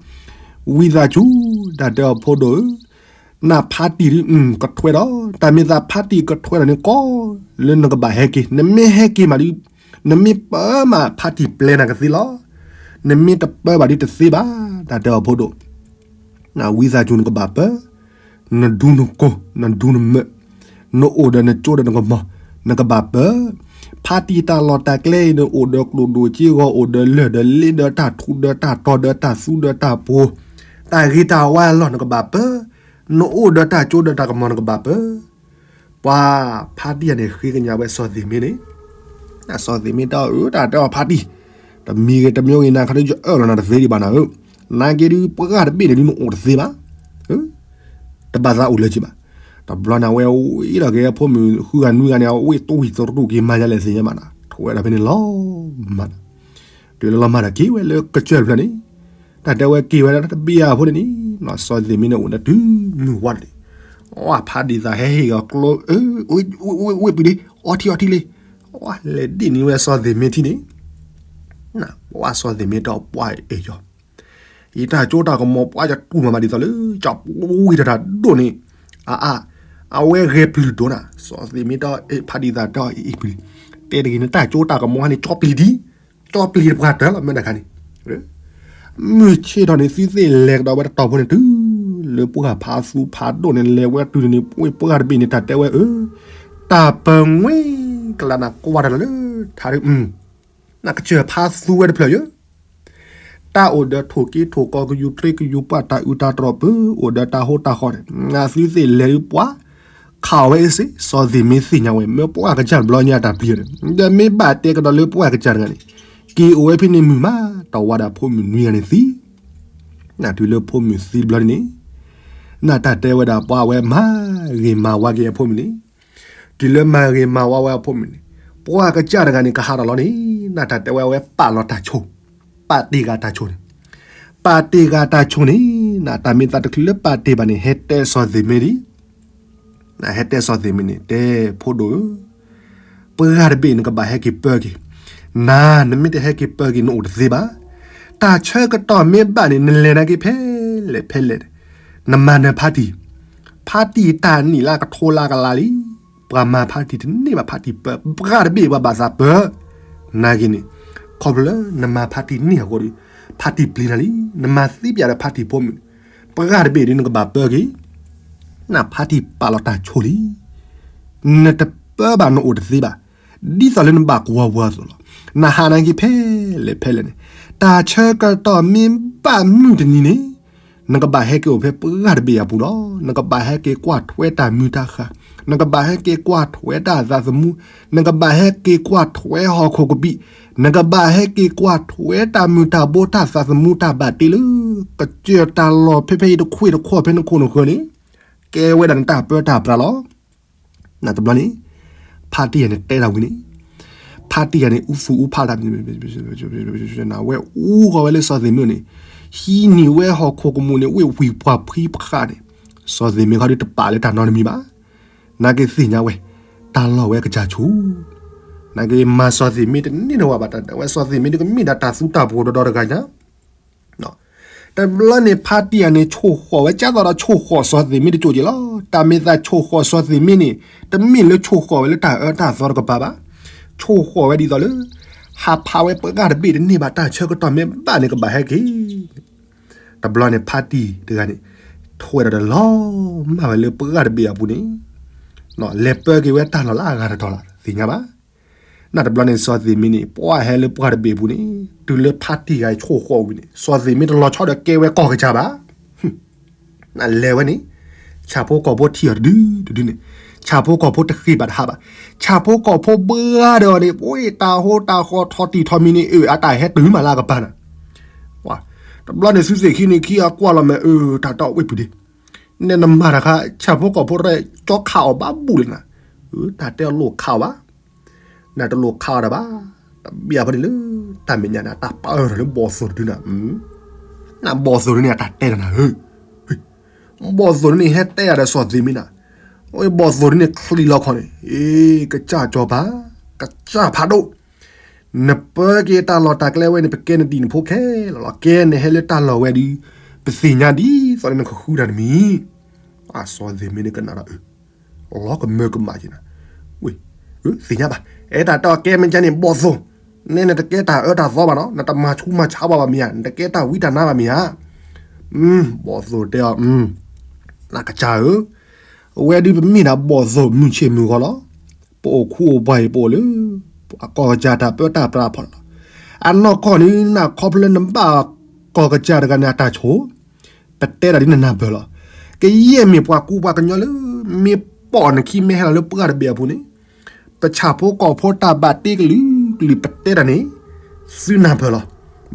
ဝံသးစူၤ, တၢ်တဲအီၤဖိဒိၣ်ဧၢ, နဖးတံၢ်ဒုး ကထွဲဒီး, တၢ်မ့ၢ်သးဖးတံၢ်ကထွဲဒီးန့ၣ်ကီး, လၢနကဘၣ်ဟဲက့ၤ, နမ့ၢ်ဟဲက့ၤမးဒုး, နမ့ၢ်ပၢမးဖးတံၢ်ပျဲနၤကသ့လီၤ. နမ့ၢ်တပၢဘၣ်ဒုးတသ့ဘၣ်, တၢ်တဲအီၤဖိဒိၣ် နဝံသးစူၤနကဘၣ်ပၢ, နဒူနကိၢ်, နဒူနမၢၢ်, နအိၣ်ဒီးနကၠိဒီးနကမီၤ, နကဘၣ်ပၢ, ဖးတံၢ်တၢ်လီၢ်တၢ်ကျဲအံၤန့ၣ် အိၣ်ဒီးကျိၣ်ဒိၣ်စ့ဂီၤ, အိၣ်ဒီးလၢၢ်ဒီးလ့ဒီးတၢ်ထူဒီးတၢ်တီၤဒီးတၢ်သူဒီးတၢ်ပှိၤ, တၢ်ဂ့ၤတၢ်ဝါအလီၢ်နကဘၣ်ပၢ, နအိၣ်ဒီးတၢ်ကၠိဒီးတၢ်ကမီၤနကဘၣ်ပၢ ပှၤဖးတံၢ်ယၤန့ၣ်ဃ့ကညးဝဲစီၤသ့ၣ်မ့ၢ်န့ၣ်, စီၤသ့ၣ်မ့ၢ်တၢ်အၢ တၢ်တဲအီၤဖးတံၢ်, တမံၤဂ့ၤတမံၤဂ့ၤနၤခါဒုးယအၢၣ်လီၤနၤတသ့ဒံးဘၣ်နၤဧၢ, နာ်က့ဒုးပှၤတဘ့ၣ်န့ၣ်ဒုးနအိၣ်တသ့ဘၣ်, တဘၣ်သးအိၣ်လၢၤက့ဘၣ်. တဘျီန့ၣ်အဝဲဝံၤဒီးက့ၤဖိမုၣ်ဃုဂၤနွံဂၤန့ၣ် အဝဲတိၢ်ဝံၣ်သရူးက့ၤမၤယါလဲၣ်သ့ၣ်ညါမးနၤ, ထွဲဒီးဖဲန့ၣ်လီၤမးနၤ, တုၤလၢလီၤမးဒီးက့ၤဝဲလၢကစၢၢ်တဖျၢၣ်န့ၣ် တၢ်တဲဝဲက့ၤဝဲဒၣ်တဘ့ၣ်အဖိန့ၣ်န့ၣ် စီၤသ့ၣ်မ့ၢ်န့ၣ်အိၣ်ဒီးတုၤမုၢ်ဝါတဒံး, အဖးဒံၣ်သးဟဲဟ့ၣ်အီၤကျိ, ဝ့ၢ်ပုၢ်ဒ့, အီထံအီထံလံ, လဲၤဒ့ၣ်န့ၢ်ဝဲစီၤသ့ၣ်မ့ၢ်ထံန့ၣ်, ပှၢ်စီၤသ့ၣ်မ့ၢ်တဲအီၤ ပှၢ်အဲၣ်ယီၤ, ယတၢ်စိတၢ်ကမီၤ ပှၢ်ယတူၢ်မၤမးဒ်သိးလၢ ကၠီပူဝံၤတၢ်ဒိၣ်န့ၣ်, အအါ, အဝဲဂဲၤပျုၢ်ဒိၣ်နၤ, စီၤသ့ၣ်မ့ၢ်တဲအီၤ ဖးဒံးသးတဲအီၤ အံၤပျုၢ်, တဲတဂ့ၤ နတၢ်စိတၢ်ကမီၤဟါန့ၣ် ကၠီပျံၤဒံး, ကၠီပျံၤတပှၢ်တၢၢ်လီၤ မ့ၢ်တခါန့ၣ် မုၢ်ဆ့ၣ်ထီၣ်န့ၣ် သုသ့ၣ်လဲၤကဒီးဝဲတတီၤဖိန့ၣ် တုၤလၢပှၢ်ဖးသူဖးဒိၣ်န့ၣ် လဲၤဝဲတုၤန့ၣ် ပှၢ်တဘ့ၣ်န့ၣ် တၢ်တဲဝဲဧၢ, တၢ်ပငွ့ကလးနၤကွၢ်တၢ်လၢထးဒ်, နကစၢၢ်ဖးသူဝဲတဖျၢၣ်ယၢ, တၢ်အိၣ်ဒီးထိၣ်က့ထိၣ်ကီကယူၤချ့ကယူၤပှၢ်တၢ်အုးတၢ်တြီၢ်ပၢ အိၣ်ဒီးတၢ်ဟိတၢ်ဃီန့ၣ် နသုသ့ၣ်လဲၤဒုးပှၢ်, ခးအီၤဝဲအ့ၣ်စ့ စီၤသ့ၣ်မ့ၢ်သ့ၣ်ညါဝဲ မ့ၢ်ပှၢ်ကစၢ်တဘျီညါတၢ်ပျံၤန့ၣ် ဒီးမ့ၢ်ဘၣ်တဲကဒီးလၢပှၢ်ကစၢ်တဂၤန့ၣ် က့ၤအိၣ်ဝဲဖဲန့ၣ်မုာ်မး တဝၤဒၣ်ဖိမုၣ်နွံဂၤန့ၣ်သံ, နတုၤလၢဖိမုၣ်သံတဘျီန့ၣ်န့ၣ်, နတၢ်တဲဝဲဒၣ်ပှၤဝဲမၤဂ့ၤမၤဝါက့ၤအဖိမုၣ်န့ၣ်, တုၤလၢမၤဂ့ၤမၤဝါဝဲအဖိမုၣ်န့ၣ်, ပှၢ်ကစၢ်တဂၤန့ၣ် ကဟးထီၣ်လီၤန့ၣ်, နတၢ်တဲဝဲအဝဲပာ်လီၤတၢ်ဆိ, ပာ်တ့ၢ်ဂၤတၢ်ဆိန့ၣ်, ပာ်တ့ၢ်ဂၤတၢ်ဆိန့ၣ်, နတၢ်မ့ၢ်သးတချုးလၢပာ်တ့ၢ်ဘၣ်န့ၣ် ဟဲတဲစီၤသ့ၣ်မ့ၢ်ဒံး နဟဲတဲစီၤသ့ၣ်မ့ၢ်န့ၣ် တဲဖိဒိၣ်ဧၢ, ပှၢ်တဘ့ၣ်နကဘၣ်ဟဲက့ၤပၢက့ၤ, နၤ နမ့ၢ်တဟဲက့ၤပၢက့ၤ နအိၣ်တသ့ဘၣ်, တၢ်ဆၢကတီၢ်မ့ၢ်ဘၣ်န့ၣ် နလဲၤနာ်က့ၤဖဲလဲၣ်ဖဲလဲၣ်, နမၤနၢၤဖါတံၢ်, ဖါတံၢ်တၢ်နံၣ်လၢကထိလၢကလးလံ, ပှၤမၤဖါတံၢ်တန့ၢ်ဘၣ်ဖါတံၢ်ပၢ, ပှၢ်တဘ့ၣ်ပှၤဘၣ်သးပၢ, နာ်က့ၤန့ၣ်, ခီဖျိလၢနမၤဖါတံၢ်န့ၢ်အဃိဒီး, ဖါတံၢ်ပျံၤနၤလံ, နမၤသ့ပျးဒီးဖါတံၢ်ဖိမုၣ်, ပှၢ်တဘ့ၣ်ဒ်နကဘၣ်ပၢက့ၤ နဖါတံၢ်ပာ်လီၤတၢ်ဆိလံ, နတပၢဘၣ်နအိၣ်တသ့ဘၣ်, ဒ်သိးလၢနဘၣ်ကွၢ်ဝါအသိးလီၤ, နဟးနာ်က့ၤဖဲလဲၣ်ဖဲလဲၣ်န့ၣ်, တၢ်ဆၢကတီၢ်မ့ၢ်ဘၣ်မုၢ်တနံၤန့ၣ်, နကဘၣ်ဟဲက့ၤအိၣ်ဖဲပှၢ်တဘ့ၣ်အပူၤလီၤ, နကဘၣ်ဟဲက့ၤကွၢ်ထွဲတၢ်မုာ်တၢ်ဃၢ်, နကဘၣ်ဟဲက့ၤကွၢ်ထွဲတၢ်သးသမူ, နကဘၣ်ဟဲက့ၤကွၢ်ထွဲဟီၣ်ခိၣ်ကဘံး, နကဘၣ်ဟဲက့ၤကွၢ်ထွဲတၢ်မုာ်တၢ်ဘိတၢ်သးသမူတၢ်ဘၣ်တ့လၢ ကစၢၢ်တၢ်လီၢ်ဖဲဖဲအံၤတခွ့ၣ်တခီၣ်ဖဲနခိၣ်နဃၢၤန့ၣ်, ကဲဝဲဒၣ်နတၢ်ပၢတၢ်ပြးလီၤ. နတဘျီန့ၣ်, ဖါတံၢ်ဂၤန့ၣ်တဲတၢ်ဝံၤန့ၣ်, ဖါတံၢ်ဂၤန့ၣ် အူသူၣ်အူဖးတၢ်, ဝဲအူဃီၤဝဲလၢစီၤသ့ၣ်မ့ၢ်န့ၣ်, ဟံးန့ၢ်ဝဲဟီၣ်ခိၣ်ကမူၣ်န့ၣ် ဝ့ၢ်ဝံၤပှၤဖှံဖးန့ၣ်, စီၤသ့ၣ်မ့ၢ်ခီဒုတပာ်လၢတၢ်နီတမံၤဘၣ်, နာ်က့ၤသ့ၣ်ညါဝဲ, တၢ်လီၢ်ဝဲကစၢ်ဆိ နာ်က့ၤမၤစီၤသ့ၣ်မ့ၢ်တန့ၢ်တဝၤဘၣ်, တၢ်ဝဲစီၤသ့ၣ်မ့ၢ်တကမ့ၢ်ဒၣ်တၢ်သူတၢ်ပှိၤဒီဒီတဂၤညါ, တဘျီန့ၣ် ဖါတံၢ်ဂၤန့ၣ် ဆိၣ်ဃီၣ်ဝဲ ကၢ်သိးဒီးဆိၣ်ဃီၣ်စီၤသ့ၣ်မ့ၢ်တကၠိၣ်က့ၤလီၤ. တၢ်မ့ၢ်သးဆိၣ်ဃီၣ်စီၤသ့ၣ်မ့ၢ်န့ၣ် တမ့ၢ်လၢဆိၣ်ဃီၣ်ဝဲလၢတၢ်အၢတၢ်သီတကပၤဘၣ်. ဆိၣ်ဃီၣ်ဝဲဒ်သိးလၢ ဟးဖးဝဲပှၢ်တဘ့ၣ်တန့ၢ်ဘၣ် တၢ်ဆၢကတီၢ်မ့ၢ်ဘၣ်န့ၣ် ကဘၣ်ဟဲက့ၤ တဘျီန့ၣ် ဖါတံၢ်တဂၤန့ၣ် ထွဲဒီးလီၤမၢ်ဝဲလၢပှၢ်တဘ့ၣ်အပူၤန့ၣ် လဲၤပၢက့ၤဝဲတၢ်လီၢ်လၢအဂၤတတီၤလီၤ သ့ၣ်ညါဘၣ်. နတဘျီန့ၣ် စီၤသ့ၣ်မ့ၢ်န့ၣ် ပှၢ်ဟဲလၢပှၢ်တဘ့ၣ်အပူၤန့ၣ် တုၤလၢဖါတံၢ်ဂၤဆိၣ်ဃီၣ်ဝံၤန့ၣ် စီၤသ့ၣ်မ့ၢ်တလီၤဆီဒီးကဲဝဲကီၢ်ကစၢ်ဘၣ်. နလဲၤဝဲန့ၣ် ဆၣ်ဖိကီၢ်ဖိထံၣ်အီၤတဒုတဒုန့ၣ် ဆၣ်ဖိကီၢ်ဖိတဃ့ၢ်ဘၣ်တဟးဘၣ်. ဆၣ်ဖိကီၢ်ဖိဘှါဒီးအီၤန့ၣ် ပဝဲတၢ်ဟိတၢ်ဃီထီၣ်တံၢ်ထီၣ်မံၤန့ၣ် အၢ အတၢ်ဟဲတုၤမးလၢအကပၤနၤ တဘျီန့ၣ် သုသ့ၣ်ခံန့ၣ် ခံအကွၢ်လီၤမ့ၢ် အၢ တၢ်တၢ်အိၣ်ဝဲပူၤဒ့ နဲနမၤတခါ ဆၣ်ဖိကီၢ်ဖိရဲၣ် ကၠီခးအီၤဘၣ်ဘူၣ်လၢနၤ, တၢ်တဲအီၤလိၣ်ခးအီၤဘၣ်, နတလိၣ်ခးအီၤတၢ်ဘၣ်, တဘၣ်ဖဲန့ၣ်လၢ တၢ်မဲာ်ညါန့ၣ် တၢ်ပာ်အၢၣ်လၢဘီၣ်သိၣ်တဒုနၤ, နဘီၣ်သိၣ်ဒုန့ၣ် အတၢ်တဲနၤဧၢ, ဘီၣ်သိၣ်ဒုန့ၣ် ဟဲတဲယၤဒီးစီၤသ့ၣ်မ့ၢ်နၤ, ဘီၣ်သိၣ်ဒုန့ၣ် ချံးလီၤခီန့ၣ် အ့ ကစၢ်ကၠီၤပၤ, ကစၢ်ဖးဒိၣ် နပၢက့ၤတၢ်လီၢ်တၢ်ကျဲဝဲန့ၣ် ပကဲနဒံၣ်နဖိခဲလၢာ်လီၤ. ကဲနဟဲလၢတၢ်လီၢ်ဝဲဒီး ပသ့ၣ်ညါဒ်သိးလၢနကဃုတၢ်တမံၤ, အစီၤသ့ၣ်မ့ၢ်န့ၣ်ကနၣ်ဒီး လီၤကမၢကမၣ်က့ၤနၤ, ဝ့ၢ် သ့ၣ်ညါဘၣ်, အဲတၢ်တဲအီၤကဲမ့ၢ်ကဲန့ၣ် ဘီၣ်သိၣ်, နဲနတကဲတၢ်အၢတၢ်သီဘၣ်နီၤ, နတမၤဆူးမၤဆါဘၣ်ဘၣ်မ့ၢ်ဧါ, နတကဲတၢ်ဝံတၢ်နါဘၣ်မ့ၢ်ဧါ. ဘီၣ်သိၣ်တဲအီၤ, နကစၢ်ဧၢ, အဝဲဒုးပမ့ၢ်ဒၣ်ဘီၣ်သိၣ်မုၢ်ဆ့ၣ်မုၢ်ဂီၤလီၤ. ပအိၣ်ခူအိၣ်ပှၢ်အံၤ ပအိၣ်လၢ အကီၢ်ကစၢ်တၢ်ပၢတၢ်ပြးဖီလာ်, အနီၢ်ကီၢ်န့ၣ် နခီဖျိလၢနဘၣ်ကီၢ်ကစၢ်တဂၤန့ၣ် အတၢ်ဆိၣ်, ပတဲတၢ်ဒ်နနၢ်ပၢၢ်လီၤ. ကယဲၢ်မ့ၢ်ပှၤကူပှၤကညီလၢ မ့ၢ်ပိာ်နခံမ့ၢ်ဟဲလီၤလၢပှၢ်တဘ့ၣ်အပူၤန့ၣ်, ပဆၣ်ဖိကီၢ်ဖိတၢ်ဘၣ်တ့ကလုာ်ကလုာ်ပတဲတၢ်န့ၣ်, သုနၢ်ပၢၢ်လီၤ.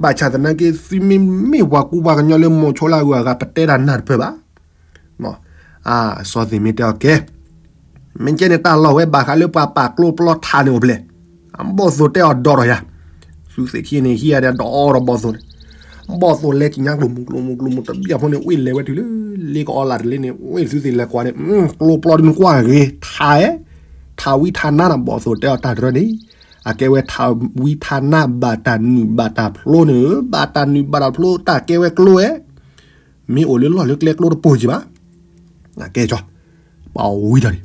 ဘၣ်ဆၣ်သနာ်က့ သုမ့မ့ၢ်ပှၤကူပှၤကညီလၢမိၤဆိလၢအဂုၤအဂၤ ပတဲတၢ်နၢ်တပၢၢ်ဘၣ်. အစီၤသ့ၣ်မ့ၢ်တဲအီၤကဲ, မ့ၢ်ကဲန့ၣ် တၢ်လီၢ်ဝဲဘၣ်ဃးလၢပှၤပာ်ကျိပျီထးန့ၣ်အိၣ်ဖျဲၣ်, ဘီၣ်သိၣ်တဲအီၤဒီးဒီးယၤ, သုသ့ၣ်ခံန့ၣ် ဟံးယၤဒီးဒီးဘီၣ်သိၣ်န့ၣ်, ဘီၣ်သိၣ်လဲၤက့ၤညါကျိၤမူကျိၤမူကျိၤမူတဘျီဖိန့ၣ် ဝ့ၢ်လဲၤဝဲတုၤလၢ လ့ကအီလၣ်တလ့န့ၣ် ဝ့ၢ်သုသ့ၣ်လဲၤကွၢ်န့ၣ် ကျိပျီဒ်နကွၢ်ဂ့ၤ ထးဧဲ, ထးဝံထးနါနၤ ဘီၣ်သိၣ်တဲအီၤတၢ်တရၢန့ၣ်, အကဲဝဲထးဝံထးနၢ်ဘၣ်တၢ်နုာ်ဘၣ်တၢ်ဖျိန့ၣ်ဧၢ, ဘၣ်တၢ်နုာ်ဘၣ်တၢ်ဖျိ တၢ်ကဲဝဲကျိဝဲ, မ့ၢ်အိၣ်လၢလီၢ်လၢကျဲကျိတပိၢ်က့ၤဘၣ်. ကဲကၠီ, ပှၤဝံတၢ်န့ၣ်,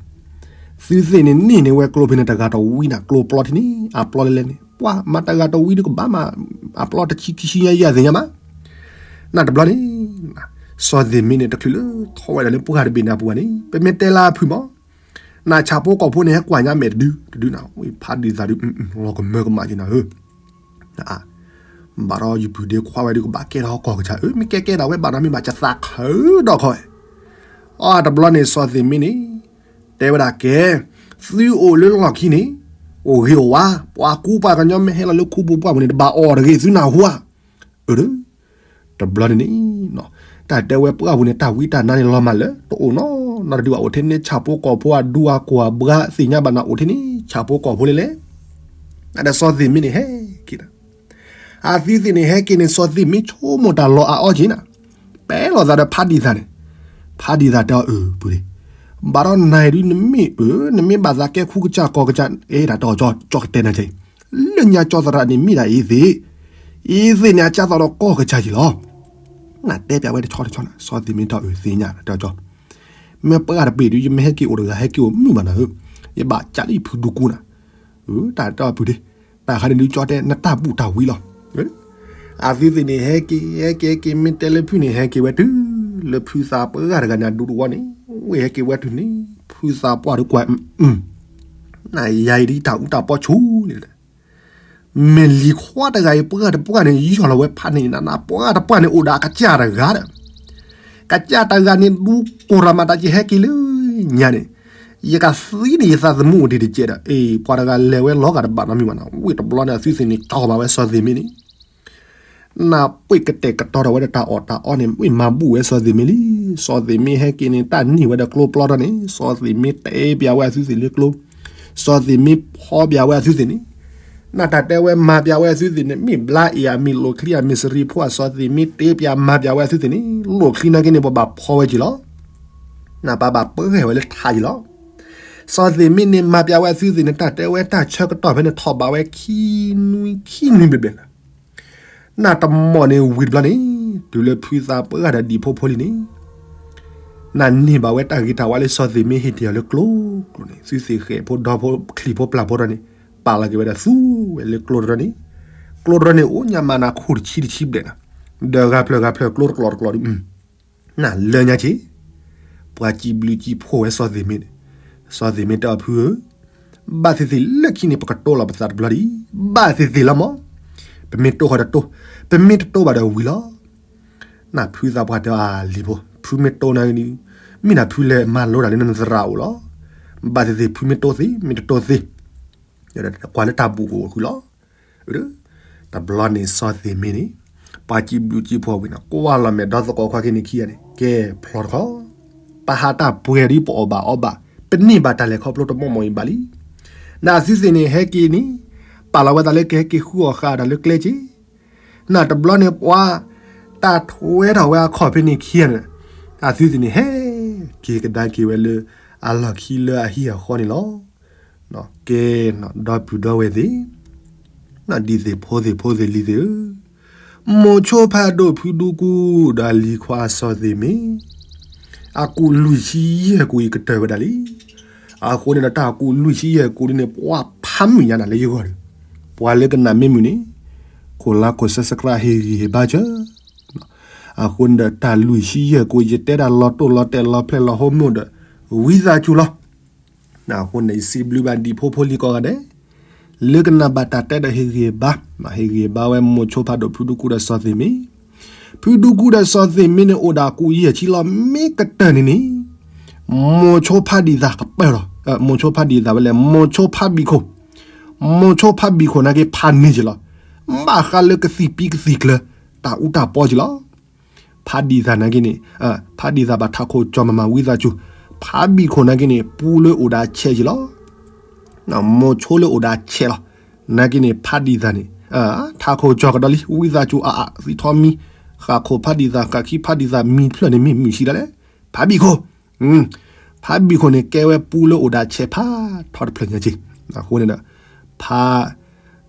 သုသ့ၣ်န့ၣ်န့ၢ်န့ၢ်ဝဲကျိဖဲန့ၣ် တဂၤတဝံနၤ ကျိပျီထံန့ၣ် အပျီလဲလဲန့ၣ် ပှၤမၤတဂၤတဝံဒုးကဘၣ်မး, အပျီတဆံခံဆံညါယၤသ့ၣ်ညါမး, နတဘျီန့ၣ် စီၤသ့ၣ်မ့ၢ်န့ၣ် တချုးလၢထီၣ်ဝဲဒၣ်လၢပှၢ်တဘ့ၣ်န့ၣ်အပူၤဘၣ်န့ၣ် ပမ့ၢ်တဲလၢအဖုၣ်မး နဆၣ်ဖိကီၢ်ဖိန့ၣ် ဟဲကွၢ်ညါမဲာ်တဒု တဒုနၤ, ဝံဖးဒံးသးဒု လီၤကမၢကမၣ်က့ၤနၤဧၢ, ဘၣ်ဒီးယပုၢ်ဒ့ခွါဝဲဒုးကဘၣ်ကဲထီၣ်ဟီၣ်ကီၢ်ကစၢ်ဧၢ, မ့ၢ်ကဲကဲဒၣ်ဝဲဘၣ်နီတမံၤဘၣ် ကသးခုဒီးခီ, အတဘျီန့ၣ် စီၤသ့ၣ်မ့ၢ်န့ၣ် တဲဝဲဒၣ်ကဲ, သုအိၣ်လၢလီၢ်ခံန့ၣ် အိၣ်ဂ့ၤအိၣ်ဝါ, ပှၤကူပှၤကညီမ့ၢ်ဟဲလီၤလၢခူပူၤပှၢ်ပူၤန့ၣ် တဘၣ်အီၣ်တဂ့ၤသုနၢ်ဟူဧါ, အၢ တဘျီန့ၣ်န့ၣ် တၢ်တဲဝဲပှၢ်ပူၤန့ၣ် တၢ်ဝံတၢ်နါန့ၣ်လီၤမၢ်လၢ တအိၣ်နီတဒုဘၣ် အိၣ်ထဲန့ၣ် ဆၣ်ဖိကီၢ်ဖိအဒူအကွၢ်အဘှါသ့ၣ်ညါဘၣ်နၤ အိၣ်ထဲန့ၣ် ဆၣ်ဖိကီၢ်ဖိလဲၣ်လဲၣ်, အဒီးစီၤသ့ၣ်မ့ၢ်န့ၣ်ဟဲက့ၤနၤ, အသုသ့ၣ်န့ၣ်ဟဲက့ၤန့ၣ် စီၤသ့ၣ်မ့ၢ်ဆိကမိၣ်တၢ်လီၤအါအီက့ၤနၤ, ပဲလီၤသးဒီးဖးဒံးသးန့ၣ်, ဖးဒံးသးတဲအီၤအၢ ပုၢ်ဒ့, ဘၣ်ဒီးနၤဒုနမ့ၢ်အၢ နမ့ၢ်ဘၣ်သးကဲခူကစၢ်ကီၢ်ကစၢ် အဲၣ်ဒၣ်တၢ်အီၣ်ကၠီကတဲနၤက့ၤ လၢညါကၠီသရၣ်န့ၣ်မ့ၢ်ဒၣ်အံၤသ့ၣ်, အံၤသ့ၣ်န့ၣ်အကၠီသရၣ်ဒီးကီၢ်ကစၢ်က့ၤလီၤ, နတဲပျးဝဲတဆီတဆီနၤ စီၤသ့ၣ်မ့ၢ်တဲအီၤအၢ သ့ၣ်ညါတဲအီၤကၠီ, မ့ၢ်ပှၢ်တဘ့ၣ်ဒု ယမ့ၢ်ဟဲက့ၤအိၣ်တဂၤဟဲက့ၤအိၣ်မုာ်ဘၣ်နၤဧၢ, ယဘၣ်ကးလၢယဖုဒူကူနၤ, တၢ်တဲအီၤဖုဒ့, တၢ်ခါန့ၣ်ဒုကၠီတဲနတၢ်ဘူၣ်တၢ်ဝံလီၤ အသုသ့ၣ်န့ၣ် ဟဲက့ၤ ဟဲက့ၤ ဟဲက့ၤ မ့ၢ်တဲလၢဖုၣ်န့ၣ် ဟဲက့ၤဝဲတုၤလၢဖုသးပှၢ်တဂၤန့ၣ် အဒူတဝီန့ၣ်, ဝ့ၢ်ဟဲက့ၤဝဲတုၤန့ၣ် ဖုသးပှၢ်တကွၢ်, နယၤအံၤဒ်တၢ်အူတၢ်ပီဆူၣ်လံ, မ့ၢ်လံၤခွါတဂၤအံၤ ပှၢ်တပှၢ်န့ၣ် ယီၢ်လီၤဝဲဖးန့ၣ် နနပှၢ်တပှၢ်န့ၣ် အိၣ်ဒီးအကစၢ်တဂၤဒီး ကစၢ်တဂၤန့ၣ် ဒူကိၢ်ရၤမးတၢ်ကဟဲက့ၤလၢညါန့ၣ်, ယကသံန့ၢ်ယသးသမူအိၣ်ဒံးတကဲးဒီး အ့ၣ် ပှၤတဂၤလဲၤဝဲလီၤဂာ်တဘၣ်နီတမံၤဘၣ်နီၤ, ဝ့ၢ်တဘျီန့ၣ် အသုသ့ၣ်န့ၣ် ကၠီဘၣ်ဝဲစီၤသ့ၣ်မ့ၢ်န့ၣ်, နပှ့ၢ်ကတဲာ်ကတီၤထီၣ်ဝဲဒီးတၢ်အီၣ်တၢ်အီန့ၣ် ဝ့ၢ်မၤဘူၣ်ဝဲစီၤသ့ၣ်မ့ၢ်လံ, စီၤသ့ၣ်မ့ၢ်ဟဲက့ၤန့ၣ် တၢ်န့ၢ်ဝဲဒီးကျိပျီထီၣ်န့ၣ် စီၤသ့ၣ်မ့ၢ်တဲပျးဝဲအသုသ့ၣ်လၢကျိ, စီၤသ့ၣ်မ့ၢ်ဖီပျးဝဲအသုသ့ၣ်န့ၣ် နတၢ်တဲဝဲမၤပျးဝဲအသုသ့ၣ်န့ၣ် မ့ၢ်ဘျါအ့ၣ်ဧါ မ့ၢ်လိာ်ချံဧါ မ့ၢ်စရံဖိဧါ စီၤသ့ၣ်မ့ၢ်တဲပျးမၤပျးဝဲအသုသ့ၣ်န့ၣ် လိာ်ချံနာ်က့န့ၣ် ပဘၣ်ဖီဝဲက့ၤလီၤ, နပၢ်ဘၣ်ပှဲၤဝဲလၢထးက့ၤလီၤ, စီၤသ့ၣ်မ့ၢ်န့ၣ်မၤပျးဝဲအသုသ့ၣ်န့ၣ် တၢ်တဲဝဲတၢ်ဆၢကတီၢ်ဖဲန့ၣ် ထီၣ်ဘးဝဲခံနွံ ခံနွံဘျဲၣ်ဘျဲၣ်လီၤ နတမီၢ်န့ၣ်ဝံၤတဘျီန့ၣ် တုၤလၢဖုသးပှၢ်ဒီးဒံၣ်ဖိဖိလံန့ၣ် နန့ၢ်ဘၣ်ဝဲတၢ်ဂ့ၤတၢ်ဝါလၢစီၤသ့ၣ်မ့ၢ်ဟ့ၣ်တ့ၢ်အီၤလၢကျိကျိန့ၣ် သုသ့ၣ်ဃဲၣ်ဖိဒီဖိချံၣ်ဖိပျၢ်ဖိတၢ်န့ၣ် ပာ်လီၤက့ၤဝဲဒီးသူဝဲလၢကျိတရီန့ၣ်, ကျိတရီန့ၣ် အိၣ်ညါမးနၤခိၣ်တဆံတဆံဘျဲၣ်နၤ, ဒီးဂၤဖျၢၣ်ဂၤဖျၢၣ်ကျိတကျိာ်တကျိာ်ဒု နလၢညါက့ၤ, ပှၤစံးဘျုးစံးဖှိၣ်ဝဲစီၤသ့ၣ်မ့ၢ်န့ၣ်, စီၤသ့ၣ်မ့ၢ်တဲအီၤဖုဧၢ, ဘၣ်သ့ၣ်သ့ၣ်လၢခံန့ၣ် ပကတိလိာ်ပသးတဘျီဒံး, ဘၣ်သ့ၣ်သ့ၣ်လီၤမး, ပမ့ၢ်တိဃီတတိ, ပမ့ၢ်တတိဘၣ်ဒီးဝံၤလီၤ. နဖုသးပှၢ်တဲအီၤလံၤဖိ, ဖုမ့ၢ်တိနာ်က့န့ၣ်, မ့ၢ်နဖုလဲၤမၤလိတၢ်လၢနသရၣ်အိၣ်လီၤ. ဘၣ်သ့ၣ်သ့ၣ်ဖုမ့ၢ်တိသ့, မ့ၢ်တတိသ့ ကွၢ်လၢတၢ်ဘူၣ်ကအိၣ်ဃုာ်လီၤ. တဘျီန့ၣ်စီၤသ့ၣ်မ့ၢ်န့ၣ်, ပှၤစံးဘျုးစံးဖှိၣ်ဝံၤန့ၣ် ကွၢ်လီၤမဲာ်ဒီသကိးခွါက့န့ၣ်ခံဂၤန့ၣ် ကဲဖျီတခီ, ပဟးတၢ်ပှဲၤဒ်ပအီၣ်ဘၣ်အီဘၣ်, ပန့ၢ်ဘၣ်တၢ်လဲၤခီဖျိတမီၢ်မီၢ်အံၤဘၣ်လံ. နသုသ့ၣ်န့ၣ်ဟဲက့ၤန့ၣ်, ပာ်လီၤဝဲသးလၢကဟဲက့ၤဃုအီၣ်ဃာ်တၢ်လၢကျဲက့ နတဘျီန့ၣ်ပှၤ, တၢ်ထွဲထီၣ်ဝဲအခီၣ်ဖဲန့ၣ်ခံဂၤန့ၣ်, အသုသ့ၣ်န့ၣ် ဟဲက့ၤကဒါက့ၤဝဲလၢအလီၢ်ခံလၢအဟံၣ်အဃီန့ၣ်လီၤ. ကဲ, ဒီပုၢ်ဒီဝဲၢ်သ့ၣ်, ဒ်သ့ၣ်ဖိသ့ၣ်ဖိသ့ၣ်လံၤသ့ၣ်ဧၢ, မိၤဆိဖးဒိၣ်ဖုဒူကူဒီးလံၤခွါစီၤသ့ၣ်မ့ၢ် အကူးလွံၢ်ဆံယဲၢ်ကူးအံၤကတၢၢ်ဝဲဒၣ်လံ. အဃိန့ၣ်ဒီးတၢ်ကူးလွံၢ်ဆံယဲၢ်ကူးဒ်န့ၣ် ပှၤဖးမုာ်ညါနၤလၢယဂီၢ်ဒီး, ပှၤလၢကနၣ်မ့ၢ်မုာ်န့ၣ်, ခိၣ်လါခိၣ် subscribe ဟ့ၣ်ဂံၢ်ဟ့ၣ်ဘါစၢၤ. အဃိန့ၣ်ဒီးတၢ်လွံၢ်ဆံယဲၢ်ကူး ယတဲတၢ်လီၤတိၢ်လီၤတဲာ်လီၤဖျဲးလီၤဟိမုာ်ဒီး, ဝံသးစူၤလီၤ. အဃိန့ၣ် ယစံးဘျုးဘၣ်ဒံၣ်ဖိဖိလံၤကိးဂၤဒဲး, လၢကနၣ်ဘၣ်တၢ်တဲဒီးဟ့ၣ်ဂံၢ်ဟ့ၣ်ဘါ, ဟ့ၣ်ဂံၢ်ဟ့ၣ်ဘါဝဲမိၤဆိဖးဒိၣ်ဖုဒူကူဒီးစီၤသ့ၣ်မ့ၢ်, ဖုဒူကူဒီးစီၤသ့ၣ်မ့ၢ်န့ၣ်အိၣ်ဒၣ်ကူးယဲၢ်ဆံလီၤမ့ၢ်ကတၢၢ်န့ၣ်န့ၣ်, မိၤဆိဖးဒံၣ်သးကပၢၢ်လီၤ, မိၤဆိဖးဒံၣ်သးဝဲလဲၣ်, မိၤဆိဖးဘံၣ်ခိၣ်, မိၤဆိဖးဘံၣ်ခိၣ်နာ်က့ဖးန့ၢ်က့ၤလီၤ. ဘၣ်ဃးလၢကသံၣ်ပံကသံၣ်ကျၢၤ, တၢ်အူတၢ်ပီက့ၤလီၤ. ဖးဒံၣ်သးနာ်က့န့ၣ်, ဖးဒံၣ်သးဘၣ်ထးခိၣ်ကၠီမၤမၤဝံသးစူၤ, ဖးဘံၣ်ခိၣ်နာ်က့န့ၣ် ပူလၢအိၣ်ဒၣ်ဆဲးက့ၤလီၤ. မိၤဆိလၢအိၣ်ဒၣ်ဆဲးလီၤ. နာ်က့န့ၣ် ဖးဒံၣ်သးန့ၣ်, ထးခိၣ်ကၠီကဒီးလံ, ဝံသးစူၤအအးသံထီမံ, ဃၣ်ခိၣ်ဖးဒံၣ်သး ဃၣ်ခံဖးဒံၣ်သးမံၤတဖျၢၣ်န့ၣ်မ့ၢ်မုၢ်ဆံးဒၣ်လဲၣ်, ဖးဘံၣ်ခိၣ်, ဖးဘံၣ်ခိၣ်န့ၣ် ကဲဝဲပူလၢအိၣ်ဒၣ်ဆဲးဖးထီတဖျၢၣ်ညါက့ၤ, အဃိန့ၣ်ဒီး, ဖး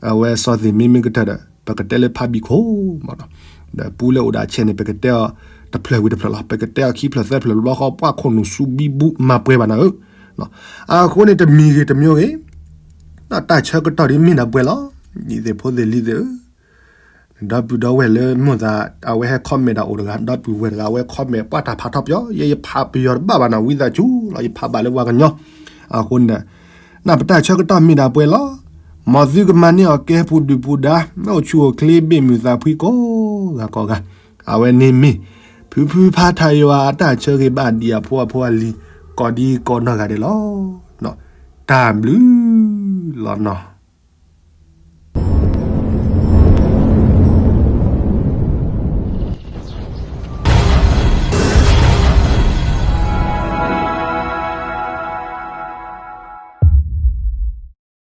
အဝဲစီၤသ့ၣ်မ့မ့ၢ်ကတၢၢ်ဒီး ပကတဲလၢဖးဘံၣ်ခိၣ်မးနီၤ. ဒီးပူလၢအိၣ်ဒီးအဆဲးန့ၣ် ပကတဲအီၤတဖျၢၣ်ဝံၤတဖျၢၣ်လီၤ. ပကတဲအီၤခံဖျၢၣ်သၢဖျၢၣ်ဘျီဃီ ပှၤခိၣ်နူာ်စူဘံဘူမၤပှဲၤဘၣ်နၤဧၢ. အဃိန့ၣ် တမံၤဂ့ၤတမံၤဂ့ၤ တၢ်ဆၢကတီၢ်ဒ်မ့ၢ်ဒၣ်ပှဲၤလီၤ. ဒ်သ့ၣ်ဖိသ့ၣ်လံၤသ့ၣ်ဧၢ, ဒီပုၢ်ဒီဝဲၢ်လၢမိၢ်သး အဝဲဟဲ comment ဒၣ်အိၣ်တဂၤ, ဒီပုၢ်ဝဲၢ်တဂၤ အဝဲ comment ပှၤတၢ်ဖးထီၣ်ပယီၤ, ယဲယဖးပယီၤတဘၣ်ဘၣ်နၤ ဝံသးစူၤလီၤ ယဖးဘၣ်လၢပှၤကညီ. အဃိန့ၣ် နပတၢ်ဆၢကတီၢ်မ့ၢ်ဒၣ်ပှဲၤလီၤ. မ်သုကမၤန့ၢ်အီၤကဲပူၤဒုၣ်ပူၤဒါ အိၣ်ဆူၣ်အိၣ်ချ့ဘ့ၣ်မုာ်သးဖှံကိးဂၤကိးဂၤ. အဝဲန့ၣ်မ့ၢ် ဖုဖုဖါထယွၤအတၢ်ဆၢဂ့ၤဘၣ်ဒံးအဖိအဖိအလံၤ ကိးဒံကိးနီၢ်ဂၤဒဲးလီၤ. တၢ်ဘျုးလီၤနီၤ.